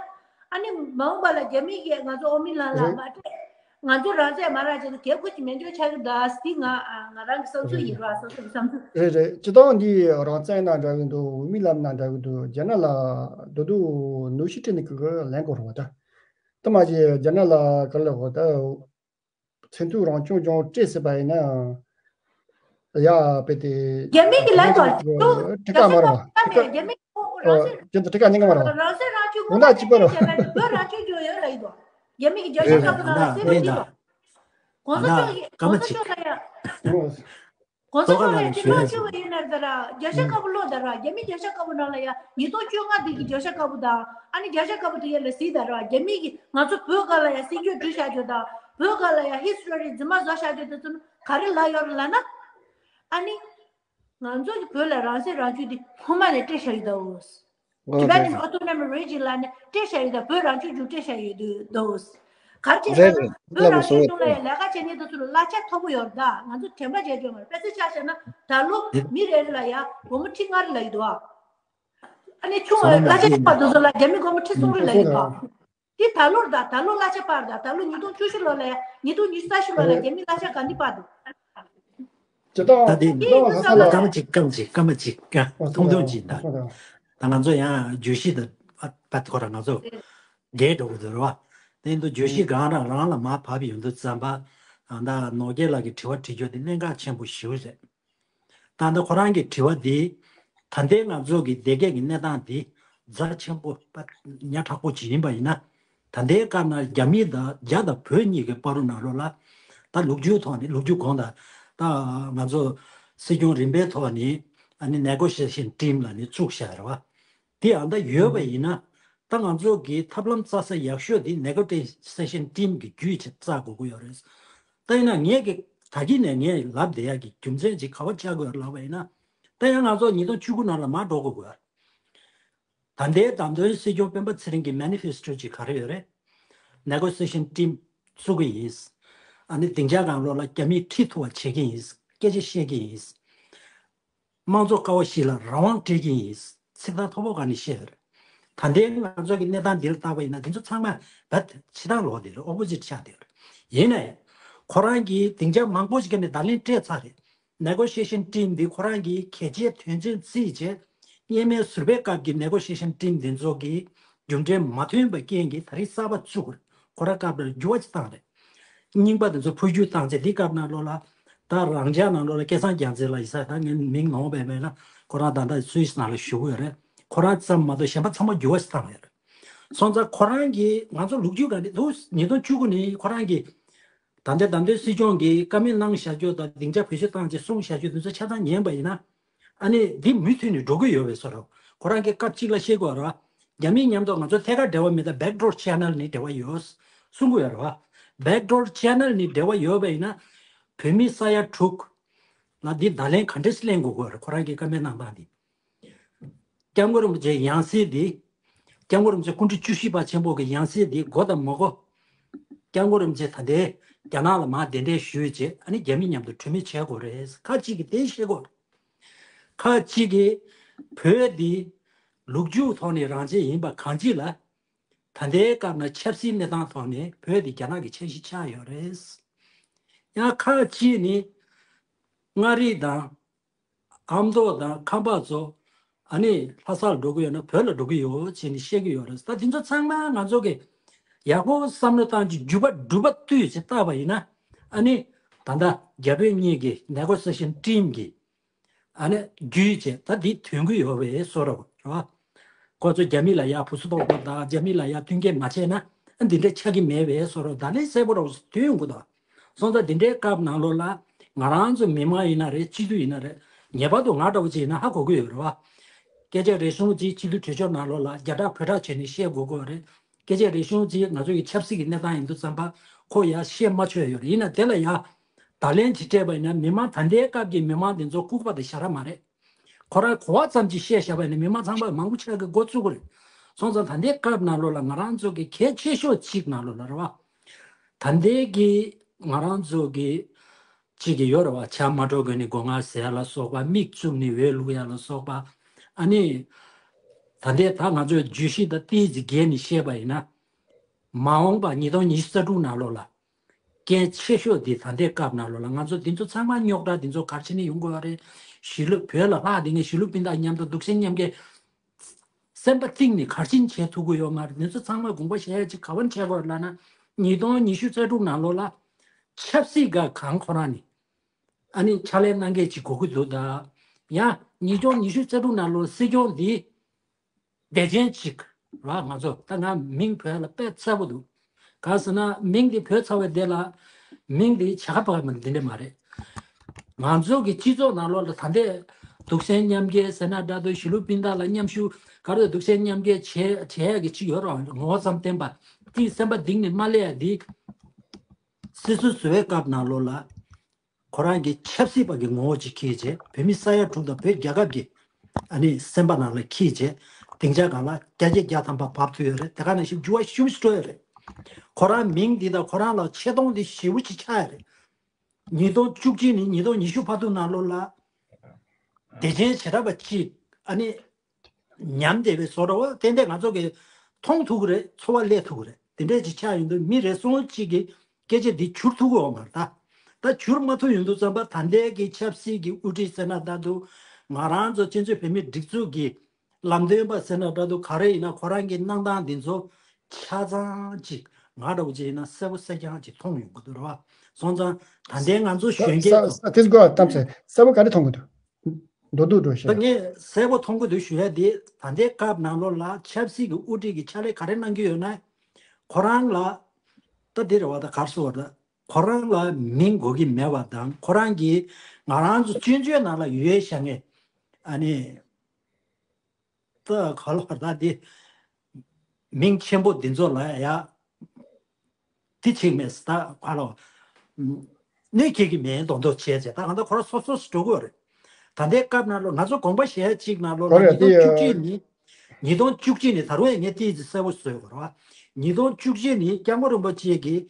ཨ་ནི་མ་འོངས་པ་ལ་རྒྱ་མི་གིས་ང་ཚོ་འོས་མི་ལ་ལ་རེད། མ་སྤྲད། ང་ཚོ་རང་བཙན་མ་རག་བྱས་ན་གལ་ཁོ་ཅིག་མེད་འཇོག་ཆགས་ཀྱི་འདུག། དེ་ང་ང་རང་གི་བསམ་ཚུལ་ཡིན་ར། སོ་སོ་གི་བསམ་ཚུལ། རེད་རེད། སྤྱིར་བཏང་འདི་རང་བཙན་ན་འདྲ་གི་འདུག། འོས་མི་ལབ་ན་འདྲ་གི་འདུག། རྒྱ་ནག་ལ་དོ་དུ་ནུ་ཤི་ཏྲི་ནི་གི་གི་ལན་གོ་ར་བ་ད། ད་མ་ཅི་རྒྱ་ནག་ལ་ག་ལ་གོ་ད། ཚན་ཐུག་རང་སྐྱོང་ལྗོངས་སྤྲད་ཟེར་བ་ཡིན་ན། ཡ་དཔེ་དེ། རྒྱ་མི་གི་ལན་དུ་ཁྲི་ཀ་མ་ར་བ། ཁྲི་ཀ་རྒྱ་མི་ཁོ་རང་སེ་ཁྲི་ཀ་ཉིན་ག་མ་ར་བ། རང་སེ་རང་ཆུ་ཁོ་ན་ཅི་པ་ར་བ། བོད་རང་སྐྱོང་ལྗོངས་ཡོད་ལ་ཡིན་དོ། རྒྱ་མི་གི་རྒྱལ་ཤ་ཁ་པོ་ན་སེ་བ་ཅི་དོ། གོང་ས་མཆོག་གི་གོང་ས་མཆོག་ལ་ཡ། གོང་ས་མཆོག་ལ་ཡ་ཅི་ལོ་ཅི་བ་ཡིན་ན་ད་ར་རྒྱལ་ཤ་ཁ་པོ་ལོ་ད་ར། རྒྱ་མི་རྒྱལ་ཤ་ཁ་པོ་ནང་ལ་ཡ་ཉིས་སྟོང་བཅོ་ལྔ་དེ་གི་རྒྱལ་ཤ་ཁ་པོ་དང་ཨ་ནི་རྒྱལ་ཤ་ཁ་པོ་དེ་ཡ་ལ་སི་ད་ར། རྒྱ་མི་གི་ང་ཚོ་བོད་སྒང་ལ་ཡ་སྲིད་ཇུས་བསྒྲུབ་བཞག་རྒྱུ་དང་བོད་སྒང་ལ་ཡ་ཧི་སི་ཊོ་རི་རྫུན་མ་བཟོ་བཞག་རྒྱུ་དེ་ཚོ་ག་རེ་ལ་ཡོད་རེད་ལབ་ན། ཨ་ནི། ང་ཚོ་གི་བོད་ལ་རང་སྲིད་རང་སྐྱོང་འདི་ཁོ་མ་ནས་སྤྲད་བཞག་ཡོད་དོ། ཨོ་Tibetan Autonomous Region ལ་ནས་སྤྲད་བཞག་ཡོད་དོ། བོད་རང་སྐྱོང་ལྗོངས་སྤྲད་བཞག་ཡོད་དོ། ག་རེ་བྱས་ན་བོད་རང་སྐྱོང་ལྗོངས་ལ་ཡང་ལས་ཀ་བྱེད་མཁན་དེ་ཚོ་ལ་གླ་ཆ་མཐོ་པོ་ཡོད་རེད་ད། ང་ཚོ་དྲན་པ་བརྗེད་འགྲོ་མ་རེད། དཔེ་ཆ་ཆ་བཞག་ན་ད་ལོ་མི་རེ་རེ་ལ་ཡ་སྒོར་མོ་ཁྲི་ལྔ་རེ་ལ་ཡོད་དོ། ཨ་ནི་ཆུང་བ་གླ་ཆ་ཆེ་བ་དེ་ཚོ་ལ་རྒྱ་མི་སྒོར་མོ་ཁྲི་གསུམ་རེ་ལ་ཡོད་དོ། འདི་ད་ལོར་ད་ད་ལོ་གླ་ཆ་སྤར་ད། ད་ལོ་ཉིས་སྟོང་བཅུ་བཞི་ལོ་ལ་ཡ་ཉིས་སྟོང་ཉི་ཤུ་རྩ་བཞི་ལོ་ལ་རྒྱ་མི་གླ་ཆ་ག་འདི་སྤར་འདུག། ཇི་ལྟར་ད་དེ་ལྷ་ས་ལ་སྐར་མ་གཅིག་སྐར་མ་གཅིག་སྐར་མ་གཅིག་ཨ་ཐུང་ཐུང་གཅིག་ད། ད་ང་ཚོ་ཡང་བརྗོད་གཞི་ད་ཨ་ད་ཁོ་ར་ང་ཚོ་རྒས་འགྲོ་གི་འདུག་རེད་བ། དེ་འདུག་བརྗོད་གཞི་གང་རང་རང་ལ་མར་བབས་ཡོང་དུས་ཙམ་པ། ད་ནོར་རྒྱས་ལགས་ཀྱི་དྲི་བ་དྲི་རྒྱུ་དེ་གནད་འགག་ཆེན་པོ་ཞེ་པོ་རེད། ད་ལྟ་ཁོ་རང་གི་དྲི་བ་འདི། ད་ལྟའི་ང་ཚོ་གི་སྡེ་དགེ་གི་གནས་སྟངས་འདི་རྫ་ཆེན་པོ་ཉག་ཕྲ་པོ་ཅིག་ཡིན་པ་ཡིན་ན། ད་ལྟའི་སྐབས་ན་རྒྱ་མི་དང་རྒྱ་དང་བོད་གཉིས་ཀྱི་བར་དུ་ནང་ལོགས་ལ། ད་ལོ་རྒྱུས་ཐོག་ནས་ལོ་རྒྱུས་གོང་དང་། ད་ང་ཚོ་སྲིད་སྐྱོང་རིམ་པའི་ཐོག་ནས་ཨ་ནི་negotiation team ལ་ནི་བཙུགས་བཞག་རེད་བ། དེ་ཨ་ད་ཡོད་པ་ཡིན་ན། ད་ང་ཚོ་གི་ཐབས་ལམ་རྩ་ས་ཡག་ཤོས་དེ་negotiation team གི་བརྒྱུད་བྱས་རྩ་དགོས་ཀྱི་ཡོད་རེད། ད་ཡིན་ན་ངས་ཀྱི་ད་གིན་ནས་ངས་ལབ་བསྡད་ཡག་གི་རྒྱུ་མཚན་ཅིག་ག་བ་བཅར་དགོས་ལབ་པ་ཡིན་ན། ད་ཡང་ང་ཚོ་ཉིས་སྟོང་བཅུ་དགུ་ནང་ལ་མར་འགྲོ་དགོས་དགོས། ད་ལྟའི་བདམས་ཐོན་སྲིད་སྐྱོང་སྤེན་པ་ཚེ་རིང་གི་manifesto ཅིག་ག་རེ་ཡོད་རེད། negotiation team བཙུགས་ཀྱི་ཡིན། ཨ་ནི་སྡིངས་ཆ་སྒང་ལོགས་ལ་རྒྱ་མིས་ཁྲིད་ཐུབ་པ་བྱེད་ཀྱི་ཡིན། སྐད་ཆ་བཤད་ཀྱི་ཡིན། དམངས་གཙོ་ཀ་བ་བཞི་ལ་རང་དབང་སྤྲད་ཀྱི་ཡིན། ཚིག་ཐག་མཐོ་པོ་ག་ནས་བཤད་ཡོད་རེད། ད་ལྟའི་ང་ཚོ་གི་གནས་སྟངས་འདིར་བལྟས་པ་ཡིན་ན་འདི་ཚོ་ཚང་མ་བད་ཕྱི་ཐག་ལོག་བསྡད་རེད། opposite ཆགས་བསྡད་རེད། ཡིན་ནའི་ཁོ་རང་གིས་སྡིངས་ཆ་མང་པོ་ཞིག་གི་ནས་བརྡ་ལན་སྤྲད་ཚར་རེད། negotiation team འདི་ཁོ་རང་གིས་གལ་ཆེའི་དོན་ཚན་བརྩིས་བྱས། སྔོན་མའི་ཟུར་པའི་སྐབས་ཀྱི་negotiation team འདི་ཚོ་གི་རྒྱུ་འབྲས་མ་ཐོན་པའི་རྐྱེན་གྱིས་ད་རེས་གསར་པ་བཙུགས་རེད། ཁོ་རང་སྐབས་རེར་འགྱུར་བ་ཅིག་བཏང་རེད། རྙིང་པ་དེ་ཚོ་འཕོ་འགྱུར་བཏང་ཚེ་འདི་སྐབས་ནང་ལོགས་ལ། ད་རང་ཅག་ནང་ལོགས་ལ་སྐལ་བཟང་རྒྱལ་མཚན་ལགས་ཡིན་ས། ད་ངའི་མིང་ནོར་བས་མེད་ན་ཁོ་རང་ད་ལྟ་སུད་སི་ནང་ལ་བཞུགས་ཡོད་རེད། ཁོ་རང་ཙམ་མ་གཏོགས་གཞན་པ་ཚང་མ་འགྱུར་བ་ཞིག་བཏང་ཡོད་རེད། སོང་ཙང་ཁོ་རང་གིས་ང་ཚོ་ལོ་རྒྱུས་ག་འདི་འདུག། ཉིས་སྟོང་བཅུ་དགུ་ནས་ཁོ་རང་གིས་ད་ལྟའི་བདམས་ཐོན་སྲིད་སྐྱོང་གིས་བཀའ་མོལ་གནང་བཞག་རྒྱུ་དང་སྡིངས་ཆ་བེད་སྤྱོད་བཏང་རྗེས་གསུངས་བཞག་རྒྱུ་དེ་ཚོ་ཆ་ཚང་ཉན་པ་ཡིན་ན། ཨ་ནི་འདི་མུ་མཐུད་ནས་འགྲོ་གི་ཡོད་པའི་བཟོ་འདྲ། ཁོ་རང་གིས་སྐབས་གཅིག་ལ་བཤད་དགོས་ར། རྒྱ་མིའི་མཉམ་དུ་ང་ཚོ་ཐད་ཀར་འབྲེལ་བ་མེད་ད། backdoor channel ནས་འབྲེལ་བ་ཡོད་གསུང་གི་ཡོད་ར་བ། backdoor channel ནས་འབྲེལ་བ་ཡོད་པ་ཡིན་ན། བོད་མི་ས་ཡ་དྲུག་ལ་འདི་བརྡ་ལན་ག་འདྲས་སེ་ལེན་དགོས་དགོས་ར། ཁོ་རང་གིས་བཀའ་མོལ་གནང་སྟངས་འདི། སྐྱབས་མགོན་རིན་པོ་ཆེའི་ཡང་སྲིད་འདི། སྐྱབས་མགོན་རིན་པོ་ཆེ་སྐུ་ཕྲེང་བཅུ་བཞི་པ་ཆེན་པོ་གི་ཡང་སྲིད་འདི་དགོས་དང་མ་དགོས། སྐྱབས་མགོན་རིན་པོ་ཆེ་ད་ལྟའི་རྒྱ་ནག་ལ་མར་གདན་འདྲེན་ཞུས་རྗེས་ཨ་ནི་རྒྱ་མི་མཉམ་དུ་གྲོས་མོལ་བྱེད་དགོས་རེད། ཁ་ཅིག་གིས་དེ་བཤད་དགོས། ཁ་ཅིག་གིས་བོད་འདི་ལོ་རྒྱུས་ཐོག་ནས་རང་བཙན་ཡིན་པ་གང་ཅི་ལ། ད་ལྟའི་སྐབས་ན་ཆབ་སྲིད་གནས་སྟངས་ཐོག་ནས་བོད་འདི་རྒྱ་ནག་གི་ཆ་ཤས་ཆགས་ཡོད་རེད། ཡང་ཁ་ཅིག་ནི་མངའ་རིས་དང་། ཨ་མདོ་དང་ཁམས་པ་ཚོ་ཨ་ནི་ལྷ་སར་འགྲོ་གི་ཡོད་ན་བོད་ལ་འགྲོ་གི་ཡོད་ཅེས་ནི་བཤད་ཀྱི་ཡོད་རེད། ད་དེ་ཚོ་ཚང་མ་ང་ཚོ་གི་ཡག་པོ་བསམ་བློ་བཏང་རྗེས་འཇུག་པ་སྒྲུབ་པ་བཏུས་ཅེས་བལྟས་པ་ཡིན་ན། ཨ་ནི་ད་ལྟ་རྒྱ་བོད་གཉིས་ཀྱི་negotiation team གི་ཨ་ནི་བརྒྱུད་བྱས་ད་འདི་ཐོན་གྱི་ཡོད་པའི་བཟོ་འདྲ་རེད་བ། ཁོ་ཚོ་རྒྱ་མི་ལ་ཡ་བུ་སུ་གཏོགས་པ་དང་རྒྱ་མི་ལ་ཡ་མཐུན་རྐྱེན་མ་བྱས་ན་ཨ་འདི་འདྲ་ཆགས་ཀྱི་མེད་པའི་བཟོ་འདྲ་བརྡ་ལན་གསལ་པོ་རང་ཐོན་ཡོང་གི་འདུག། སོང་ཙང་འདི་འདྲའི་སྐབས་ནང་ལོགས་ལ་ང་རང་ཚོ་མི་མང་ཡིན་ན་རེད། སྤྱི་འཐུས་ཡིན་ན་རེད། ངེས་པར་དུ་ང་འདྲ་བོ་ཅིག་ཡིན་ན་ཧ་གོ་གི་ཡོད་རེད་བ། སྐད་ཆ་རེ་ཟུང་ཅིག་སྤྱི་འཐུས་གྲོས་ཆོད་ནང་ལོགས་ལ་རྒྱ་གྲགས་བོད་གྲགས་བྱས་ནས་བཤད་དགོས་ཀྱི་ཡོད་རེད། སྐད་ཆ་རེ་ཟུང་ཅིག་ང་ཚོ་གི་ཆབ་སྲིད་ཀྱི་གནས་སྟངས་ཡིན་དུས་ཙམ་པ་ཁོ་ཡ་བཤད་མ་ཆོག་ཡོད་རེད། ཡིན་ན་དེ་ལ་ཡ་བརྡ་ལན་ཅིག་སྤྲད་པ་ཡིན་ན་མི་མང་ད་ལྟའི་སྐབས་ཀྱི་མི་མང་དེ་ཚོ་ལྐུགས་པ་དང་ཞ་ར་མ་རེད། ཁོ་རང་གོ་བ་ཙམ་ཅིག་བཤད་བཞག་པ་ཡིན་ན་མི་མང་ཚང་མ་མང་པོ་ཆགས་ཀྱི་འགོ་བཙུགས་ཀྱི་རེད། སོང་ཙང་ད་ལྟའི་སྐབས་ནང་ལོགས་ལ་ང་རང་ཚོ་གི་གལ་ཆེ་ཤོས་གཅིག་ནང་ལོགས་ལ་རེད་བ། ད་ལྟའི་གི་ང་རང་ཚོ་གི་གཅིག་གི་ཡོད་རེད་བ། བྱ་མ་འགྲོ་དགོས་ནས་སྒོ་ང་ཟེར་ཡ་ལ་སོགས་པ། མིག་བཙུམ་ནས་འོད་བླུག་ཡ་ལ་སོགས་པ། ཨ་ནི་ད་ལྟའི་ད་ང་ཚོས་བརྗོད་གཞི་ད་ཏིས་བརྒྱད་ནས་བཤད་པ་ཡིན་ན། མ་འོངས་པ་ཉིས་སྟོང་ཉི་ཤུ་རྩ་དྲུག་ནང་ལོགས་ལ་རྐྱེན་ཆེ་ཤོས་འདི་ད་ལྟའི་སྐབས་ནང་ལོགས་ལ་ང་ཚོ་འདི་ཚོ་ཚང་མ་རྙོག་དྲ་འདི་ཚོ་ག་རེ་བྱས་ནས་ཡོང་དགོས་པ་རེད། གཞིས་ལུས་བོད་ལ་ལྷག་དེ་ངས་གཞིས་ལུས་སྤུན་ཟླ་མཉམ་དུ་སྡུག་སྲན་མཉམ་སྐྱེས་སེམས་པ་གཏིང་ནས་ག་རེ་བྱས་ནས་བྱེད་ཐུབ་ཀྱི་ཡོད་མ་རེད། འདི་ཚོ་ཚང་མ་དགོངས་པ་བཞེས་ཡ་ཅིག་ག་པར་བྱེད་དགོས་ལབ་ན། ཉིས་སྟོང་ཉི་ཤུ་རྩ་དྲུག་ནང་ལོགས་ལ་ཆབ་སྲིད་ཀྱི་གང་ཁོ་རང་ནས་ཨ་ནི་ཕྱག་ལས་གནང་མཁན་ཅིག་དགོས་ཀྱི་འདུག་ད་ཡང་ཉིས་སྟོང་ཉི་ཤུ་རྩ་དྲུག་ནང་ལོགས་སྲིད་སྐྱོང་འདི་བདེ་ཆེན་གཅིག་ར། ང་ཚོ་ད་ང་མིང་བོད་ལ་དཔེ་གསལ་པོ་འདུག་གང་ཟེར་ན་མིང་འདི་བོད་ཚ་བའི་སྡེ་ལ་མིང་འདི་བྱ་དགའ་ཕབ་མ་འདི་འདྲ་མ་རེད། ང་ཚོ་གི་སྤྱི་ཚོགས་ནང་ལོགས་ལ་ད་ལྟའི་སྡུག་སྲན་མཉམ་སྐྱེས་ཟེར་ན་འདྲ་འདུག་གཞིས་ལུས་སྤུན་ཟླ་ལ་མཉམ་ཞུགས་ག་རེ་སྡུག་སྲན་མཉམ་སྐྱེས་བྱས་བྱས་ཡ་གི་ཅིག་ཡོད་རེད། ངོ་བོ་ཙམ་བསྟན་པ་དེ་སེམས་པ་གཏིང་ནས་མ་སླེབས་ཡ་འདི། སྲིད་ཟུར་བཟོ་བའི་སྐབས་ནང་ལོགས་ལ། ཁོ་རང་གི་ཆབ་སྲིད་པ་གི་ངོ་བོ་ཅིག་འཁྱེར་བྱས། བོད་མི་ས་ཡ་དྲུག་དང་བོད་རྒྱལ་ཁབ་ཀྱི་ཨ་ནི་སེམས་པ་ནང་ལ་འཁྱེར་བྱས། སྡིངས་ཆ་སྒང་ལ་བརྒྱ་ཆ་བརྒྱ་ཐམ་པ་བབས་ཐུབ་ཡོད་རེད། དེ་ག་ནང་བཞིན་འགྱུར་བ་ཞེ་པོ་ཞིག་འགྲོ་ཡོད་རེད། ཁོ་རང་མིང་འདི་དང་ཁོ་རང་ལ་ཆེ་མཐོང་འདི་ཞེ་པོ་ཅིག་ཆགས་ཡོད་རེད། ཉིས་སྟོང་བཅུ་གཅིག་ནས་ཉིས་སྟོང་ཉི་ཤུ་བར་དུ་ནང་ལོགས་ལ་བདེ་ཆེན་བྱེ་བྲག་པ་གཅིག་ཨ་ནི་ཉམས་བསྡད་པའི་བཟོ་འདྲ་བོ་ཏན་ཏན་ང་ཚོ་གིས་མཐོང་ཐུབ་ཀྱི་རེད། ཚོར་བ་སླེབས་ཐུབ་ཀྱི་རེད། དེ་འདྲས་ཅིག་ཆགས་ཡོང་དུས་མི་རེ་ཟུང་གཅིག་གིས་སྐད་ཆ་འདི་འགྱུར་ཐུབ་ཀྱི་ཡོད་མ་རེད། ད་ད་འགྱུར་མ་ཐུབ་ཡོང་དུས་ཙམ་པ་ད་ལྟའི་གི་ཆབ་སྲིད་ཀྱི་དབུ་ཁྲིད་ཟེར་ན་འདྲ་འདུག་ང་རང་ཚོ་སྤྱི་ཚོགས་བོད་མིའི་སྒྲིག་འཛུགས་ཀྱི་ལམ་སྟོན་པ་ཟེར་ན་འདྲ་འདུག་ག་རེ་ཡིན་ན་ཁོ་རང་གི་གནང་སྟངས་འདི་ཚོ་ཆ་ཚང་ཅིག་ང་འདྲ་བོ་ཅིག་ཡིན་ན་གསལ་པོ་གསལ་རྐྱང་ཅིག་མཐོང་ཡོང་གི་འདུག་རེད་བ། སོང་ཙང་ད་ལྟའི་ང་ཚོ་གཞོན་སྐྱེས་ཚོ། ས་ས་དེ་གོ་གཏམ་ཚེ་གསལ་པོ་ག་རེ་མཐོང་གི་འདུག་མདོར་བསྡུས་འགྲོ་ཤེས། ད་ངས་གསལ་པོ་མཐོང་གི་འདུག་ཞུ་ཡ་དེ། ད་ལྟའི་སྐབས་ནང་ལོགས་ལ་ཆབ་སྲིད་ཀྱི་དབུ་ཁྲིད་ཀྱི་ཕྱག་ལས་ག་རེ་གནང་གི་ཡོད་ན། ཁོ་རང་ལ་ད་འདི་རེད་བ། ད་གར་སོང་བ་ད་ཁོ་རང་ལ་མིང་དགོས་ཀྱི་མེད་པ་དང་། ཁོ་རང་གིས་ང་རང་ཚོ་སྤྱི་ཚོགས་ནང་ལ་ཡོད་བཞག་མཁན་ཨ་ནི་ད་ག་ལ་བར་ད་འདི་མིང་ཆེན་པོ་འདི་ཚོ་ལ་ཡ། དེ་ཆིག་མེད་ད་ག་ལ་གནོད་སྐྱེལ་གྱི་མེད་མདོག་མདོག་བྱས་བྱས། ད་གང་ལྟར་ཁོ་རང་སོ་སོ་སུ་འགྲོ་དགོས་རེད། ད་ལྟའི་སྐབས་ནང་ལོགས་ང་ཚོ་དགོངས་པ་བཞེས་ཡ་གཅིག་ནང་ལོགས་ལ་ཉིས་སྟོང་བཅུ་གཅིག་ནི། ཉིས་སྟོང་བཅུ་གཅིག་ནི་ད་རུང་ཡང་ངས་ཏིས་གསལ་པོ་བཟོས་དགོས་རེད་བ། ཉིས་སྟོང་བཅུ་གཅིག་ནི་སྐྱབས་མགོན་རིན་པོ་ཆེ་གིས་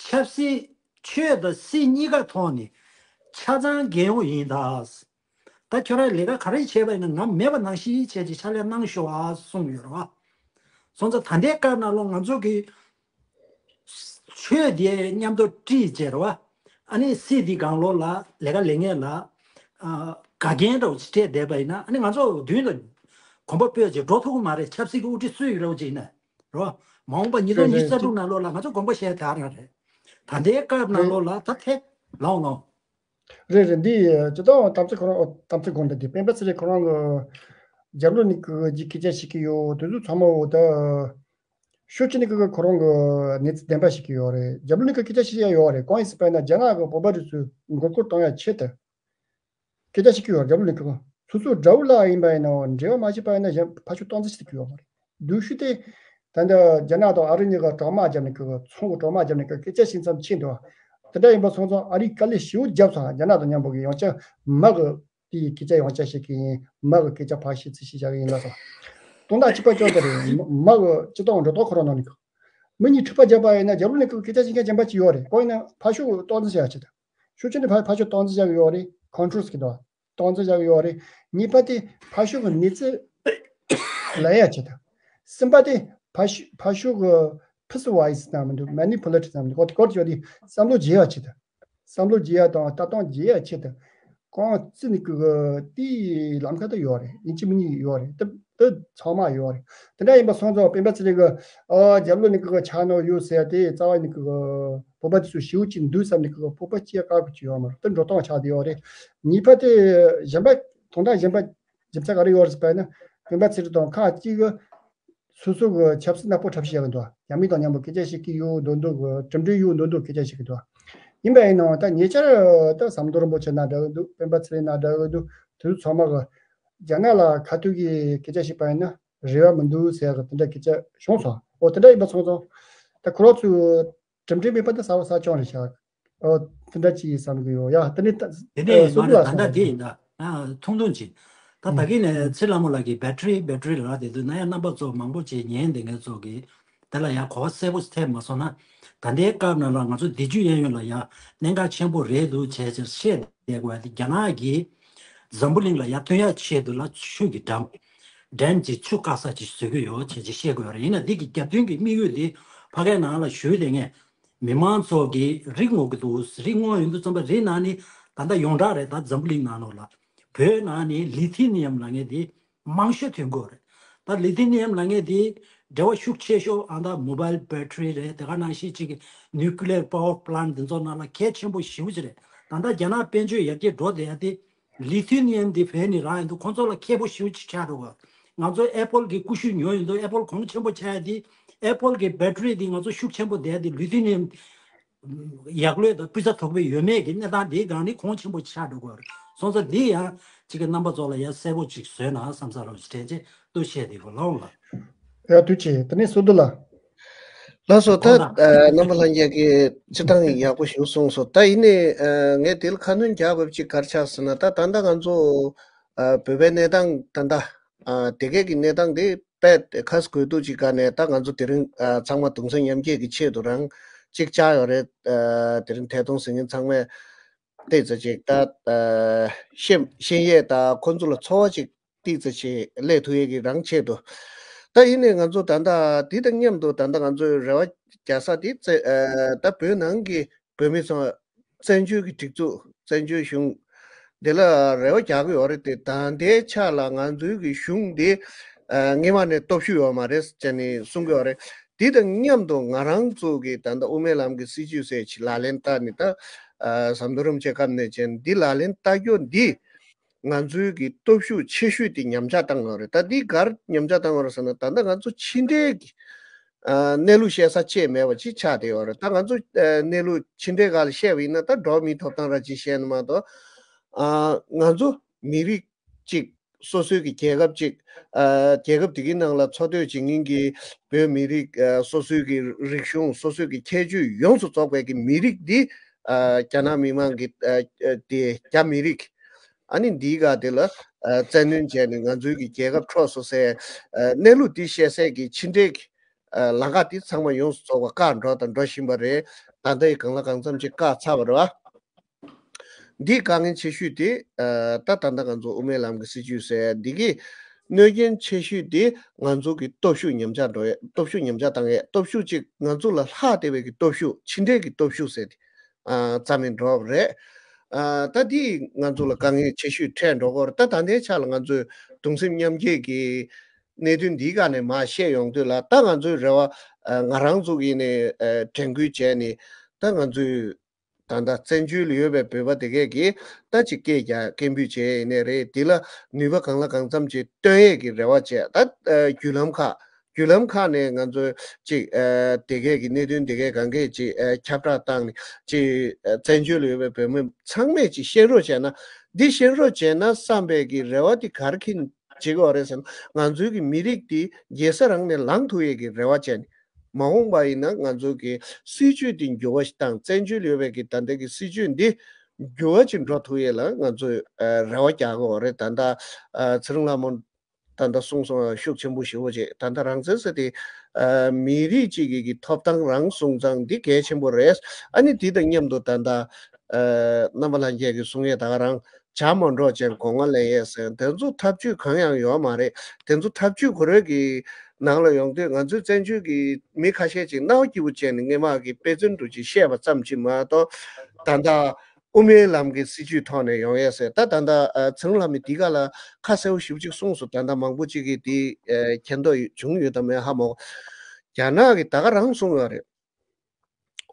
ཆབ་སྲིད་ཆོས་དང་སྲིད་གཉིས་ཀ་ཐོག་ནས་ཆ་ཚང་རྒྱལ་ཡོངས་ཡིན་ད། ད་ཁྱོད་རང་ལས་ཀ་ག་རེ་བྱས་པ་ཡིན་ན་ང་མེད་པ་ནང་བཞིན་བྱས་ཀྱི་ཕྱག་ལས་གནང་ཤོག་ཨ་གསུངས་ཡོད་རེད་བ། སོང་ཙང་ད་ལྟའི་སྐབས་ནང་ལོགས་ང་ཚོ་གི་ཆོས་དེ་མཉམ་དུ་དཀྲིས་བྱས་རེད་བ། ཨ་ནི་སྲིད་དེ་སྒང་ལོགས་ལ་ལས་ཀ་ལས་ངེས་ལ་ཨ་འགལ་རྐྱེན་འདྲ་བོ་ཅིག་འཕྲད་བསྡད་པ་ཡིན་ན། ཨ་ནི་ང་ཚོ་མདུན་ལ་གོམ་པ་སྤོས་བྱས་འགྲོ་ཐུབ་ཀྱི་མ་རེད། ཆབ་སྲིད་ཀྱི་དབུ་ཁྲིད་སུ་ཡིན་རེད་བ་ཅིག་ཡིན་ན་རེད་བ། མ་འོངས་པ་ཉིས་སྟོང་ཉི་ཤུ་རྩ་དྲུག་ནང་ལོགས་ལ་ང་ཚོ་དགོངས་པ་བཞེས་དེ་རང་རེད། ད་ལྟའི་སྐབས་ནང་ལོགས་ལ་ད་ཐད་ལའོ་ལའོ། རེད་རེད། འདི་སྤྱིར་བཏང་དམ་ཚིག་ཁོ་རང་དམ་ཚིག་དགོངས་འདི་དེ་སྤེན་པ་ཚེ་རིང་ཁོ་རང་གི་རྒྱབ་ལོགས་ནས་གི་ཅིག་སྐད་ཆ་བཤད་ཀྱི་ཡོད། དེ་ཚོ་ཚང་མ་འོ་ད་ཤོད་ཀྱི་ནི་གི་ཁོ་རང་གི་གནས་ཚུལ་བདེན་པ་བཤད་ཀྱི་ཡོད་རེད། རྒྱབ་ལོགས་ནས་གི་སྐད་ཆ་བཤད་ཡ་ཡོད་རེད། གང་ཡིན་ཟེར་བ་ཡིན་ན་རྒྱ་ནག་གི་བོད་པ་རིགས་ཚོའི་མགོ་སྐོར་གཏོང་ཡ་ཆེད་དུ་སྐད་ཆ་བཤད་ཀྱི་ཡོད་རེད། རྒྱབ་ལོགས་ནས་གི་སོ་སོ་དགྲ་བོ་ལ་ཡིན་པ་ཡིན་ན་འབྲེལ་བ་མ་བྱས་པ་ཡིན་ན་གཞན་ཕར་ཕྱོགས་སྟངས་འཛིན་བྱེད་ཀྱི་ཡོད་མ་རེད། སྡུག་ཤོས་དེ། ད་ལྟ་རྒྱ་ནག་དང་ཨ་རི་གཉིས་ཀ་གྲོག་མ་བརྒྱབ་ནས་ཀྱི་ཚོང་གི་གྲོག་མ་བརྒྱབ་ནས་ཀྱི་སྐད་ཆ་བཤད་མཚམས་ཕྱིན་འདུག་དེ་འདྲ་ཡིན་པ་སོང་ཙང་ཨ་རིས་དཀའ་ལས་ཞེ་པོ་བརྒྱབ་སོང་། རྒྱ་ནག་དང་མཉམ་པོ་གི་ཡང་བསྐྱར་མ་གི་དེའི་སྐད་ཆ་ཡང་བསྐྱར་བཤད་ཀྱི་ཡིན། མ་གི་སྐད་ཆ་ཕར་བཤད་ཚུར་བཤད་བྱ་གི་ཡིན་ལ་སོགས། དོན་དག་གཅིག་པ་ཅོག་དེ་རེད། མ་གི་སྤྱི་ཚོགས་འགྲོ་སྟངས་ཁོ་རང་ནང་ནས་ཀྱི་མི་གཉིས་འཁྲུག་པ་བརྒྱབ་པ་ཡིན་ན་རྒྱབ་ལོགས་ནས་ཀྱི་སྐད་ཆ་བཤད་མཁན་གཞན་པ་ཅིག་ཡོད་རེད། གང་ཡིན་ན་ཕར་ཕྱོགས་སྟངས་འཛིན་བྱ་ཡ་ཆེད་དུ། ཤུགས་ཆེན་དུ་ཕར་ཕར་ཕྱོགས་སྟངས་འཛིན་བྱ་གི་ཡོད་རེད། ཁོན་ཊོལ་ཟེར་གི་འདུག་སྟངས་འཛིན་བྱ་གི་ཡོད་རེད། གཉིས་པ་དེ་ཕར་ཕྱོགས་ཀྱི་གནས་ཚུལ་ལེན་ཡ་ཆེད་དུ། གསུམ་པ་དེ་ཕར་ཕྱོགས་ཕར་ཕྱོགས་ཀྱི་པི་སི་ཝའི་སི་ཙམ་མི་འདུག་མེ་ནི་པུ་ལེ་ཊི་ཙམ་མི་འདུག་གོ་གོ་ཅོ་དེ་བསམ་བློ་བརྗེ་ཡ་ཆེད་དུ། བསམ་བློ་བརྗེ་ཡ་དང་ལྟ་སྟངས་བརྗེ་ཡ་ཆེད་དུ། གང་བརྩི་ནས་ཀྱི་དེའི་ལམ་ཁ་དུ་ཡོད་རེད། ཡིན་གཅིག་མིན་གཉིས་ཡོད་རེད། དེ་དེ་ཚང་མ་ཡོད་རེད། དེ་འདྲ་ཡིན་པ་སོང་ཙང་སྤེན་པ་ཚེ་རིང་གི་ཨ་རྒྱབ་ལོགས་ནས་ཀྱི་ཆ་ནོ་ཡོད་ཟེར་ཏེ་རྩ་བ་ནས་ཀྱི་བོད་པ་དེ་ཚོ་ཞེ་པོ་ཅིག་འདུག་བསམ་ནས་ཀྱི་སྤོབས་པ་སྐྱེ་དཀའ་གི་ཅིག་ཡོད་མ་རེད། དེ་འགྲོ་སྟངས་ཆགས་བསྡད་ཡོད་རེད། གཉིས་པ་དེ་གཞན་པ་དོན་དག་གཞན་པ་རྒྱུ་མཚན་ག་རེ་ཡོད་རེད་ཟེར་བ་ཡིན་ན་སྤེན་པ་ཚེ་རིང་དང་ཁག་གཅིག་གི་སོ་སོ་གི་ཆབ་སྲིད་ནག་པོ་འཁྲབ་བཤད་བྱེད་ཀྱི་འདུག་རྒྱ་མི་དང་མཉམ་པོ་སྐད་ཆ་བཤད་ཀྱི་ཡོད་མདོག་མདོག་གི་གྲུབ་འབྲས་ཡོད་མདོག་མདོག་སྐད་ཆ་བཤད་ཀྱི་འདུག་ཡིན་པ་ཡིན་ནའང་ད་ཉེ་ཆར་ད་ཟམ་གདོང་རིན་པོ་ཆེ་ན་འདྲ་གི་འདུག་སྤེན་པ་ཚེ་རིང་ན་འདྲ་གི་འདུག་དེ་ཚོ་ཚང་མ་གི་རྒྱ་ནག་ལ་ཁ་ཐུག་གི་སྐད་ཆ་བཤད་པ་ཡིན་ན་རེ་བ་མི་འདུག་ཟེར་གི་དེ་འདྲ་སྐད་ཆ་བྱུང་སོང་། འོ་དེ་འདྲ་ཡིན་པ་སོང་ཙང་ད་ཁོ་རང་ཚོས་གྲུབ་འབྲས་མེད་པ་དེ་གསལ་པོ་གསལ་རྐྱང་རེད་ཤག་འོ་དེ་འདྲ་ཅིག་བསམ་གི་ཡོད་ཡ། དེ་ནི་ད་དེ་ནས་ཨ་མ་སུ་རེད། ལ་ད་ལྟ་སོང་དེ་ཡིན་ད། ཨ་ཐུང་ཐུང་ཅིག་ད་ད་གིན་ནས་ཚེ་ལྷ་མོ་ལགས་ཀྱིས་བེ་ཊི་རི་བེ་ཊི་རི་ལབ་བསྡད་དུས་ན་ཡང་རྣམ་པ་ཚོ་མང་པོ་ཅིག་ཉན་བསྡད་མཁན་ཚོ་གིས་དེ་ལ་ཡང་གོ་བ་གསལ་པོ་ཐེབས་མ་སོང་ན། ད་ལྟའི་སྐབས་ནང་ལ་ང་ཚོ་འདས་རྒྱུ་གཡས་གཡོན་ལ་ཡང་གནད་འགག་ཆེན་པོ་རེད་འདུག་བྱས་ཙང་བཤད་བསྡད་དགོས་ཡ་དེ། རྒྱ་ནག་གིས་འཛམ་བུ་གླིང་ལ་ཡར་སྟོན་ཡ་ཆེད་དུ་ལ་ཆུ་གི་ཌམ་ཌེམ་ཅིག་ཆུ་བཀག་ས་ཅིག་བཟོ་གི་ཡོད་བྱས་ཅིག་བཤད་དགོས་ཡ་རེད། ཡིན་ན་འདི་གི་རྒྱབ་མདུན་གྱི་དམིགས་ཡུལ་དེ་ཕ་གའི་ནང་ལ་ཞུས་བསྡད་མཁན་མི་མང་ཚོ་གིས་རིག་ངོ་གི་འདུག་རིག་ངོ་ཡོང་དུས་ཙམ་པ་རི་ནང་ནི་ད་ལྟ་ཡོངས་གྲགས་རེད། ད་འཛམ་བུ་གླིང་ནང་ལོགས་ལ་བོད་ནང་ནི་ལི་ཐི་ནི་ཡམ་ལབ་མཁན་དེ་མང་ཤོས་ཐོན་གྱི་ཡོད་རེད། ད་ལི་ཐི་ནི་ཡམ་ལབ་མཁན་དེ་འབྲེལ་བ་ཤུགས་ཆེ་ཤོས་ཨ་ད་མོ་བཱའིལ་བེ་ཊི་རི་རེད། དེ་ག་ནང་བཞིན་གཅིག་གི་ནིའུ་ཀི་ལི་ཡར་པ་ཝར་པ་ལན་ཊི་དེ་ཚོ་ནང་ལ་གལ་ཆེན་པོ་ཞེ་པོ་ཅིག་རེད། ད་ལྟ་རྒྱ་ནག་དཔལ་འབྱོར་ཡར་རྒྱས་འགྲོ་བསྡད་ཡ་དེ་ལི་ཐི་ནི་ཡམ་འདི་བོད་ནས་རག་ཡོང་དུས་ཁོང་ཚོ་ལ་ཁེ་པོ་ཞེ་པོ་ཅིག་ཆགས་འགྲོ་གི་ཡོད། ང་ཚོ་ཨེ་པལ་གྱི་ཀུ་ཤུ་ཉོ་ཡོང་དུས་ཨེ་པལ་གོང་ཆེན་པོ་ཆགས་ཡ་དེ། ཨེ་པལ་གྱི་བེ་ཊི་རི་དེ་ང་ཚོ་ཤུགས་ཆེན་པོ་བསྡད་ཡ་དེ་ལི་ཐི་ནི་ཡམ་ཡར་ལོས་དང་སྤུས་ཚད་མཐོ་པོ་ཡོད་མེད་ཀྱི་གནས་སྟངས་དེའི་སྒང་ནས་གོང་ཆེན་པོ་ཆགས་འགྲོ་གི་ཡོད་རེད། སོང་ཙང་འདི་ཡང་གཅིག་གི་རྣམ་པ་ཚོ་ལ་ཡང་གསལ་པོ་ཅིག་བཟོས་ན་བསམ་ས་རོགས་ཞེས་དྲན་ཆེད་དུ་བཤད་དེ་གོ་ལོང་ལ། ཡ་དུས་ཆེ་དེ་ནས་སུ་འདུག་ལ། ལགས་སོ། ད་ཨ་རྣམ་པ་ལྷན་རྒྱས་ཀྱིས་སྤྱིར་བཏང་ཡག་པོ་ཞིག་གསུངས་སོང་། ད་ཡིན་ནའི་ཨ་ངས་དེ་ལ་ཁ་སྣོན་རྒྱག་དགོས་པ་ཅིག་ག་རེ་ཆགས་ཟེར་ན། ད་ད་ལྟ་ང་ཚོ་ཨ་བོད་པའི་གནས་སྟངས་ད་ལྟ་ཨ་དེ་གས་ཀྱི་གནས་སྟངས་དེ་དཔེ་ཁ་སྐོད་དུ་ཅིག་ག་ནས་ད་ང་ཚོ་དེ་རིང་ཨ་ཚང་མ་གདུང་སེམས་མཉམ་སྐྱེད་ཀྱི་ཆེད་དུ་རང་ཅིག་བཅར་ཡོད་རེད། ཨ་དེ་རིང་ཐད་གཏོང་གཟིགས་མཁན་ཚང་མས་ཏོག་ཙམ་ཅིག་ད་ཨ་ཤེས་ཤེས་ཡས་ད་ཁོང་ཚོ་ལ་ཚོར་བ་ཅིག་ཏོག་ཙམ་ཅིག་སླེབས་ཐུབ་ཡས་ཀྱི་རང་ཆེད་དུ། ད་ཡིན་ནའི་ང་ཚོ་ད་ལྟ་དེ་དང་མཉམ་དུ་ད་ལྟ་ང་ཚོའི་རེ་བ་རྒྱག་ས་དེ་བཙན་ཨ་ད་བོད་ནང་གི་བོད་མི་ཚོ་བཙན་བྱོལ་གྱི་སྒྲིག་འཛུགས་བཙན་བྱོལ་གཞུང་འདི་ལ་རེ་བ་རྒྱག་གི་ཡོད་རེད་དེ། ད་ལྟའི་ཆ་ལ་ང་ཚོའི་གི་གཞུང་འདི་ཨ་སྔོན་མ་ནས་སྟོབས་ཤུགས་ཡོད་མ་རེད་ཅེས་ནས་གསུང་གི་ཡོད་རེད། དེ་དང་མཉམ་དུ་ང་རང་ཚོ་གི་ད་ལྟ་དབུ་མའི་ལམ་གྱི་སྲིད་བྱུས་ཟེར་ཅིག་ལག་ལེན་བསྟར་ནས་ད་ཨ་ཟམ་གདོང་རིན་པོ་ཆེ་སྐབས་ནས་བྱས་ནས་འདི་ལག་ལེན་བསྟར་རྒྱུ་འདི་ང་ཚོའི་གི་སྟོབས་ཤུགས་ཆེ་ཤོས་དེ་ཉམས་ཆག་བཏང་ཡོད་རེད། ད་འདི་གར་ཉམས་ཆག་བཏང་ཡོད་རེད་ཟེར་ན། ད་ལྟ་ང་ཚོ་ཕྱི་འབྲེལ་གྱི་ཨ་གནས་ལུགས་བཤད་ས་ཅིག་མེད་པ་ཅིག་ཆགས་བསྡད་ཡོད་རེད། ད་ང་ཚོ་ཨ་གནས་ལུགས་ཕྱི་འབྲེལ་སྒང་ལ་བཤད་པ་ཡིན་ན་ད་འགྲོ་བ་མིའི་ཐོབ་ཐང་ར་ཅིག་བཤད་ན་མ་གཏོགས། ཨ་ང་ཚོ་མི་རིགས་གཅིག་སོ་སོའི་གི་རྒྱལ་ཁབ་ཅིག་ཨ་རྒྱལ་ཁབ་དེ་གའི་ནང་ལ་འཚོ་སྡོད་བྱེད་མཁན་གྱི་བོད་མི་རིགས་ཨ་སོ་སོའི་གི་རིག་གཞུང་སོ་སོའི་གི་ཁྱད་ཆོས་ཡོངས་སུ་རྫོགས་པའི་གི་མི་རིགས་འདི་ཨ་རྒྱ་ནག་མི་དམངས་ཀྱི་ཨ་ཨ་དེ་རྒྱ་མི་རིགས་ཨ་ནི་འདིའི་སྒང་དེ་ལ་ཨ་བཙན་གནོན་བྱས་ནས་ང་ཚོའི་གི་རྒྱལ་ཁབ་འཕྲོག་སོང་ཟེར་ཨ་གནས་ལུགས་འདི་བཤད་སའི་གི་ཕྱི་འབྲེལ་གྱི་ཨ་ལམ་ཁ་འདི་ཚང་མ་ཡོངས་སུ་རྫོགས་པ་བཀག་འགྲོ་དང་འགྲོ་བཞིན་པ་རེད། ད་ལྟའི་གང་ལ་གང་འཚམ་ཅིག་བཀག་ཚར་བ་རེད་བ། འདིའི་དཀའ་ངལ་ཆེ་ཤོས་དེ་ཨ་ད་ད་ལྟ་ང་ཚོ་དབུ་མའི་ལམ་གྱི་སྲིད་བྱུས་ཟེར་འདི་གི་གནོད་རྐྱེན་ཆེ་ཤོས་དེ་ང་ཚོ་གི་སྟོབས་ཤུགས་ཉམས་ཆག་འགྲོ་ཡ། སྟོབས་ཤུགས་ཉམས་ཆག་བཏང་ཡས། སྟོབས་ཤུགས་གཅིག་ང་ཚོ་ལ་ལྷག་བསྡད་པའི་གི་སྟོབས་ཤུགས་ཕྱི་འབྲེལ་གྱི་སྟོབས་ཤུགས་ཟེར་དེ་ཨ་རྩ་མེད་འགྲོ་བ་རེད། ཨ་ད་འདིས་ང་ཚོ་ལ་དཀའ་ངལ་ཆེ་ཤོས་འཕྲད་འགྲོ་གི་ཡོད་རེད། ད་ད་ལྟའི་ཆ་ལ་ང་ཚོས་གདུང་སེམས་མཉམ་སྐྱེད་ཀྱི་གནད་དོན་འདིའི་སྒང་ནས་མར་བཤད་ཡོང་དུས་ལ། ད་ང་ཚོའི་རེ་བ་ཨ་ང་རང་ཚོ་གི་ནས་ཨ་དྲན་སྐུལ་བྱས་ནས་ད་ང་ཚོས་ད་ལྟ་བཙན་བྱོལ་ལ་ཡོད་པའི་བོད་པ་དེ་གས་ཀྱིས་ད་ཅིག་སྐད་རྒྱག་སྐད་འབོད་བྱས་ཡིན་ནའི་རེད། དེ་ལ་ནུས་པ་གང་ལ་གང་འཚམ་ཅིག་བཏོན་ཡས་ཀྱི་རེ་བ་བྱས། ད་ཨ་བརྒྱུད་ལམ་ཁག་བརྒྱུད་ལམ་ཁག་ནས་ང་ཚོས་ཅིག་ཨ་དེ་གས་ཀྱི་གནད་དོན་དེ་གས་གང་གས་ཅིག་ཨ་ཁྱབ་བསྒྲགས་བཏང་ནས་ཅིག་ཨ་བཙན་བྱོལ་ལ་ཡོད་པའི་བོད་མི་ཚང་མས་ཅིག་ཤེས་རོགས་བྱས་ན། འདི་ཤེས་རོགས་བྱས་ན་བསམ་པའི་གི་རེ་བ་དེ་ག་རེ་ཁྱེར་བྱེད་དགོས་རེད་ཟེར་ན། ང་ཚོའི་གི་མི་རིགས་དེ་རྒྱལ་ས་རང་ནས་ལངས་ཐུབ་ཡས་ཀྱི་རེ་བ་བྱས་ནས། མ་འོངས་པ་ཡིན་ན་ང་ཚོ་གི་སྲིད་བྱུས་དེ་འགྱུར་བ་ཞིག་བཏང་། བཙན་བྱོལ་ཡོད་པའི་གི་ད་ལྟ་གི་སྲིད་བྱུས་འདི་འགྱུར་བ་ཅིག་འགྲོ་ཐུབ་ཡས་ལ་ང་ཚོས་ཨ་རེ་བ་རྒྱག་གི་ཡོད་རེད། ད་ལྟ་ཨ་ཚེ་རིང་ལྷ་མོ་ད་ལྟ་གསུངས་སོང་། ཤུགས་ཆེན་པོ་ཞེ་པོ་ཅིག་ད་ལྟ་རང་བཙན་ཟེར་དེ་ཨ་མི་རིགས་གཅིག་གི་གི་ཐོབ་ཐང་རང་སྲུང་ཙང་འདི་གལ་ཆེན་པོ་རེད། ཨ་ནི་དེ་དང་མཉམ་དུ་ད་ལྟ་ཨ་རྣམ་པ་ལྷན་རྒྱས་ཀྱིས་གསུང་ཡས་ད་ག་རང་བྱ་མ་འགྲོ་ཅན་སྒོ་ང་ལེན་ཡས་ཟེར། དེ་ཚོ་ཐབས་ཇུས་གང་ཡང་ཡོད་མ་རེད། དེ་ཚོ་ཐབས་ཇུས་ག་རེ་གི་ནང་ལ་ཡོང་དུས་ང་ཚོའི་བཙན་བྱོལ་གྱི་མི་ཁ་ཤས་ཅིག་རྣ་བ་སྐྱིད་པོ་བྱས་ནས་སྔོན་མ་གི་དཔེ་མཚོན་འདྲ་ཅིག་བཤད་པ་ཙམ་ཅིག་མ་གཏོགས། ད་ལྟ་དབུ་མའི་ལམ་གྱི་སྲིད་བྱུས་ཐོག་ནས་ཡོང་ཡས་ཟེར། ད་ད་ལྟ་ཨ་ཚེ་རིང་ལྷ་མོས་འདི་ག་ལ་ཁ་གསལ་པོ་ཞེ་པོ་ཅིག་གསུངས་སོང་། ད་ལྟ་མང་པོ་ཅིག་གིས་འདི་ཨ་མཁྱེན་རྟོགས་བྱུང་ཡོད་དམ་མེད་ཧ་མ་གོ། རྒྱ་ནག་གིས་ད་ག་རང་གསུངས་ཡོད་རེད།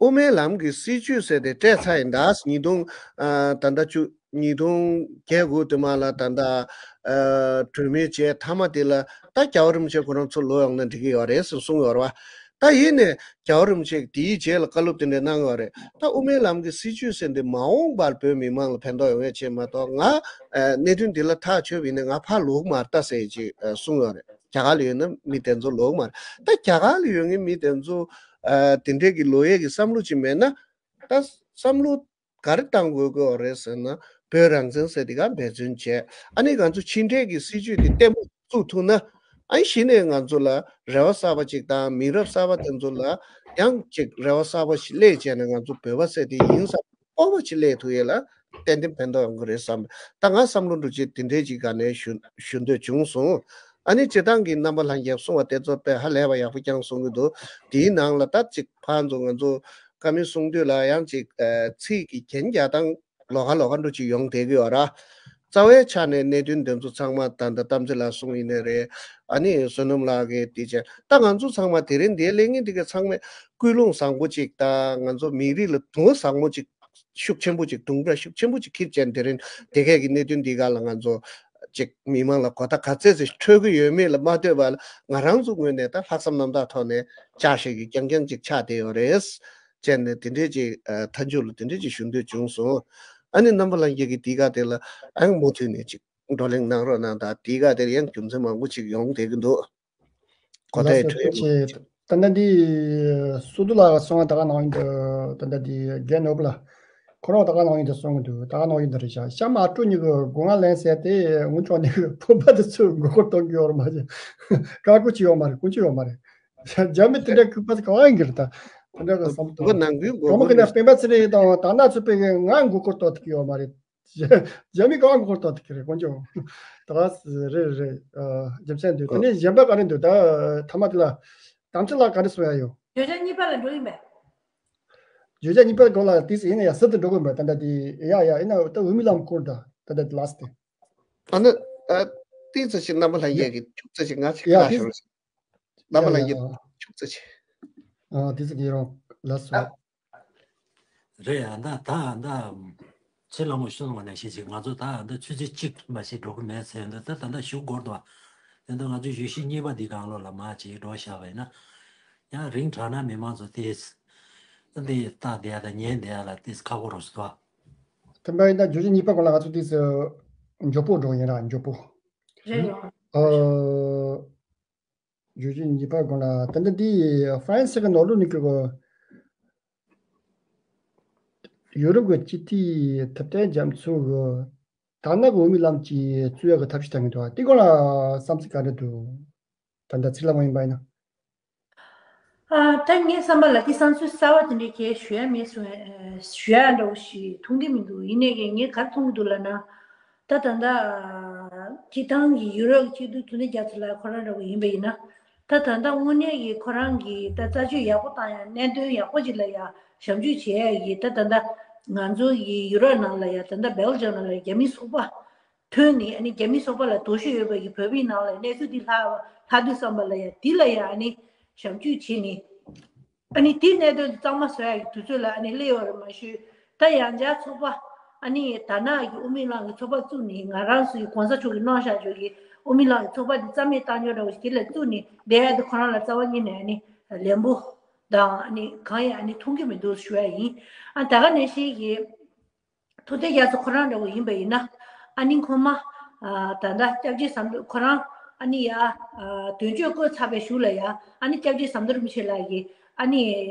དབུ་མའི་ལམ་གྱི་སྲིད་བྱུས་ཟེར་དེ་སྤྲད་ཚར་ཡིན་ད། ཉིས་སྟོང་ཨ་ད་ལྟ་བཅུ་ཉིས་སྟོང་བརྒྱད་དགུ་དུ་མ་ལ་ད་ལྟ་ཨ་གྲོས་མོལ་བྱས་མཐའ་མ་དེ་ལ་ད་རྒྱལ་བ་རིན་པོ་ཆེ་ཁོ་རང་ཚུར་ལོག་ཡོང་ན་འགྲིག་གི་ཡོད་རེད་ཟེར་གསུངས་ཡོད་རེད་བ། ད་ཡིན་ནའི་རྒྱལ་བ་རིན་པོ་ཆེས་དེའི་རྗེས་ལ་བཀའ་སློབ་དེ་འདྲ་གནང་ཡོད་རེད། ད་དབུ་མའི་ལམ་གྱི་སྲིད་བྱུས་ཟེར་འདི་མ་འོངས་པར་བོད་མི་མང་ལ་ཕན་ཐོགས་ཡོང་ཡས་ཆེད་མ་གཏོགས། ང་ཨ་གནད་དོན་འདི་ལ་ཐག་ཆོད་པ་ཡིན་ན་ང་ཕར་ལོག་མ་རེད་ད་ཟེར་ཅིག་ཨ་གསུངས་ཡོད་རེད། རྒྱ་གར་ལ་ཡོད་ན་མི་དེ་ཚོ་ལོག་མ་རེད། ད་རྒྱ་གར་ལ་ཡོད་མཁན་མི་དེ་ཚོ་ཨ་དེ་འདྲས་ཀྱི་ལོག་ཡས་ཀྱི་བསམ་བློ་ཅིག་མེད་ན། ད་བསམ་བློ་ག་རེ་བཏང་དགོས་ཀྱི་ཡོད་རེད་ཟེར་ན། བོད་རང་བཙན་ཟེར་དེ་ག་འབད་བརྩོན་བྱས། ཨ་ནི་ང་ཚོ་ཕྱི་འབྲེལ་གྱི་སྲིད་ཇུས་དེ་བརྟན་པོ་བཙུགས་ཐུབ་ན། ཨ་ནི་གཞི་ནས་ང་ཚོ་ལ་རེ་བ་གསར་པ་ཅིག་དང་མི་རབས་གསར་པ་དེ་ཚོ་ལ་ཡང་ཅིག་རེ་བ་གསར་པ་ཞིག་སླེབས་བྱས་ནས་ང་ཚོ་བོད་པ་ཟེར་དེ་ཡིན་བསམ་སྤོབས་པ་ཅིག་སླེབས་ཐུབ་ཡས་ལ་ཏན་ཏན་ཕན་ཐོགས་ཡོང་གི་རེད་བསམ། ད་ང་བསམ་བློ་འདྲ་ཅིག་དེ་འདྲས་ཅིག་ག་ནས་ཞུ་ཞུ་འདོད་བྱུང་སོང་། ཨ་ནི་སྤྱིར་བཏང་གི་རྣམ་པ་ལྷན་རྒྱས་གསུང་བ་དེ་ཚོ་དཔེ་ཧ་ལས་པ་ཡག་པོ་རྐྱང་གསུང་གི་འདུག། དེའི་ནང་ལ་ད་ཅིག་ཕར་ཚུར་ང་ཚོ་བཀའ་མོལ་གསུང་དུས་ལ་ཡང་ཅིག་ཨ་ཚིག་གི་རྒྱན་རྒྱག་སྟངས་ལོགས་ཀ་ལོགས་ཀ་འདྲ་ཅིག་ཡོང་བསྡད་ཀྱི་ཡོད་ར། རྩ་བའི་ཆ་ནས་གནད་དོན་འདི་ཚོ་ཚང་མ་ད་ལྟ་གཏམ་ཚེ་ལགས་གསུངས་ཡིན་ནའི་རེད། ཨ་ནི་བསོད་ནམས་ལགས་ཀྱིས་དེ་བྱས། ད་ང་ཚོ་ཚང་མ་དེ་རིང་འདིའི་གླེང་མཁན་དེ་ག་ཚང་མས་ཀུན་སློང་བཟང་པོ་ཅིག་དང་ང་ཚོ་མི་རིགས་ལ་དུང་བ་བཟང་པོ་ཅིག་ཤུགས་ཆེན་པོ་ཅིག་དུང་སྒྲ་ཤུགས་ཆེན་པོ་ཅིག་འཁྱེར་བྱས་དེ་རིང་དེ་གས་ཀྱི་གནད་དོན་འདི་ག་ལ་ང་ཚོ་ཅིག་མི་མང་ལ་གོ་བརྡ་ག་ཚད་ཅིག་འཕྲོད་ཀྱི་ཡོད་མེད་ལ་མ་ལྟོས་པར་ང་རང་ཚོ་ངོས་ནས་ད་ལྷག་བསམ་རྣམ་དག་ཐོག་ནས་བསྐྱར་ཞིབ་ཀྱི་རྐྱང་རྐྱང་ཅིག་ཆགས་བསྡད་ཡོད་རེད། བྱས་ནས་དེ་འདྲས་ཅིག་ཨ་མཐའ་མཇུག་ལ་དེ་འདྲས་ཅིག་ཞུ་འདོད་བྱུང་སོང་། ཨ་ནི་རྣམ་པ་ལྷན་རྒྱས་ཀྱིས་དེའི་སྒང་དེ་ལ་ཨང་མུ་མཐུད་ནས་ཅིག་བགྲོ་གླེང་གནང་རོགས་གནང་དང་། དེའི་སྒང་དེར་ཡང་རྒྱུ་མཚན་མང་པོ་ཅིག་ཡོང་བསྡད་ཀྱི་འདུག། གོ་ལགས་སོ། ཐག་ཡིན་ཐུགས་རྗེ་ཆེ། ད་ལྟ་འདི་སུ་དུ་ལ་སོང་བ་ད་ག་ནང་ཡིན་འདུག། ད་ལྟ་འདི་རྒན་ནོར་བུ་ལ་ཁོ་རང་ད་ག་ནང་ཡིན་འདུག་གསུང་གི་འདུག། ད་ག་ནང་ཡིན་འདུག་རེད་ཤག། ཤ་མ་སྤྲོ་གཉིས་ཀྱི་སྒོ་ང་ལེན་ཟེར་ཏེ་ངུ་ཆོག་ནི་བོད་པ་དེ་ཚོས་མགོ་སྐོར་གཏོང་གི་ཡོད་རེད་མ་གཞི། ཀ་ཀུ་ཅི་ཡོད་མ་རེད། ཀུ་ཅི་ཡོད་མ་རེད། རྒྱ་མི་དེ་འདྲ་ཁུག་པ་གང་ཡིན་གྱི་རེད། ད་དེ་འདྲ་གི་བསམ་བློ་ནང་ཁུལ་མགོ་སྐོར་གི་ན་སྤེན་པ་ཚེ་རིང་དང་ད་ན་ཚོད་པའི་ང་མགོ་སྐོར་གཏོང་ཐུབ་ཀྱི་ཡོད་མ་རེད། རྒྱ་མི་གང་གོ་ཐག་ཐིག་རེད་དཀོན་མཆོག། ད་ག་རེད་རེད། རྒྱུ་མཚན་འདུག། དེ་ནས་གཞན་པ་ག་རེ་འདུག། ད་ཐ་མ་དེ་ལ་དམ་ཚིག་ལ་ག་རེ་གསུང་ཡ་ཡོད། བརྗོད་བྱ་གཉིས་པ་ལ་འགྲོ་ཡིན་པས། བརྗོད་བྱ་གཉིས་པ་སྒང་ལ་ཏིས་ཡིན་ན་ཡ་ཟུར་དུ་འགྲོ་དགོས་པས། ད་ལྟ་དེ་ཡ་ཡ་ཡིན་ན་ད་འོས་མི་ལམ་སྐོར་ད་ད་ལྟ་དེ་ལ་སི་ཏེ། ཨ་ནི་ཨ་ཏིས་ཅི་རྣམ་པ་ལྷན་རྒྱས་ཀྱི་ཆུ་ཚོད་ཅིག་ང་ཅིག་ཡ་ཁ་ཏིས་ཤོར། རྣམ་པ་ལྷན་རྒྱས་ཆུ་ཚོད་ཅིག། ཨ་ཏིས་ཀྱི་རང་ལ་སོ། རེད་ཡ། ད་ད་ད་ཚེ་ལྷ་མོ་གསུངས་པ་ནང་བཞིན་ཞིག་ང་ཚོ་ད་ད་ཆུ་ཚོད་གཅིག་མ་ཞིག་འགྲོ་གི་མེད་ཟེར་འདུག། ད་ད་ད་ཞུ་དགོས་འདུག། དེ་འདུག། ང་ཚོ་བརྗོད་གཞི་གཉིས་པ་འདི་སྒང་ལོགས་ལ་མ་ཅིག་འགྲོ་བཞག་པ་ཡིན་ན། ཡང་རིང་དྲགས་ན་མི་མང་ཚོ་ཏིས་འདི་ལྟ་བསྡད་ཡ་དང་ཉན་བསྡད་ཡ་ལ་ཏིས་ཁག་པོ་རོ་སི་དོ། དེ་འདྲ་ཡིན་ན་བརྗོད་གཞི་གཉིས་པ་སྒང་ལ་ང་ཚོ་ཏིས་མགྱོགས་པོ་འགྲོ་ཡིན་ར་མགྱོགས་པོ། རེད་ཡོང་། ཨ། བརྗོད་གཞི་གཉིས་པ་སྒང་ལ་ད་ལྟ་འདི་ཧྥ་རན་སི་གི་ནང་ལོགས་ནས་ཀྱི་ཡུ་རོབ་ཀྱི་སྤྱི་འཐུས་ཐུབ་བསྟན་རྒྱ་མཚོ་གི་ད་ནག་འོས་མི་ལམ་གྱི་རྩོད་ཡ་གི་ཐབས་ཤེས་བཏང་གི་འདུག། དེ་སྒང་ལ་བསམ་ཚུལ་ག་འདྲ་འདུག། ད་ལྟ་ཚིག་ལ་མ་ཡིན་པ་ཡིན་ན། ཨ། ད་ངའི་བསམ་པ་ལ་དེ་བསམ་ཚུལ་གསར་བ་དེ་འདྲའི་གས་ཞུ་ཡ་མེད་སོང་། ཞུ་ཡ་འདྲ་བོ་ཞིག་མཐོང་གི་མི་འདུག། ཡིན་ནའི་གས་ངས་ག་རེ་མཐོང་གི་འདུག་ལབ་ན། ད་ད་ལྟ་སྤྱི་བཏང་གི་ཡུ་རོབ་ཀྱི་སྤྱི་འཐུས་ཐུབ་བསྟན་རྒྱ་མཚོ་ལགས་ཁོ་རང་འདྲ་བོ་ཡིན་པ་ཡིན་ན། ད་ད་ལྟ་དངོས་གནས་ཀྱི་ཁོ་རང་གི་ད་རྩད་གཅོད་ཡག་པོ་བཏང་ཡ་གནད་དོན་ཡག་པོ་ཅིག་ལ་ཡ་ཞབས་ཞུ་བྱེད་ཡ་གི་ད་ད་ལྟ་ང་ཚོ་གི་ཡུ་རོབ་ནང་ལ་ཡ་ད་ལྟ་སྦེལ་ཇམ་ནང་ལ་རྒྱ་མི་ཚོགས་པ་ཐོན་ནས་ཨ་ནི་རྒྱ་མི་ཚོགས་པ་ལ་དོ་ཤོས་ཡོད་པ་ཡི་བོད་པའི་ནང་ལ་གནས་ཚུལ་འདི་ལྷག་ལྷག་དུས་བསམ་པ་ལ་ཡ་འདི་ལ་ཡ་ཨ་ནི་ཞབས་ཞུ་བྱེད་ནི་ཨ་ནི་འདི་གནད་དོན་འདི་གཙང་མ་བཟོ་ཡ་གི་དུས་ཚོད་ལ་ཨ་ནི་སླེབས་ཡོད་རེད་མ་ཞུས། ད་ཡང་བསྐྱར་ཚོགས་པ་ཨ་ནི་ད་ནག་གི་དབུ་མའི་ལམ་གི་ཚོགས་པ་བཙུགས་ནི་ང་རང་ཚོའི་གོང་ས་མཆོག་གི་གནང་བཞག་ཆོག་གི་དབུ་མའི་ལམ་གི་ཚོགས་པ་འདི་རྩ་མེད་བཏང་ཆོག་འདྲ་བོ་ཞིག་དེ་ལ་བཙུགས་ནི་བསྡད་ཡ་དེ་ཁོ་རང་ལ་རྩ་བ་ཉིད་ནས་ཨ་ནི་ལན་པོ་དང་ཨ་ནི་གང་ཡང་ཨ་ནི་མཐོང་གི་མི་འདུག་ཞུ་ཡ་ཡིན། ཨ་ད་ག་ནང་བཞིན་གྱི། ཐུབ་བསྟན་རྒྱ་མཚོ་ཁོ་རང་འདྲ་བོ་ཡིན་པ་ཡིན་ན། ཨ་ནི་ཁོ་མ། ཨ་ད་ལྟ་སྐྱབས་རྗེ་ཟམ་གདོང་ཁོ་རང་ཨ་ནི་ཡ། ཨ་དོན་གཅོད་བསྐོས་ཚར་བའི་གཞུག་ལ་ཡ་ཨ་ནི་སྐྱབས་རྗེ་ཟམ་གདོང་རིན་པོ་ཆེ་ལགས་ཀྱིས་ཨ་ནི་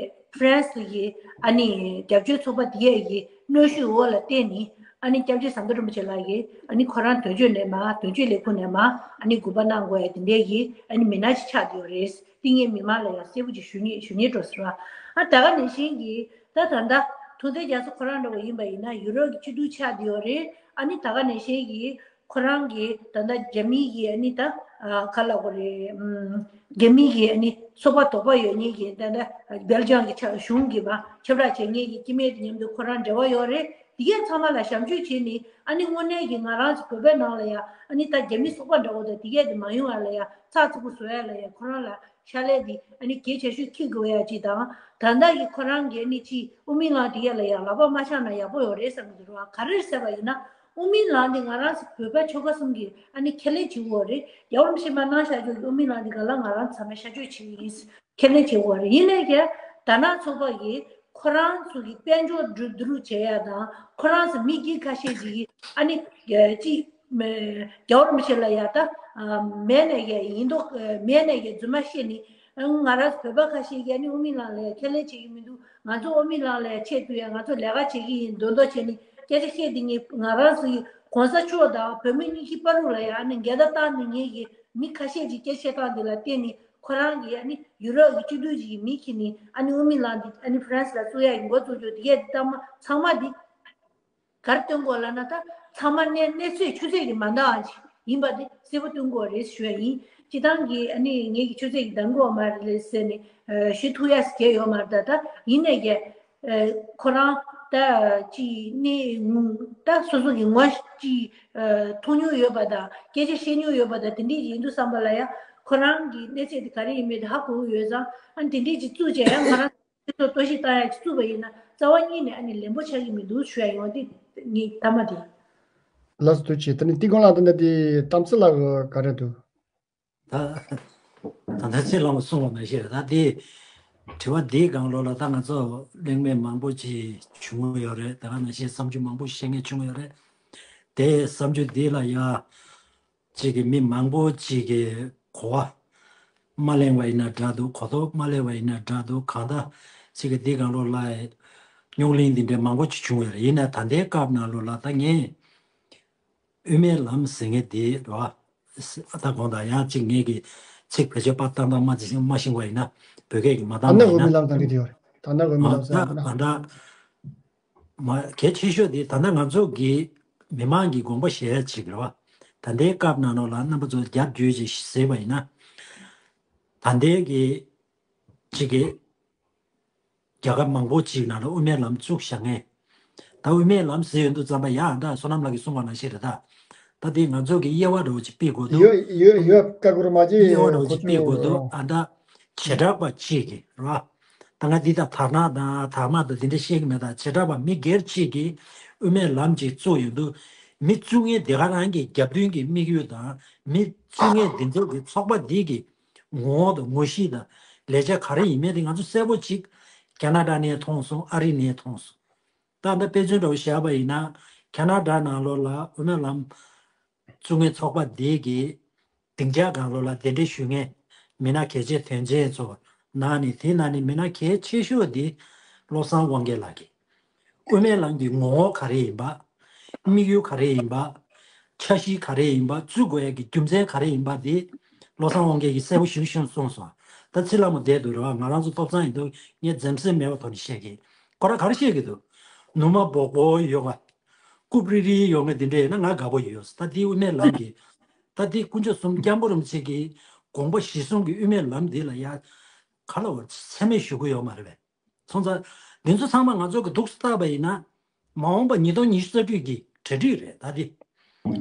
ཧྥ་རན་སི་གི་ཨ་ནི་རྒྱབ་སྐྱོར་ཚོགས་པ་འདི་ཡས་ཀྱི་གནོན་ཤུགས་འོག་ལ་བརྟེན་ནས་ཨ་ནི་སྐྱབས་རྗེ་ཟམ་གདོང་རིན་པོ་ཆེ་ལགས་ཀྱིས་ཨ་ནི་ཁོ་རང་དོན་གཅོད་ནས་མ་དོན་གཅོད་ལས་ཁུངས་ནས་མ་ཨ་ནི་གུས་པ་གནང་དགོས་ཡ་དེ་འདྲའི་གི་ཨ་ནི་མི་སྣ་ཅིག་ཆགས་བསྡད་ཡོད་རེད། འདི་ངས་མི་མང་ལ་ཡང་གསལ་པོ་ཅིག་ཞུ་ངེས་ཞུ་ངེས་འགྲོ་ཟེར་བ། ཨ་ད་ག་ནང་བཞིན་གྱི་ད་ད་ལྟ་ཐུབ་བསྟན་རྒྱ་མཚོ་ཁོ་རང་འདྲ་བོ་ཡིན་པ་ཡིན་ན་ཡུ་རོབ་ཀྱི་སྤྱི་འཐུས་ཆགས་བསྡད་ཡོད་རེད། ཨ་ནི་ད་ག་ནང་བཞིན་གྱི་ཁོ་རང་གི་ད་ལྟ་རྒྱ་མི་གི་ཨ་ནི་ད་ཨ་ག་ལབ་དགོས་རེད། ཨམ་རྒྱ་མི་གི་ཨ་ནི་ཚོགས་པ་དོགས་པ་ཡོད་མཁན་གྱི་ད་ལྟ་སྦེལ་ཇམ་གྱི་ཆ་གཞུང་གི་མ་ཁྱབ་བསྒྲགས་བྱེད་མཁན་གྱི་སྐྱེ་དམན་དེ་མཉམ་དུ་ཁོ་རང་འབྲེལ་བ་ཡོད་རེད། དེ་གས་ཚང་མ་ལ་ཞབས་ཞུ་བྱས་ནས་ཨ་ནི་དངོས་གནས་ཀྱི་ང་རང་ཚོ་བོད་པའི་ནང་ལ་ཡ་ཨ་ནི་ད་རྒྱ་མི་ཚོགས་པ་འདྲ་བོ་དང་དེ་གས་དེ་མ་ཡོང་བ་ལ་ཡ་ཚགས་ཚུད་པོ་བཟོ་ཡ་ལ་ཡ་ཁོ་རང་ལ་ཕྱག་ལས་དེ་ཨ་ནི་གལ་ཆེ་ཤོས་འཁྱེར་དགོས་ཡ་ཅིག་དང་། ད་ལྟ་གི་ཁོ་རང་གི་ཨ་ནི་ཅིག་དབུ་མའི་ལམ་དེ་གས་ལ་ཡ་ལག་པ་མ་འཆང་ན་ཡག་པོ་ཡོད་རེད་བསམ་གྱི་འདུག་ར། ག་རེ་རེད་ཟེར་བ་ཡིན་ན་དབུ་མའི་ལམ་དེ་ང་རང་ཚོ་བོད་པ་ཆོལ་ཁ་གསུམ་གྱི་ཨ་ནི་ཁས་ལེན་བྱེད་དགོས་རེད། རྒྱལ་བ་རིན་པོ་ཆེ་མ་གནང་བཞག་ཆོག་གི་དབུ་མའི་ལམ་དེ་ག་ལ་ང་རང་ཚང་མས་ཤར་བསྐྱོད་བྱེད་ཀྱི་ཡིན། ཁས་ལེན་བྱེད་དགོས་རེད། ཡིན་ནའི་ཀྱང་ད་ནང་ཚོགས་པ་ཡིས་ཁོ་རང་ཚོ་གི་དཔལ་འབྱོར་འགྲོ་བསྡུ་རུབ་བྱེད་ཡ་དང་ཁོ་རང་ཚོ་མི་སྒེར་ཁ་ཤས་ཅིག་གིས་ཨ་ནི་ཅིག་རྒྱལ་བ་རིན་པོ་ཆེ་ལ་ཡ་ད་མེད་ནས་ཀྱང་ཡིན་མདོག་མེད་ནས་ཀྱང་རྫུན་མ་བཤད་ནི་ང་རང་ཚོ་བོད་པ་ཁ་ཤས་ཀྱིས་ཨ་ནི་དབུ་མའི་ལམ་ལ་ཡ་ཁས་ལེན་བྱེད་ཀྱི་མི་འདུག། ང་ཚོ་དབུ་མའི་ལམ་ལ་ཡ་ཆེད་དུ་ཡ་ང་ཚོ་ལས་ཀ་བྱེད་ཀྱི་ཡིན་མདོག་མདོག་བྱས་ནི་ སྐད་ཆ་བཤད་དེ་ངས་ང་རང་ཚོ་ཡི་གོང་ས་མཆོག་དང་བོད་མི་གཉིས་ཀྱི་བར་དུ་ལ་ཡང་ནི་འགལ་ཟླ་བཏང་ནས་ངས་ཀྱི་མི་ཁ་ཤས་ཀྱི་སྐད་ཆ་བཏང་དེ་ལ་བརྟེན་ནས་ཁོ་རང་གིས་ཨ་ནི་ཡུ་རོབ་ཀྱི་སྤྱི་འཐུས་ཀྱི་མི་ཁྱེར་ནས་ཨ་ནི་དབུ་མའི་ལམ་འདི་ཨ་ནི་ཧྥ་རན་སི་ལ་བཙུགས་ཡག་གི་འགོ་བཙུགས་རྒྱུ་དེ་གས་དེ་ཚང་མ་ཚང་མ་འདི་གར་སྟོན་དགོས་ལབ་ན་ད་ཚང་མ་གནས་གནས་ཚུལ་ཆུ་ཚོད་ཀྱི་མ་འདང་བ་ཞིག་ཡིན་པ་དེ་གསལ་པོ་སྟོན་དགོས་རེད་ཞུ་ཡ་ཡིན། སྤྱི་བཏང་གི་ཨ་ནི་ངེད་ཀྱི་ཆུ་ཚོད་ཀྱི་འདང་དགོས་མ་རེད་ཟེར་ནས་ཞུ་ཐུབ་ཡ་ཞིག་གས་ཡོད་མ་རེད། ད་ད་ཡིན་ནས་ཀྱི་ཁོ་རང་ད་ཅི་གནས་ད་སོ་སོ་གི་ངོ་ཅི་མཐོང་མྱོང་ཡོད་པ་དང་སྐད་ཆ་བཤད་མྱོང་ཡོད་པ་དང་དེ་འདྲས་ཡིན་དུས་བསམ་པ་ལ་ཡ་ཁོ་རང་གི་གནས་ཚད་དེ་ག་རེ་ཡིན་མིན་དེ་ཧ་གོ་གི་ཡོད་ཙང་ཨ་ནི་དེ་འདྲས་ཅིག་བཙུགས་བྱས་ཡང་ང་རང་ཚོ་ལྟོ་ཤི་བཏང་ཡ་ཅིག་བཙུགས་པ་ཡིན་ན་རྩ་བ་ཉིད་ནས་ཨ་ནི་ལན་པོ་ཆགས་ཀྱི་མི་འདུག་ཞུ་ཡ་ཡོང་དེ་ངའི་ཐ་མ་དེ་ཡིན། ལགས་སོ་ཐུགས་རྗེ་ཆེ། དེ་ནས་ཏི་ཀོང་ལགས་དེ་འདྲ་དེ་གཏམ་ཚིག་ལ་ག་རེ་འདུག་ད་ད་ལྟ་ཚེ་ལྷ་མོ་གསུངས་པ་ནང་བཞིན་རེད། ད་དེ་དྲི་བ་འདིའི་སྒང་ལོགས་ལ་ད་ང་ཚོ་གླེང་མོལ་མང་པོ་ཅིག་བྱུང་ཡོད་རེད། ད་ག་ནང་བཞིན་བསམ་ཚུལ་མང་པོ་བཤད་མཁན་བྱུང་ཡོད་རེད། དེ་བསམ་ཚུལ་འདི་ལ་ཡ་ཅིག་གི་མི་མང་པོ་ཅིག་གི་གོ་བ་མ་ལེན་པ་ཡིན་ན་འདྲ་འདུག་གོ་རྟོགས་མ་ལེན་པ་ཡིན་ན་འདྲ་འདུག་གང་ལྟར་ཅིག་གི་འདི་སྒང་ལོགས་ལ་རྙོག་གླེང་འདི་འདྲའི་མང་པོ་ཅིག་བྱུང་ཡོད་རེད། ཡིན་ན་ད་ལྟའི་སྐབས་ནང་ལོགས་ལ་ད་ངས་དབུ་མའི་ལམ་ཟེར་མཁན་དེ་རེད་བ། ད་གོང་དང་ཡང་གཅིག་ངེད་ཀྱི་ཚིག་བེད་སྤྱོད་པ་བཏང་སྟངས་མ་ཅིག་མ་ཤེས་པ་ཡིན་ན་བོད་སྐད་ཀྱིས་མ་ད་བཏང་ནི་བ་དབུ་ཡིན་མའི་ན། ལམ་དང་འདི་དེ་ཡོད་རེད། ད་ནི་བུད་མེད་ཨ་ལམ་ཟེར་ད་བ་ན། ད་ལྟ་མ་གལ་ཆེ་ཤོས་དེ་ད་ལྟ་ང་ཚོ་གི་མི་མང་གི་དགོངས་པ་བཞེས་ཡ་ཅིག་རེད་བ། ད་ལྟའི་སྐབས་ནང་ལོགས་ལ་རྣམ་པ་ཚོ་རྒྱབ་བསྒྱུར་ཅིག་ཟེར་བ་ཡིན་ན། ད་ལྟའི་གི་ཅིག་གི་རྒྱལ་ཁབ་མང་པོ་ཅིག་ནང་ལ་དབུ་མའི་ལམ་བཙུགས་བཞག་མཁན། ད་དབུ་མའི་ལམ་ཟེར་ཡོང་དུས་ཙམ་པ་ཡ་ཨ་ད་བསོད་ནམས་ལགས་ཀྱིས་གསུངས་པ་ནང་བཞིན་རེད་ད། ད་དེ་ང་ཚོ་གི་དབྱེ་བ་འདྲ་བོ་ཅིག་ཕྱེ་དགོས་འདུག་ཡོད་ཡོད་ཡོད་ཀ་ཀུ་རུ་མ་ཅི་དབྱེ་བ་འདྲ་བོ་ཅིག་ཕྱེ་དགོས་འདུག་ཨ་ད་བྱེ་བྲག་པ་གཅིག་གིས་རེད་བ། ད་ང་འདི་ད་དར་ནག་དང་དར་དམར་དང་འདི་འདྲ་བཤད་ཀྱི་མེད། ད་བྱེ་བྲག་པ་མི་སྒེར་གཅིག་གིས་དབུ་མའི་ལམ་ཅིག་བཙུགས་ཡོང་དུས་མི་བཙུགས་མཁན་དེ་ག་རང་གི་རྒྱབ་མདུན་གྱི་དམིགས་ཡུལ་དང་མི་བཙུགས་མཁན་འདི་ཚོ་གི་ཚོགས་པ་འདི་གི་ངོ་བོ་དང་ངོ་བཤུས་དང་ལས་བྱ་ག་རེ་ཡིན་མིན་དེ་ང་ཚོ་གསལ་པོ་ཅིག་ཁ་ན་ཌ་ནས་མཐོང་སོང་། ཨ་རི་ནས་མཐོང་སོང་། ད་ལྟ་དཔེ་མཚོན་འདྲ་བོ་བཞག་པ་ཡིན་ན་ཁ་ན་ཌ་ནང་ལོགས་ལ་དབུ་མའི་ལམ་བཙུགས་མཁན་ཚོགས་པ་འདི་གི་སྡིངས་ཆ་སྒང་ལོགས་ལ་གདན་འདྲེན་ཞུ་མཁན་མི་སྣ་གལ་ཆེ་དོན་ཆེན་ཚོ་ནང་ནས་དེ་ནང་ནས་མི་སྣ་གལ་ཆེ་ཤོས་འདི་བློ་བཟང་དབང་རྒྱལ་ལགས་ཀྱིས། དབུ་མའི་ལམ་གྱི་ངོ་བོ་ག་རེ་ཡིན་པ། དམིགས་ཡུལ་ག་རེ་ཡིན་པ། འཆར་གཞི་ག་རེ་ཡིན་པ། བཙུགས་དགོས་ཡ་གི་རྒྱུ་མཚན་ག་རེ་ཡིན་པ་དེ་བློ་བཟང་དབང་རྒྱལ་གྱིས་གསལ་པོ་ཞེ་པོ་ཞིག་གསུངས་སོང་། ད་ཚེ་ལྷ་མོ་བསྡད་འདུག་རེད་བ། ང་རང་ཚོ་ཐོབ་ཐང་ཡིན་འདུག་ངས་འཛེམ་ཟོན་མེད་པའི་ཐོག་ནས་བཤད་ཀྱི། ཁོ་རང་ག་རེ་བཤད་ཀྱི་འདུག་ནུ་མ་སྦོག་སྦོག་ཡོད་པ། རྐུབ་རིལ་རིལ་ཡོད་མཁན་དེ་འདྲ་ཡིན་ན་ང་དགའ་པོ་ཡོད། ད་དེ་དབུ་མའི་ལམ་གྱི་ད་དེ་དཀོན་མཆོག་གསུམ་སྐྱབས་མགོན་རིན་པོ་ཆེ་གི་དགོངས་པ་གཞིར་བཟུང་གི་དབུ་མའི་ལམ་འདི་ལ་ཡ་ག་ལ་བར་ཚད་མེད་ཞུ་གི་ཡོད་མ་རེད་པས། སོང་ཙང་། འདི་ཚོ་ཚང་མ་ང་ཚོ་གི་འདུག་སེ་བལྟས་པ་ཡིན་ན། མ་འོངས་པ་ཉིས་སྟོང་ཉི་ཤུ་རྩ་དྲུག་གི་གྲ་སྒྲིག་རེད་ད་འདི།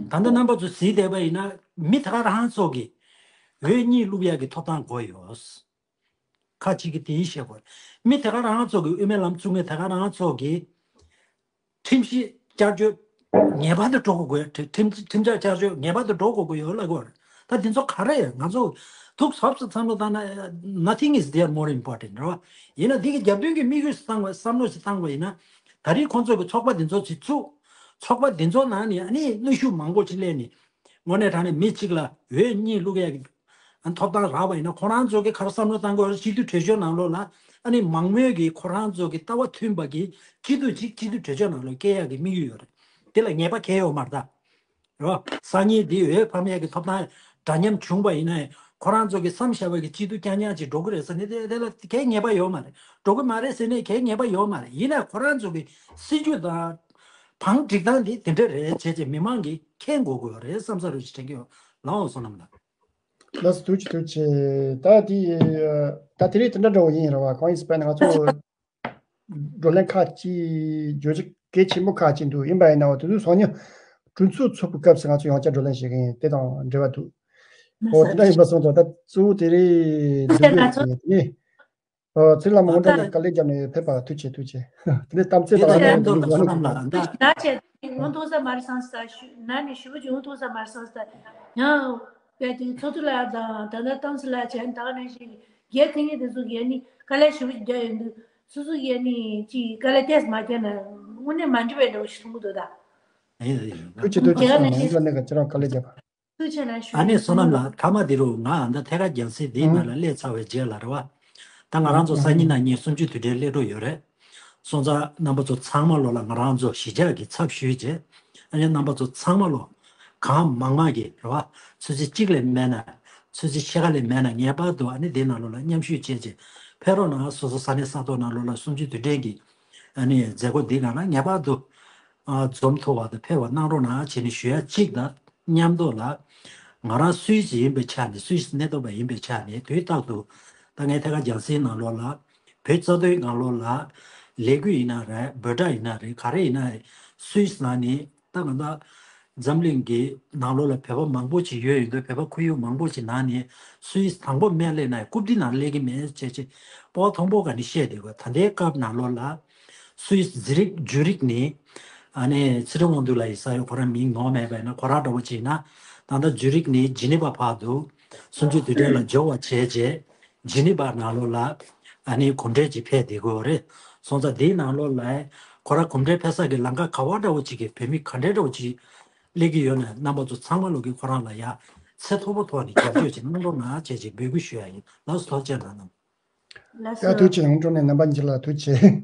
ད་ལྟ་རྣམ་པ་ཚོ་གཟིགས་བསྡད་པ་ཡིན་ན་མི་ད་ག་རང་ཚོ་གི་འོས་གཉིས་བླུག་ཡག་གི་ཐོབ་ཐང་དགོས་ཡོད། ཁ་ཅིག་གིས་དེ་ཡིན་བཤད་དགོས། མི་ད་ག་རང་ཚོ་གི་དབུ་མའི་ལམ་བཙུགས་མཁན་ད་ག་རང་ཚོ་གི་ཁྲིམས་གཞི་བསྐྱར་བཅོས་ངེས་པར་དུ་འགྲོ་དགོས། ཁྲིམས་ཁྲིམས་ཁྲིམས་འཆར་བསྐྱར་བཅོས་ངེས་པར་དུ་འགྲོ་དགོས་ཀྱི་ཡོད་ལབ་ཀྱི་ཡོད་རེད། ད་འདི་ཚོ་ག་རེ་ང་ཚོ་ཐུགས་ཟབ་ཟབ་བསམ་བློ་བཏང་ན་nothing is there more important རེད་བ། ཡིན་ན་འདི་གི་རྒྱབ་མདུན་གྱི་དམིགས་ཡུལ་བཏང་བ་བསམ་བློ་ཞིག་བཏང་བ་ཡིན་ན་ད་རེས་ཁོང་ཚོ་གི་ཚོགས་པ་འདི་ཚོ་ཅིག་བཙུགས། ཚོགས་པ་འདི་ཚོ་ནང་ནས་ཨ་ནི་གནོན་ཤུགས་མང་པོ་ཅིག་སླེབས་ནས་དངོས་གནས་དྲང་གནས་མི་གཅིག་ལ་འོས་གཉིས་བླུག་ཡ་གི་ཨ་ཐོབ་ཐང་རག་པ་ཡིན་ན་ཁོ་རང་ཚོ་གི་ག་རེ་བསམ་བློ་བཏང་དགོས་རེད། སྤྱི་འཐུས་གྲོས་ཆོད་ནང་ལོགས་ལ་ཨ་ནི་མང་མོས་ཀྱིས་ཁོ་རང་ཚོ་གི་ལྟ་བ་མཐུན་པ་གི་སྤྱི་འཐུས་གཅིག་སྤྱི་འཐུས་གྲོས་ཆོད་ནང་ལོགས་སྐྱེལ་ཡག་གི་དམིགས་ཡུལ་ཡོད་རེད། དེ་ལ་ངེས་པ་གང་ཡང་ཡོད་མ་རེད་ད། རེད་བ། སང་ཉིན་འདི་འོས་འཕང་ཡག་གི་ཐོབ་ཐང་འདྲ་མཉམ་བྱུང་པ་ཡིན་ན་ཁོ་རང་ཚོ་གི་བསམ་བཞག་པ་གི་སྤྱི་འཐུས་རྐྱང་རྐྱང་ཅིག་འགྲོ་གི་རེད་ཟེར་ནས་དེ་དེ་ལ་གང་ཡང་ངེས་པ་ཡོད་མ་རེད། འགྲོ་གི་མ་རེད་ཟེར་ནས་གང་ཡང་ངེས་པ་ཡོད་མ་རེད། ཡིན་ན་ཁོ་རང་ཚོ་གི་སྲིད་ཇུས་དང་བང་སྒྲིག་སྟངས་འདི་དེ་འདྲ་རེད་བྱས་བྱས་མི་མང་གིས་མཁྱེན་དགོས་དགོས་རེད་བསམ་ས་རུ་ཅིག་དྲན་གྱི་ཡོད། ལགས་འོང་བསོད་ནམས་ལགས། ལགས་སོ་ཐུགས་རྗེ་ཆེ་ཐུགས་རྗེ་ཆེ། ད་དེ་ད་དེ་རིང་དེ་འདྲ་འདྲ་བོ་ཡིན་རེད་བ། གང་ཡིན་ཟེར་བ་ན་ང་ཚོ་བགྲོ་གླེང་ཁག་ཅིག་བརྗོད་རྒྱུ་གལ་ཆེན་པོ་ཁག་ཅིག་འདུག་ཡིན་པ་ཡིན་ནའང་དེ་ཚོ་སང་ཉིན་གྲོས་ཚོགས་ཚོགས་པའི་སྐབས་སུ་ང་ཚོ་ཡང་བསྐྱར་བགྲོ་གླེང་བྱེད་ཀྱི་ཡིན། དེ་དང་འབྲེལ་བ་འདུག་ཨོ་དེ་འདྲ་ཡིན་པ་སོང་ཙང་ད་གཙོ་བོ་དེ་རེད་འདུག་ཐུགས་རྗེ་ཆེ་ལགས་སོ། ཡིན་ནི། ཨོ་ཚེ་ལ་མང་པོ་ཨ་ནས་དཀའ་ལས་བརྒྱབ་ནས་ཕེབས་པ་ཐུགས་རྗེ་ཆེ་ཐུགས་རྗེ་ཆེ། དེ་ནས་གཏམ་ཚེ་དེ་དང་ལ་ལ་ཡང་ཡང་འདུག་བསོད་ནམས་ལགས་ད། ན་ཆེ་ངོ་མཐོང་ས་མ་རེད་བསམ་ས་ཞུ་ན་ནི་ཞུ་བ་ཅིག་ངོ་མཐོང་ས་མ་རེད་བསམ་ས་ཡང་པས་དེ་ཚོགས་གཙོ་ལགས་དང་ད་ལྟ་གཏམ་ཚེ་ལགས་བྱས་ད་ག་ནང་བཞིན་རྒྱལ་ཁ་ཉིན་དེ་ཚོ་གིས་ནི་དཀའ་ལས་ཞུ་བ་ཅིག་བརྒྱབ་ཡོང་དུས་སོ་སོ་གིས་ནི་ཅིག་དཀའ་ལས་ཏོག་ཙམ་མ་བརྒྱབ་ན་དངོས་གནས་མ་འགྲིག་པའི་འདྲ་བོ་ཞིག་མཐོང་གི་འདུག་ད། ཐུགས་རྗེ་ཆེ་ཐུགས་རྗེ་ཆེ། ཡང་ནས་ཁྱེད་རང་དཀའ་ལས་བརྒྱབ་པ། ཐུགས་རྗེ་ཆེ་ལ་ཞུ། ཨ་ནི་བསོད་ནམས་ལགས་མཐའ་མ་འདི་རུ་ང་ཨ་མདའ་ཐད་ཀར་རྒྱང་སྲིང་འདིའི་ནང་ལ་སླེབས་ཚར་བའི་རྗེས་ལ་རེད་བ། ད་ང་རང་ཚོ་སང་ཉིན་གནངས་ཉིན་གསུམ་བཅུའི་དུས་དྲན་སླེབས་འགྲོ་ཡོད་རེད། སོང་ཙང་རྣམ་པ་ཚོ་ཚང་མ་ལོ་ལ་ང་རང་ཚོ་གཞིས་ཆགས་ཀྱི་ཚབ་ཞུས་བྱས། ཨ་ནི་རྣམ་པ་ཚོ་ཚང་མ་ལོ་གང་མང་མང་གིས་རེད་བ། ཆུ་ཚོད་གཅིག་ལས་མེད་ན། ཆུ་ཚོད་ཕྱེད་ཀ་ལས་མེད་ན་ངེས་པར་དུ་ཨ་ནི་དེ་ནང་ལོ་ལ་མཉམ་ཞུགས་བྱས་བྱས་ཕེབས་རོགས་གནང་། སོ་སོ་ས་གནས་ས་ཐོག་ནང་ལོ་ལ་གསུམ་བཅུའི་དུས་དྲན་གྱི་ཨ་ནི་མཛད་སྒོ་འདི་ནང་ལ་ངེས་པར་དུ་ཨ་འཛོམས་ཐུབ་པ་དང་ཕེབས་པ་གནང་རོགས་གནང་བྱས་ནས་ཞུ་ཡ་གཅིག་དང་མཉམ་དུ་ལ། ང་རང་སུད་སི་ཡིན་པའི་ཆ་ནས། སུད་སི་གནས་སྡོད་པ་ཡིན་པའི་ཆ་ནས་དུས་རྟག་ཏུ་ད་ངས་ཐད་ཀར་རྒྱང་སྲིང་ནང་ལོགས་ལ་བོད་རྩ་དོན་ནང་ལོགས་ལ་ལས་འགུལ་ཡིན་ན་རེད། འབོད་སྒྲ་ཡིན་ན་རེད། ག་རེ་ཡིན་ན་རེད། སུད་སི་ནང་ནས་ད་ང་ད་འཛམ་གླིང་གི་ནང་ལོགས་ལ་བོད་པ་མང་པོ་ཅིག་ཡོད་ཡོད་འདུག་བོད་པ་ཁོར་ཡུག་མང་པོ་ཅིག་ནང་ནས་སུད་སི་དང་པོ་མེད་ལས་ན་རྐུབ་སྟེགས་ནང་སླེབས་ཀྱི་མེད་ཅེས་ཅེས་སྤོ་བོ་ཐོང་པོ་ག་ནས་བཤད་བསྡད་ཡོད། ད་ལྟའི་སྐབས་ནང་ལོགས་ལ་སུད་སི་ཛི་རིག་ཇུ་རིག་ནས་ཨ་ནི་ཚེ་རིང་དབང་འདུས་ལགས་ཡིན་ས་ཡོད། ཁོ་རང་མིང་ནོར་མེད་པ་ཡིན་ན། ཁོ་རང་འདྲ་བོ་ཅིག་ཡིན་ན་ད་ལྟ་ཇུ་རིག་ནས་ཇི་ནི་ཝ་བར་དུ་གསུམ་བཅུའི་དུས་དྲན་ལ་འབྱོར་བ་བྱས་རྗེས་ཇི་ནི་ཝ་ནང་ལོགས་ལ་ཨ་ནི་གོམ་བགྲོད་ཅིག་ཕེབས་བསྡད་ཀྱི་ཡོད་རེད། སོང་ཙང་དེའི་ནང་ལོགས་ལ་ཁོ་རང་གོམ་བགྲོད་ཕེབས་ས་གི་ལམ་ཁ་ག་བ་འདྲ་བོ་ཅིག་གི་བོད་མི་ག་འདྲ་འདྲ་བོ་ཅིག་སླེབས་ཀྱི་ཡོད་ན། རྣམ་པ་ཚོ་ཚང་མ་ལོག་གིས་ཁོ་རང་ལ་ཡ་ཚད་མཐོ་པོ་ཐོག་ནས་རྒྱབ་སྐྱོར་ཅིག་གནང་རོགས་གནང་བྱས་ཅིག་འབོད་སྐུལ་ཞུ་ཡ་ཡིན། ལགས་སོ། ཐུགས་རྗེ་གནང་། ལགས་ཡ། ཐུགས་རྗེ་གནང་། ཨ་ནི་རྣམ་པ་གཉིས་ལ་ཐུགས་རྗེ།